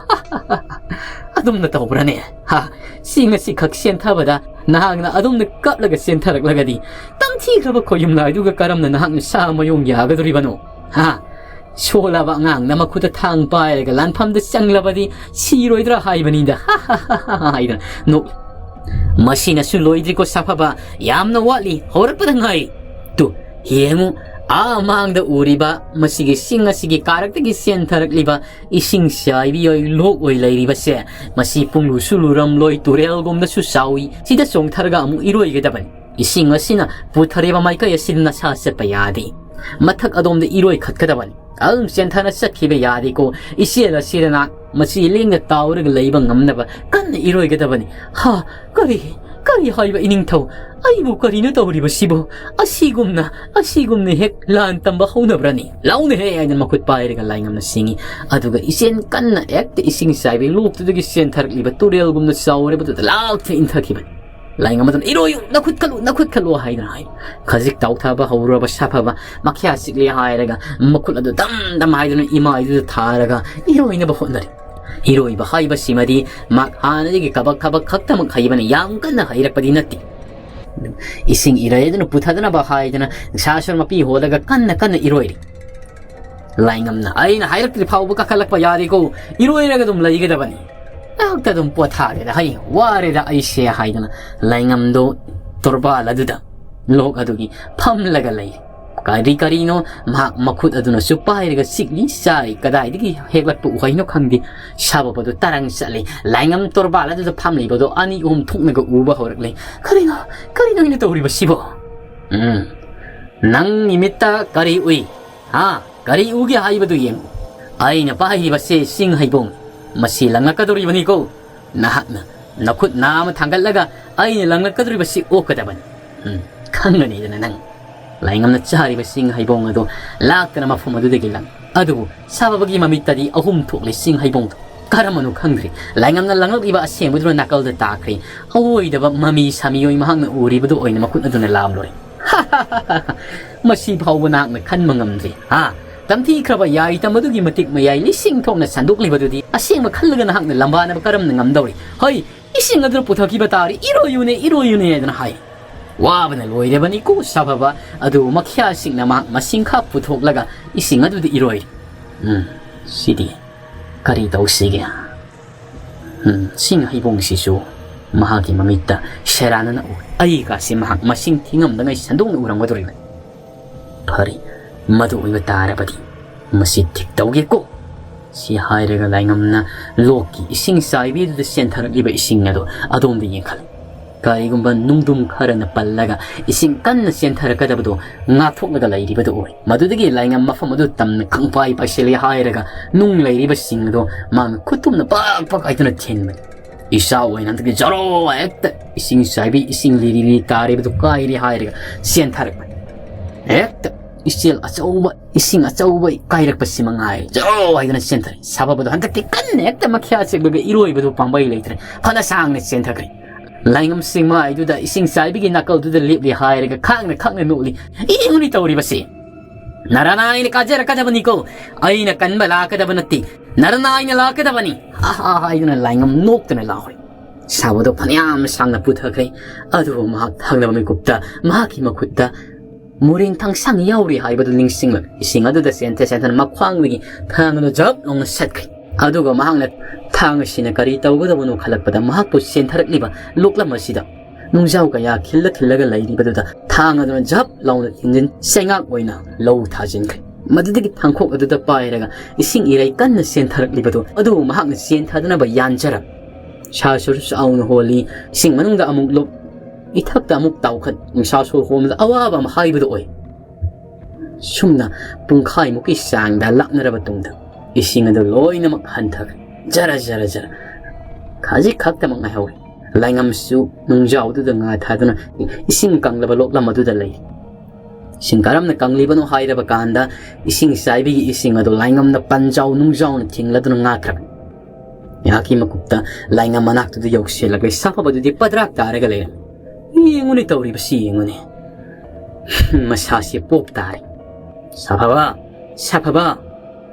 ꯑꯗꯨꯝꯅ ꯇꯧꯕ꯭ꯔꯥꯅꯦ? ꯍꯥ? ꯁꯤ ꯉꯁꯤꯈꯛ ꯆꯦꯟꯊꯕꯗ ꯅꯍꯥꯛꯅ ꯑꯗꯨꯝꯅ ꯀꯞꯂꯒ ꯆꯦꯟꯊꯔꯛꯂꯒꯗꯤ ꯇꯝꯊꯤꯈ꯭ꯔꯕ ꯈꯣꯌꯨꯝ ꯂꯥꯏꯗꯨꯒ ꯀꯔꯝꯅ ꯅꯍꯥꯛꯅ ꯁꯥ ꯃꯌꯣꯡ ꯌꯥꯒꯗꯣꯔꯤꯕꯅꯣ? ꯍꯥ? ꯁꯣꯜꯂꯕ ꯑꯉꯥꯡꯅ ꯃꯈꯨꯠꯇ ꯊꯥꯡ ꯄꯥꯏꯔꯒ ꯂꯥꯟꯐꯝꯗ ꯆꯪꯂꯕꯗꯤ ꯁꯤꯔꯣꯏꯗ꯭ꯔꯥ ꯍꯥꯏꯕꯅꯤꯗ" ꯍꯥꯏꯗꯅ ꯅꯣꯛꯏ꯫ "ꯃꯁꯤꯅꯁꯨ ꯂꯣꯏꯗ꯭ꯔꯤꯀꯣ ꯁꯥꯐꯕ, ꯌꯥꯝꯅ ꯋꯥꯠꯂꯤ, ꯍꯧꯔꯛꯄꯗ ꯉꯥꯏꯔꯤ꯫ ꯇꯨ, ꯌꯦꯡꯉꯨ, ꯑꯥ ꯃꯥꯡꯗ ꯎꯔꯤꯕ ꯃꯁꯤꯒꯤ ꯆꯤꯡ ꯑꯁꯤꯒꯤ ꯀꯥꯔꯛꯇꯒꯤ ꯆꯦꯟꯊꯔꯛꯂꯤꯕ ꯏꯁꯤꯡ ꯆꯥꯏꯕꯤ ꯑꯣꯏ ꯂꯣꯛ ꯑꯣꯏ ꯂꯩꯔꯤꯕꯁꯦ, ꯃꯁꯤ ꯄꯨꯡꯂꯨꯁꯨ ꯂꯨꯔꯝꯂꯣꯏ, ꯇꯨꯔꯦꯜꯒꯨꯝꯅꯁꯨ ꯆꯥꯎꯏ꯫ ꯁꯤꯗ ꯆꯣꯡꯊꯔꯒ ꯑꯃꯨꯛ ꯏꯔꯣꯏꯒꯗꯕꯅꯤ꯫ ꯏꯁꯤꯡ ꯑꯁꯤꯅ ꯄꯨꯊꯔꯤꯕ ꯃꯥꯏꯀꯩ ꯑꯁꯤꯗ ꯅꯁꯥ ꯆꯠꯄ ꯌꯥꯗꯦ꯫ ꯃꯊꯛ ꯑꯗꯣꯝꯗ ꯏꯔꯣꯏ ꯈꯠꯀꯗꯕꯅꯤ꯫ ꯑꯗꯨꯝ ꯆꯦꯟꯊꯅ ꯆꯠꯈꯤꯕ ꯌꯥꯗꯦꯀꯣ꯫ ꯏꯆꯦꯜ ꯑꯁꯤꯗ ꯅꯍꯥꯛ ꯃꯁꯤ ꯂꯦꯡꯗ ꯇꯥꯎꯔꯒ ꯂꯩꯕ ꯉꯝꯅꯕ ꯀꯟꯅ ꯏꯔꯣꯏꯒꯗꯕꯅꯤ꯫" "ꯍꯥ? ꯀꯔꯤ? ꯀꯔꯤ ꯍꯥꯏꯕ ꯏꯅꯤꯡꯊꯧ? ꯑꯩꯕꯨ ꯀꯔꯤꯅꯣ ꯇꯧꯔꯤꯕꯁꯤꯕꯨ? ꯑꯁꯤꯒꯨꯝꯅ, ꯑꯁꯤꯒꯨꯝꯅ ꯍꯦꯛ ꯂꯥꯟ ꯇꯝꯕ ꯍꯧꯅꯕ꯭ꯔꯅꯤ?" "ꯂꯥꯎꯅꯍꯦ!" ꯍꯥꯏꯅ ꯃꯈꯨꯠ ꯄꯥꯏꯔꯒ ꯂꯥꯏꯉꯝꯅ ꯁꯤꯡꯉꯤ꯫ ꯑꯗꯨꯒ ꯏꯆꯦꯟ ꯀꯟꯅ ꯍꯦꯛꯇ ꯏꯁꯤꯡ ꯆꯥꯏꯕꯒꯤ ꯂꯣꯛꯇꯨꯗꯒꯤ ꯆꯦꯟꯊꯔꯛꯂꯤꯕ ꯇꯨꯔꯦꯜꯒꯨꯝꯅ ꯆꯥꯎꯔꯕꯗꯨꯗ ꯂꯥꯎꯊꯅ ꯏꯟꯊꯈꯤꯕꯅꯤ꯫ ꯂꯥꯏꯉꯝ ꯑꯗꯨꯅ, "ꯏꯔꯣꯏꯌꯨ, ꯅꯈꯨꯠ ꯀꯜꯂꯨ, ꯅꯈꯨꯠ ꯀꯜꯂꯨ" ꯍꯥꯏꯗꯅ ꯍꯥꯏ꯫ ꯈꯖꯤꯛ ꯇꯥꯎꯊꯕ ꯍꯧꯔꯨꯔꯕ ꯁꯥꯐꯕ ꯃꯈ꯭ꯌꯥ ꯆꯤꯛꯂꯦ ꯍꯥꯏꯔꯒ ꯃꯈꯨꯠ ꯑꯗꯨ ꯗꯝ ꯗꯝ ꯍꯥꯏꯗꯨꯅ ꯏꯃꯥꯏꯗꯨꯗ ꯊꯥꯔꯒ ꯏꯔꯣꯏꯅꯕ ꯍꯣꯠꯅꯔꯤ꯫ ꯏꯔꯣꯏꯕ ꯍꯥꯏꯕꯁꯤꯃꯗꯤ ꯃꯍꯥꯛ ꯍꯥꯟꯅꯗꯒꯤ ꯀꯕꯛ ꯀꯕꯛ ꯈꯛꯇꯃꯛ ꯍꯩꯕꯅ ꯌꯥꯝ ꯀꯟꯅ ꯍꯩꯔꯛꯄꯗꯤ ꯅꯠꯇꯦ꯫ ꯏꯁꯤꯡ ꯏꯔꯩ ꯑꯗꯨꯅ ꯄꯨꯊꯗꯅꯕ ꯍꯥꯏꯗꯅ ꯁꯥꯁꯨꯔ ꯃꯄꯤ ꯍꯣꯜꯂꯒ ꯀꯟꯅ ꯀꯟꯅ ꯏꯔꯣꯏꯔꯤ꯫ ꯂꯥꯏꯉꯝꯅ, "ꯑꯩꯅ ꯍꯥꯏꯔꯛꯇ꯭ꯔꯤ ꯐꯥꯎꯕ ꯀꯥꯈꯠꯂꯛꯄ ꯌꯥꯗꯦꯀꯣ, ꯏꯔꯣꯏꯔꯒ ꯑꯗꯨꯝ ꯂꯩꯒꯗꯕꯅꯤ꯫ ꯉꯥꯏꯍꯥꯛꯇ ꯑꯗꯨꯝ ꯄꯣꯊꯥꯒꯦꯗ, ꯍꯩ, ꯋꯥꯔꯦꯗ ꯑꯩꯁꯦ" ꯍꯥꯏꯗꯨꯅ ꯂꯥꯏꯉꯝꯗꯣ ꯇꯣꯔꯕꯥꯜ ꯑꯗꯨꯗ, ꯂꯣꯛ ꯑꯗꯨꯒꯤ ꯐꯝꯂꯒ ꯂꯩ꯫ ꯀꯔꯤ ꯀꯔꯤꯅꯣ ꯃꯍꯥꯛ ꯃꯈꯨꯠ ꯑꯗꯨꯅꯁꯨ ꯄꯥꯏꯔꯒ ꯆꯤꯛꯂꯤ ꯆꯥꯔꯤ꯫ ꯀꯗꯥꯏꯗꯒꯤ ꯍꯦꯛꯂꯛꯄ ꯎꯍꯩꯅꯣ ꯈꯪꯗꯦ꯫ ꯁꯥꯕꯕꯗꯨ ꯇꯔꯪ ꯆꯠꯂꯤ꯫ ꯂꯥꯏꯉꯝ ꯇꯣꯔꯕꯥꯜ ꯑꯗꯨꯗ ꯐꯝꯂꯤꯕꯗꯣ ꯑꯅꯤ ꯑꯍꯨꯝ ꯊꯣꯛꯅꯒ ꯎꯕ ꯍꯧꯔꯛꯂꯦ꯫ "ꯀꯔꯤꯅꯣ, ꯀꯔꯤꯅꯣ ꯑꯩꯅ ꯇꯧꯔꯤꯕꯁꯤꯕꯣ? ꯎꯝ, ꯅꯪꯒꯤ ꯃꯤꯠꯇ ꯀꯔꯤ ꯎꯏ? ꯍꯥ? ꯀꯔꯤ ꯎꯒꯦ ꯍꯥꯏꯕꯗꯨ ꯌꯦꯡꯉꯨ꯫ ꯑꯩꯅ ꯄꯥꯏꯔꯤꯕꯁꯦ ꯆꯤꯡ ꯍꯩꯕꯣꯡ꯫ ꯃꯁꯤ ꯂꯪꯂꯛꯀꯗꯧꯔꯤꯕꯅꯤꯀꯣ꯫ ꯅꯍꯥꯛꯅ ꯅꯈꯨꯠ ꯅꯥ ꯑꯃ ꯊꯥꯡꯒꯠꯂꯒ ꯑꯩꯅ ꯂꯪꯂꯛꯀꯗꯧꯔꯤꯕꯁꯤ ꯑꯣꯛꯀꯗꯕꯅꯤ꯫ ꯎꯝ, ꯈꯪꯒꯅꯤꯗꯅ ꯅꯪ"꯫ ꯂꯥꯏꯉꯝꯅ ꯆꯥꯔꯤꯕ ꯆꯤꯡ ꯍꯩꯕꯣꯡ ꯑꯗꯨ ꯂꯥꯛꯇꯅ ꯃꯐꯝ ꯑꯗꯨꯗꯒꯤ ꯂꯪ꯫ ꯑꯗꯨꯕꯨ ꯁꯥꯕꯕꯒꯤ ꯃꯃꯤꯠꯇꯗꯤ ꯑꯍꯨꯝ ꯊꯣꯛꯂꯦ ꯆꯤꯡ ꯍꯩꯕꯣꯡꯗꯨ꯫ ꯀꯔꯝꯕꯅꯣ ꯈꯪꯗ꯭ꯔꯤ꯫ ꯂꯥꯏꯉꯝꯅ ꯂꯪꯂꯛꯂꯤꯕ ꯑꯁꯦꯡꯕꯗꯨꯅ ꯅꯥꯀꯜꯗ ꯇꯥꯈ꯭ꯔꯦ꯫ ꯑꯑꯣꯏꯗꯕ ꯃꯃꯤ ꯁꯥꯃꯤꯑꯣꯏ ꯃꯍꯥꯛꯅ ꯎꯔꯤꯕꯗꯨ ꯑꯣꯏꯅ ꯃꯈꯨꯠ ꯑꯗꯨꯅ ꯂꯥꯝꯂꯣꯏ꯫ "ꯃꯁꯤ ꯐꯥꯎꯕ ꯅꯍꯥꯛꯅ ꯈꯟꯕ ꯉꯝꯗ꯭ꯔꯤ, ꯍꯥ? ꯇꯝꯊꯤꯈ꯭ꯔꯕ ꯌꯥꯏ ꯇꯝꯕꯗꯨꯒꯤ ꯃꯇꯤꯛ ꯃꯌꯥꯏ ꯂꯤꯁꯤꯡ ꯊꯣꯛꯅ ꯁꯟꯗꯣꯛꯂꯤꯕꯗꯨꯗꯤ ꯑꯁꯦꯡꯕ ꯈꯜꯂꯒ ꯅꯍꯥꯛꯅ ꯂꯝꯕꯥꯅꯕ ꯀꯔꯝꯅ ꯉꯝꯗꯧꯔꯤ? ꯍꯣꯏ, ꯏꯁꯤꯡ ꯑꯗꯨꯅ ꯄꯨꯊꯣꯛꯈꯤꯕ ꯇꯥꯔꯤ, ꯏꯔꯣꯏꯌꯨꯅꯦ, ꯏꯔꯣꯏꯌꯨꯅꯦ" ꯍꯥꯏꯗꯅ ꯍꯥꯏ꯫ ꯋꯥꯕꯅ ꯂꯣꯏꯔꯕꯅꯤꯀꯣ ꯁꯥꯐꯕ꯫ ꯑꯗꯨꯕꯨ ꯃꯈ꯭ꯌꯥꯁꯤꯡꯅ ꯃꯍꯥꯛ ꯃꯁꯤꯡꯈꯥ ꯄꯨꯊꯣꯛꯂꯒ ꯏꯁꯤꯡ ꯑꯗꯨꯗ ꯏꯔꯣꯏꯔꯤ꯫ ꯎꯝ, ꯁꯤꯗꯤ ꯀꯔꯤ ꯇꯧꯁꯤꯒꯦ? ꯎꯝ, ꯆꯤꯡ ꯍꯩꯕꯣꯡꯁꯤꯁꯨ ꯃꯍꯥꯛꯀꯤ ꯃꯃꯤꯠꯇ ꯁꯦꯔꯥꯟꯅꯅ ꯎꯏ꯫ ꯑꯩꯒꯥꯁꯤ ꯃꯍꯥꯛ ꯃꯁꯤꯡ ꯊꯤꯉꯝꯗꯉꯩ ꯁꯟꯗꯣꯛꯅ ꯎꯔꯝꯒꯗꯧꯔꯤꯕꯅꯤ꯫ ꯐꯔꯦ, ꯃꯗꯨ ꯑꯣꯏꯕ ꯇꯥꯔꯕꯗꯤ ꯃꯁꯤ ꯊꯤꯛ ꯇꯧꯒꯦꯀꯣ꯫ ꯁꯤ ꯍꯥꯏꯔꯒ ꯂꯥꯏꯉꯝꯅ ꯂꯣꯛꯀꯤ ꯏꯁꯤꯡ ꯆꯥꯏꯕꯤꯗꯨꯗ ꯆꯦꯟꯊꯔꯛꯂꯤꯕ ꯏꯁꯤꯡ ꯑꯗꯨ ꯑꯗꯣꯝꯗ ꯌꯦꯡꯈꯠꯂꯤ꯫ ꯀꯔꯤꯒꯨꯝꯕ ꯅꯨꯡꯗꯨꯝ ꯈꯔꯅ ꯄꯜꯂꯒ ꯏꯁꯤꯡ ꯀꯟꯅ ꯆꯦꯟꯊꯔꯛꯀꯗꯕꯗꯨ ꯉꯥꯛꯊꯣꯛꯂꯒ ꯂꯩꯔꯤꯕꯗꯨ ꯎꯏ꯫ ꯃꯗꯨꯗꯒꯤ ꯂꯥꯏꯉꯝ ꯃꯐꯝ ꯑꯗꯨ ꯇꯝꯅ ꯈꯪꯄꯥꯏ ꯄꯥꯏꯁꯤꯜꯂꯤ ꯍꯥꯏꯔꯒ ꯅꯨꯡ ꯂꯩꯔꯤꯕꯁꯤꯡ ꯑꯗꯨ ꯃꯥꯅ ꯈꯨꯠꯇꯨꯝꯅ ꯄꯥꯛ ꯄꯥꯛ ꯍꯥꯏꯗꯨꯅ ꯊꯤꯟꯕꯅꯤ꯫ ꯏꯆꯥ ꯑꯣꯏꯅ ꯍꯟꯗꯛꯇꯤ ꯖꯔꯣ ꯍꯦꯛꯇ ꯏꯁꯤꯡ ꯆꯥꯏꯕꯤ, ꯏꯁꯤꯡ ꯂꯤꯔꯤ ꯂꯤꯔꯤ ꯇꯥꯔꯤꯕꯗꯨ ꯀꯥꯏꯔꯦ ꯍꯥꯏꯔꯒ ꯆꯦꯟꯊꯔꯛꯄꯅꯤ꯫ ꯍꯦꯛꯇ ꯏꯆꯦꯜ ꯑꯆꯧꯕ, ꯏꯁꯤꯡ ꯑꯆꯧꯕ ꯀꯥꯏꯔꯛꯄꯁꯤ ꯃꯉꯥꯏ꯫ ꯖꯔꯣ ꯍꯥꯏꯗꯅ ꯆꯦꯟꯊꯔꯛꯏ꯫ ꯁꯥꯐꯕꯗꯣ ꯍꯟꯗꯛꯇꯤ ꯀꯟꯅ ꯍꯦꯛꯇ ꯃꯈ꯭ꯌꯥ ꯆꯤꯛꯂꯒ ꯏꯔꯣꯏꯕꯗꯨ ꯄꯥꯝꯕꯩ ꯂꯩꯇ꯭ꯔꯦ꯫ ꯐꯅ ꯁꯥꯡꯅ ꯆꯦꯟꯊꯈ꯭ꯔꯦ꯫ ꯂꯥꯏꯉꯝ ꯆꯤꯡꯃꯥꯏꯗꯨꯗ ꯏꯁꯤꯡ ꯆꯥꯏꯕꯤꯒꯤ ꯅꯥꯀꯜꯗꯨꯗ ꯂꯦꯞꯂꯤ ꯍꯥꯏꯔꯒ ꯈꯥꯡꯅ ꯈꯥꯡꯅ ꯅꯣꯛꯂꯤ꯫ ꯌꯦꯡꯉꯨꯅꯤ ꯇꯧꯔꯤꯕꯁꯤ꯫ ꯅꯔꯅꯥꯏꯅ ꯀꯥꯖꯔꯛꯀꯗꯕꯅꯤꯀꯣ꯫ ꯑꯩꯅ ꯀꯟꯕ ꯂꯥꯛꯀꯗꯕ ꯅꯠꯇꯦ꯫ ꯅꯔꯅꯥꯏꯅ ꯂꯥꯛꯀꯗꯕꯅꯤ꯫ ꯑꯍꯥ ꯍꯥꯏꯗꯨꯅ ꯂꯥꯏꯉꯝ ꯅꯣꯛꯇꯨꯅ ꯂꯥꯎꯔꯤ꯫ ꯁꯥꯕꯗꯣ ꯐꯅꯌꯥꯝ ꯁꯥꯡꯅ ꯄꯨꯊꯈ꯭ꯔꯦ꯫ ꯑꯗꯨꯕꯨ ꯃꯍꯥꯛ ꯊꯪꯅꯕ ꯃꯤꯀꯨꯞꯇ ꯃꯍꯥꯛꯀꯤ ꯃꯈꯨꯠꯇ ꯃꯨꯔꯦꯡ ꯊꯥꯡꯁꯥꯡ ꯌꯥꯎꯔꯤ ꯍꯥꯏꯕꯗꯨ ꯅꯤꯡꯁꯤꯡꯂꯒ ꯏꯁꯤꯡ ꯑꯗꯨꯗ ꯆꯦꯟꯊ ꯆꯦꯟꯊꯅ ꯃꯈ꯭ꯋꯥꯡꯗꯒꯤ ꯊꯥꯡ ꯑꯗꯨ ꯖꯞ ꯂꯥꯎꯅ ꯁꯠꯈ꯭ꯔꯦ꯫ ꯑꯗꯨꯒ ꯃꯍꯥꯛꯅ ꯊꯥꯡ ꯑꯁꯤꯅ ꯀꯔꯤ ꯇꯧꯒꯗꯕꯅꯣ ꯈꯜꯂꯛꯄꯗ ꯃꯍꯥꯛꯄꯨ ꯆꯦꯟꯊꯔꯛꯂꯤꯕ ꯂꯣꯛꯂꯝ ꯑꯁꯤꯗ ꯅꯨꯡꯖꯥꯎ ꯀꯌꯥ ꯈꯤꯜꯂ ꯈꯤꯜꯂꯒ ꯂꯩꯔꯤꯕꯗꯨꯗ ꯊꯥꯡ ꯑꯗꯨꯅ ꯖꯞ ꯂꯥꯎꯅ ꯊꯤꯟꯖꯤꯟ ꯆꯩꯉꯥꯛ ꯑꯣꯏꯅ ꯂꯧ ꯊꯥꯖꯤꯟꯈ꯭ꯔꯦ꯫ ꯃꯗꯨꯗꯒꯤ ꯊꯥꯡꯈꯣꯛ ꯑꯗꯨꯗ ꯄꯥꯏꯔꯒ ꯏꯁꯤꯡ ꯏꯔꯩ ꯀꯟꯅ ꯆꯦꯟꯊꯔꯛꯂꯤꯕꯗꯨ ꯑꯗꯨꯕꯨ ꯃꯍꯥꯛꯅ ꯆꯦꯟꯊꯗꯅꯕ ꯌꯥꯟꯖꯔꯝ꯫ ꯁꯥꯁꯨꯔ ꯆꯥꯎꯅ ꯍꯣꯜꯂꯤ, ꯏꯁꯤꯡ ꯃꯅꯨꯡꯗ ꯑꯃꯨꯛ ꯂꯨꯞ, ꯏꯊꯛꯇ ꯑꯃꯨꯛ ꯇꯥꯎꯈꯠ, ꯅꯨꯡꯁꯥ ꯁꯣꯔ ꯍꯣꯟꯕꯗ ꯑꯋꯥꯕ ꯑꯃ ꯍꯥꯏꯕꯗꯨ ꯑꯣꯏ꯫ ꯁꯨꯝꯅ ꯄꯨꯡꯈꯥꯏꯃꯨꯛꯀꯤ ꯆꯥꯡꯗ ꯂꯥꯛꯅꯔꯕ ꯇꯨꯡꯗ ꯏꯁꯤꯡ ꯑꯗꯨ ꯂꯣꯏꯅꯃꯛ ꯍꯟꯊꯈ꯭ꯔꯦ꯫ ꯖꯔ ꯖꯔ ꯖꯔ ꯈꯖꯤꯛ ꯈꯛꯇꯃꯛ ꯉꯥꯏꯍꯧꯔꯦ꯫ ꯂꯥꯏꯉꯝꯁꯨ ꯅꯨꯡꯖꯥꯎꯗꯨꯗ ꯉꯥ ꯊꯥꯗꯨꯅ ꯏꯁꯤꯡ ꯀꯪꯂꯕ ꯂꯣꯛꯂꯝ ꯑꯗꯨꯗ ꯂꯩ꯫ ꯏꯁꯤꯡ ꯀꯔꯝꯅ ꯀꯪꯂꯤꯕꯅꯣ ꯍꯥꯏꯔꯕ ꯀꯥꯟꯗ ꯏꯁꯤꯡ ꯆꯥꯏꯕꯤꯒꯤ ꯏꯁꯤꯡ ꯑꯗꯨ ꯂꯥꯏꯉꯝꯅ ꯄꯟꯖꯥꯎ ꯅꯨꯡꯖꯥꯎꯅ ꯊꯤꯡꯂꯗꯨꯅ ꯉꯥꯛꯈ꯭ꯔꯕꯅꯤ꯫ ꯃꯍꯥꯛꯀꯤ ꯃꯀꯨꯞꯇ ꯂꯥꯏꯉꯝ ꯃꯅꯥꯛꯇꯨꯗ ꯌꯧꯁꯤꯜꯂꯛꯂꯦ꯫ ꯁꯥꯐꯕꯗꯨꯗꯤ ꯄꯗ꯭ꯔꯥꯛ ꯇꯥꯔꯒ ꯂꯩꯔꯝꯃꯤ꯫ "ꯌꯦꯡꯉꯨꯅꯦ ꯇꯧꯔꯤꯕꯁꯤ, ꯌꯦꯡꯉꯨꯅꯦ꯫ ꯃꯁꯥꯁꯤ ꯄꯣꯞ ꯇꯥꯔꯦ꯫ ꯁꯥꯐꯕ! ꯁꯥꯐꯕ!"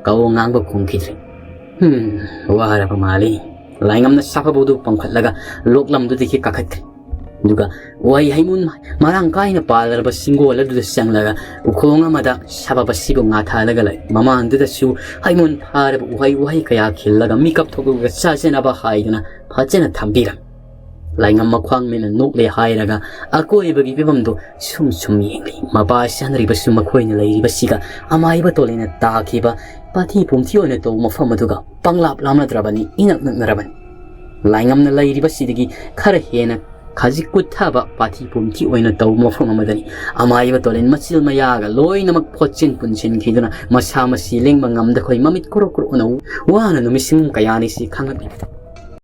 ꯀꯧ ꯉꯥꯡꯕ ꯈꯨꯝꯈꯤꯗ꯭ꯔꯦ꯫ "ꯍꯝ, ꯋꯥꯔꯕ ꯃꯥꯜꯂꯤ꯫" ꯂꯥꯏꯉꯝꯅ ꯁꯥꯐꯕꯗꯨ ꯄꯝꯈꯠꯂꯒ ꯂꯣꯛꯂꯝꯗꯨꯗꯒꯤ ꯀꯥꯈꯠꯈ꯭ꯔꯦ꯫ ꯑꯗꯨꯒ ꯎꯍꯩ ꯍꯩꯃꯨꯟ ꯃꯔꯥꯡ ꯀꯥꯏꯅ ꯄꯥꯜꯂꯕ ꯁꯤꯡꯒꯣꯜ ꯑꯗꯨꯗ ꯆꯪꯂꯒ ꯎꯈꯣꯡ ꯑꯃꯗ ꯁꯥꯐꯕ ꯑꯁꯤꯕꯨ ꯉꯥꯊꯥꯜꯂꯒ ꯂꯩ꯫ ꯃꯃꯥꯡꯗꯨꯗꯁꯨ ꯍꯩꯃꯨꯟ ꯐꯥꯔꯕ ꯎꯍꯩ ꯋꯥꯍꯩ ꯀꯌꯥ ꯈꯤꯜꯂꯒ ꯃꯤꯀꯞ ꯊꯣꯛꯂꯒ ꯆꯥꯖꯅꯕ ꯍꯥꯏꯗꯨꯅ ꯐꯖꯅ ꯊꯝꯕꯤꯔꯝꯃꯤ꯫ ꯂꯥꯏꯉꯝ ꯃꯈ꯭ꯋꯥꯡ ꯃꯦꯟꯅ ꯅꯣꯛꯂꯦ ꯍꯥꯏꯔꯒ ꯑꯀꯣꯏꯕꯒꯤ ꯐꯤꯕꯝꯗꯨ ꯁꯨꯝ ꯁꯨꯝ ꯌꯦꯡꯂꯤ꯫ ꯃꯄꯥ ꯁꯟꯔꯤꯕꯁꯨ ꯃꯈꯣꯏꯅ ꯂꯩꯔꯤꯕꯁꯤꯒ ꯑꯃꯥꯏꯕ ꯇꯣꯂꯦꯅ ꯇꯥꯈꯤꯕ ꯄꯥꯊꯤ ꯄꯨꯝꯊꯤ ꯑꯣꯏꯅ ꯇꯧꯕ ꯃꯐꯝ ꯑꯗꯨꯒ ꯄꯪꯂꯥꯞ ꯂꯥꯞꯅꯗ꯭ꯔꯕꯅꯤ, ꯏꯅꯛ ꯅꯛꯅꯔꯕꯅꯤ꯫ ꯂꯥꯏꯉꯝꯅ ꯂꯩꯔꯤꯕꯁꯤꯗꯒꯤ ꯈꯔ ꯍꯦꯟꯅ ꯈꯖꯤꯛ ꯀꯨꯠꯊꯕ ꯄꯥꯊꯤ ꯄꯨꯝꯊꯤ ꯑꯣꯏꯅ ꯇꯧꯕ ꯃꯐꯝ ꯑꯃꯗꯅꯤ꯫ ꯑꯃꯥꯏꯕ ꯇꯣꯂꯦꯟ ꯃꯆꯤꯜ ꯃꯌꯥꯒ ꯂꯣꯏꯅꯃꯛ ꯐꯣꯠꯆꯤꯟ ꯄꯨꯟꯁꯤꯟꯈꯤꯗꯨꯅ ꯃꯁꯥ ꯃꯁꯤ ꯂꯦꯡꯕ ꯉꯝꯗꯈꯣꯏ ꯃꯃꯤꯠ ꯀꯨꯔꯨ ꯀꯨꯔꯨꯅ ꯋꯥꯅ ꯅꯨꯃꯤꯠ ꯁꯤꯡ ꯀꯌꯥꯅꯤ ꯁꯤ ꯈꯪꯂꯛꯂꯤ꯫